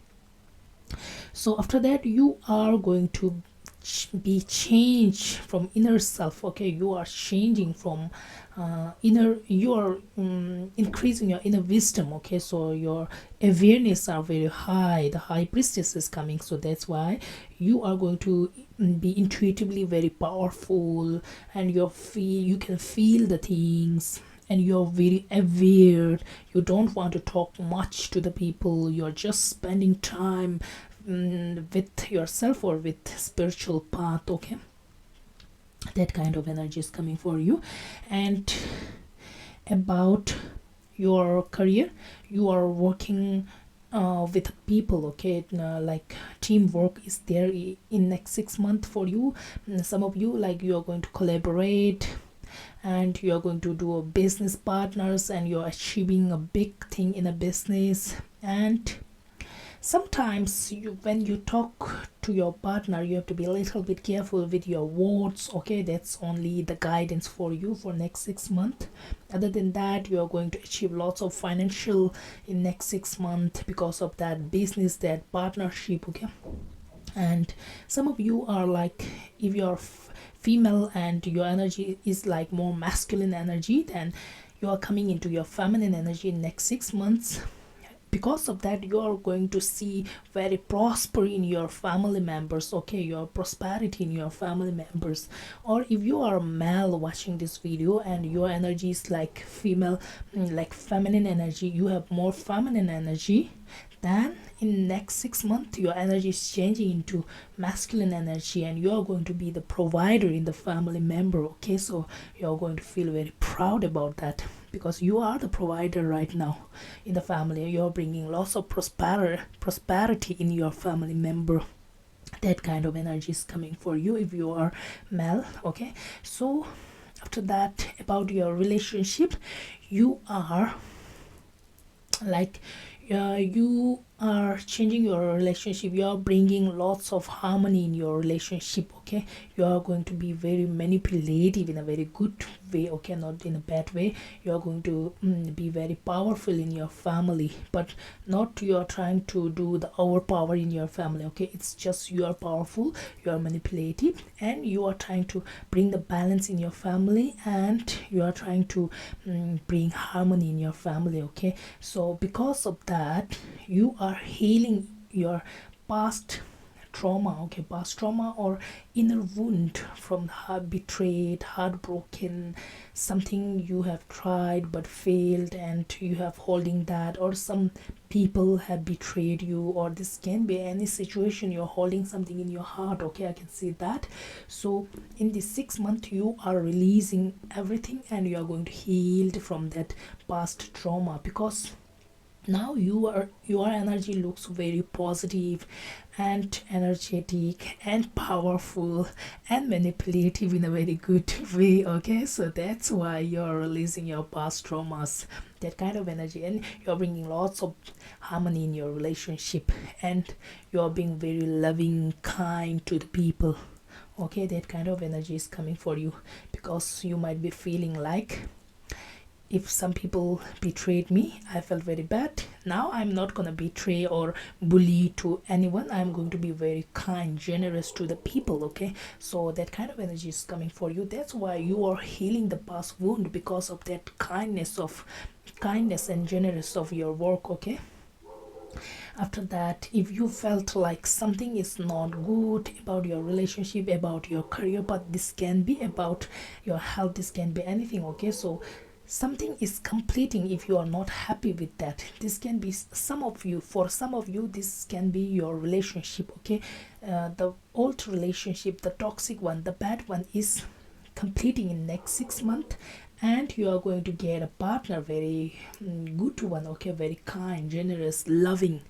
So after that, you are going to ch- be changed from inner self, okay? You are changing from, uh, inner, you are, um, increasing your inner wisdom, okay? So your awareness are very high. The high priestess is coming, so that's why you are going to, mm, be intuitively very powerful, and you feel, you can feel the things, and you're very aware. You don't want to talk much to the people. You're just spending time, mm, with yourself or with spiritual path, okay? That kind of energy is coming for you. And about your career, you are working, uh, with people, okay? Uh, like, teamwork is there i- in next six months for you. Mm, some of you, like, you are going to collaborate, and you are going to do a business partners, and you're achieving a big thing in a business. And sometimes you, when you talk to your partner, you have to be a little bit careful with your words, okay? That's only the guidance for you for next six months. Other than that, you are going to achieve lots of financial in next six months because of that business, that partnership, okay? And some of you are like, if you're f- female and your energy is like more masculine energy, then you are coming into your feminine energy in next six months. Because of that, you are going to see very prosper in your family members, okay? Your prosperity in your family members. Or if you are a male watching this video and your energy is like female, mm, like feminine energy, you have more feminine energy, then in next six months your energy is changing into masculine energy, and you are going to be the provider in the family member, okay? So you are going to feel very proud about that, because you are the provider right now in the family. You're bringing lots of prosper- prosperity in your family member. That kind of energy is coming for you if you are male, okay? So after that, about your relationship, you are like, uh, you are changing your relationship. You are bringing lots of harmony in your relationship, okay? You are going to be very manipulative in a very good way, okay, not in a bad way. You are going to, mm, be very powerful in your family, but not you are trying to do the overpower in your family, okay? It's just you are powerful, you are manipulative, and you are trying to bring the balance in your family, and you are trying to, mm, bring harmony in your family, okay? So because of that, you are healing your past trauma, okay? Past trauma or inner wound from heart betrayed, heartbroken, something you have tried but failed and you have holding that, or some people have betrayed you, or this can be any situation you're holding something in your heart, okay? I can see that. So in this six month, you are releasing everything and you are going to heal from that past trauma, because Now you are, your energy looks very positive and energetic and powerful and manipulative in a very good way, okay? So that's why you're releasing your past traumas, that kind of energy, and you're bringing lots of harmony in your relationship, and you're being very loving, kind to the people, okay? That kind of energy is coming for you, because you might be feeling like, if some people betrayed me, I felt very bad. Now I'm not gonna betray or bully to anyone. I'm going to be very kind, generous to the people, okay? So that kind of energy is coming for you. That's why you are healing the past wound, because of that kindness of, kindness and generous of your work, okay? After that, if you felt like something is not good about your relationship, about your career, but this can be about your health, this can be anything, okay? So something is completing. If you are not happy with that, this can be s- some of you, for some of you, this can be your relationship, okay? Uh, the old relationship, the toxic one, the bad one is completing in next six months, and you are going to get a partner, very mm, good one, okay? Very kind, generous, loving,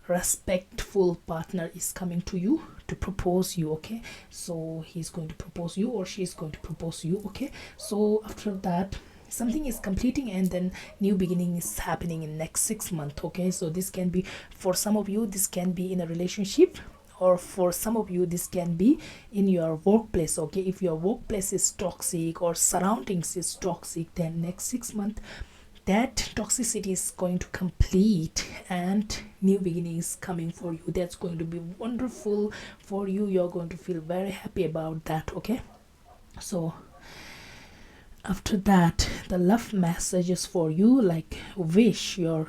respectful partner is coming to you to propose you, okay? So he's going to propose you, or she's going to propose you, okay? So after that, something is completing, and then new beginning is happening in next six months, okay? So this can be, for some of you, this can be in a relationship, or for some of you, this can be in your workplace, okay? If your workplace is toxic or surroundings is toxic, then next six months, that toxicity is going to complete and new beginning is coming for you. That's going to be wonderful for you. You're going to feel very happy about that, okay? So after that, the love messages for you, like, wish your,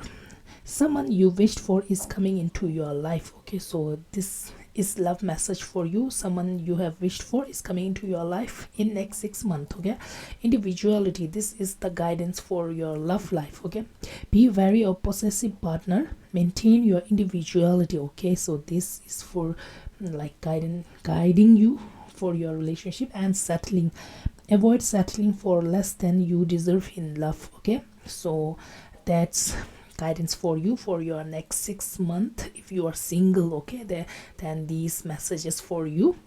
someone you wished for is coming into your life, okay? So this is love message for you. Someone you have wished for is coming into your life in next six months, okay? Individuality, this is the guidance for your love life, okay? Be wary of possessive partner, maintain your individuality, okay? So this is for mm, like guiding guiding you for your relationship, and settling, avoid settling for less than you deserve in love, okay? So that's guidance for you for your next six months. If you are single, okay, there, then these messages for you.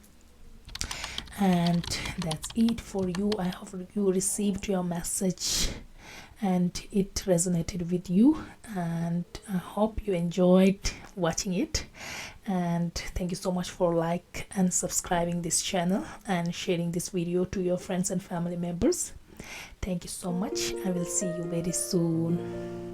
And that's it for you. I hope you received your message and it resonated with you, and I hope you enjoyed watching it. And thank you so much for like and subscribing this channel and sharing this video to your friends and family members. Thank you so much. I will see you very soon.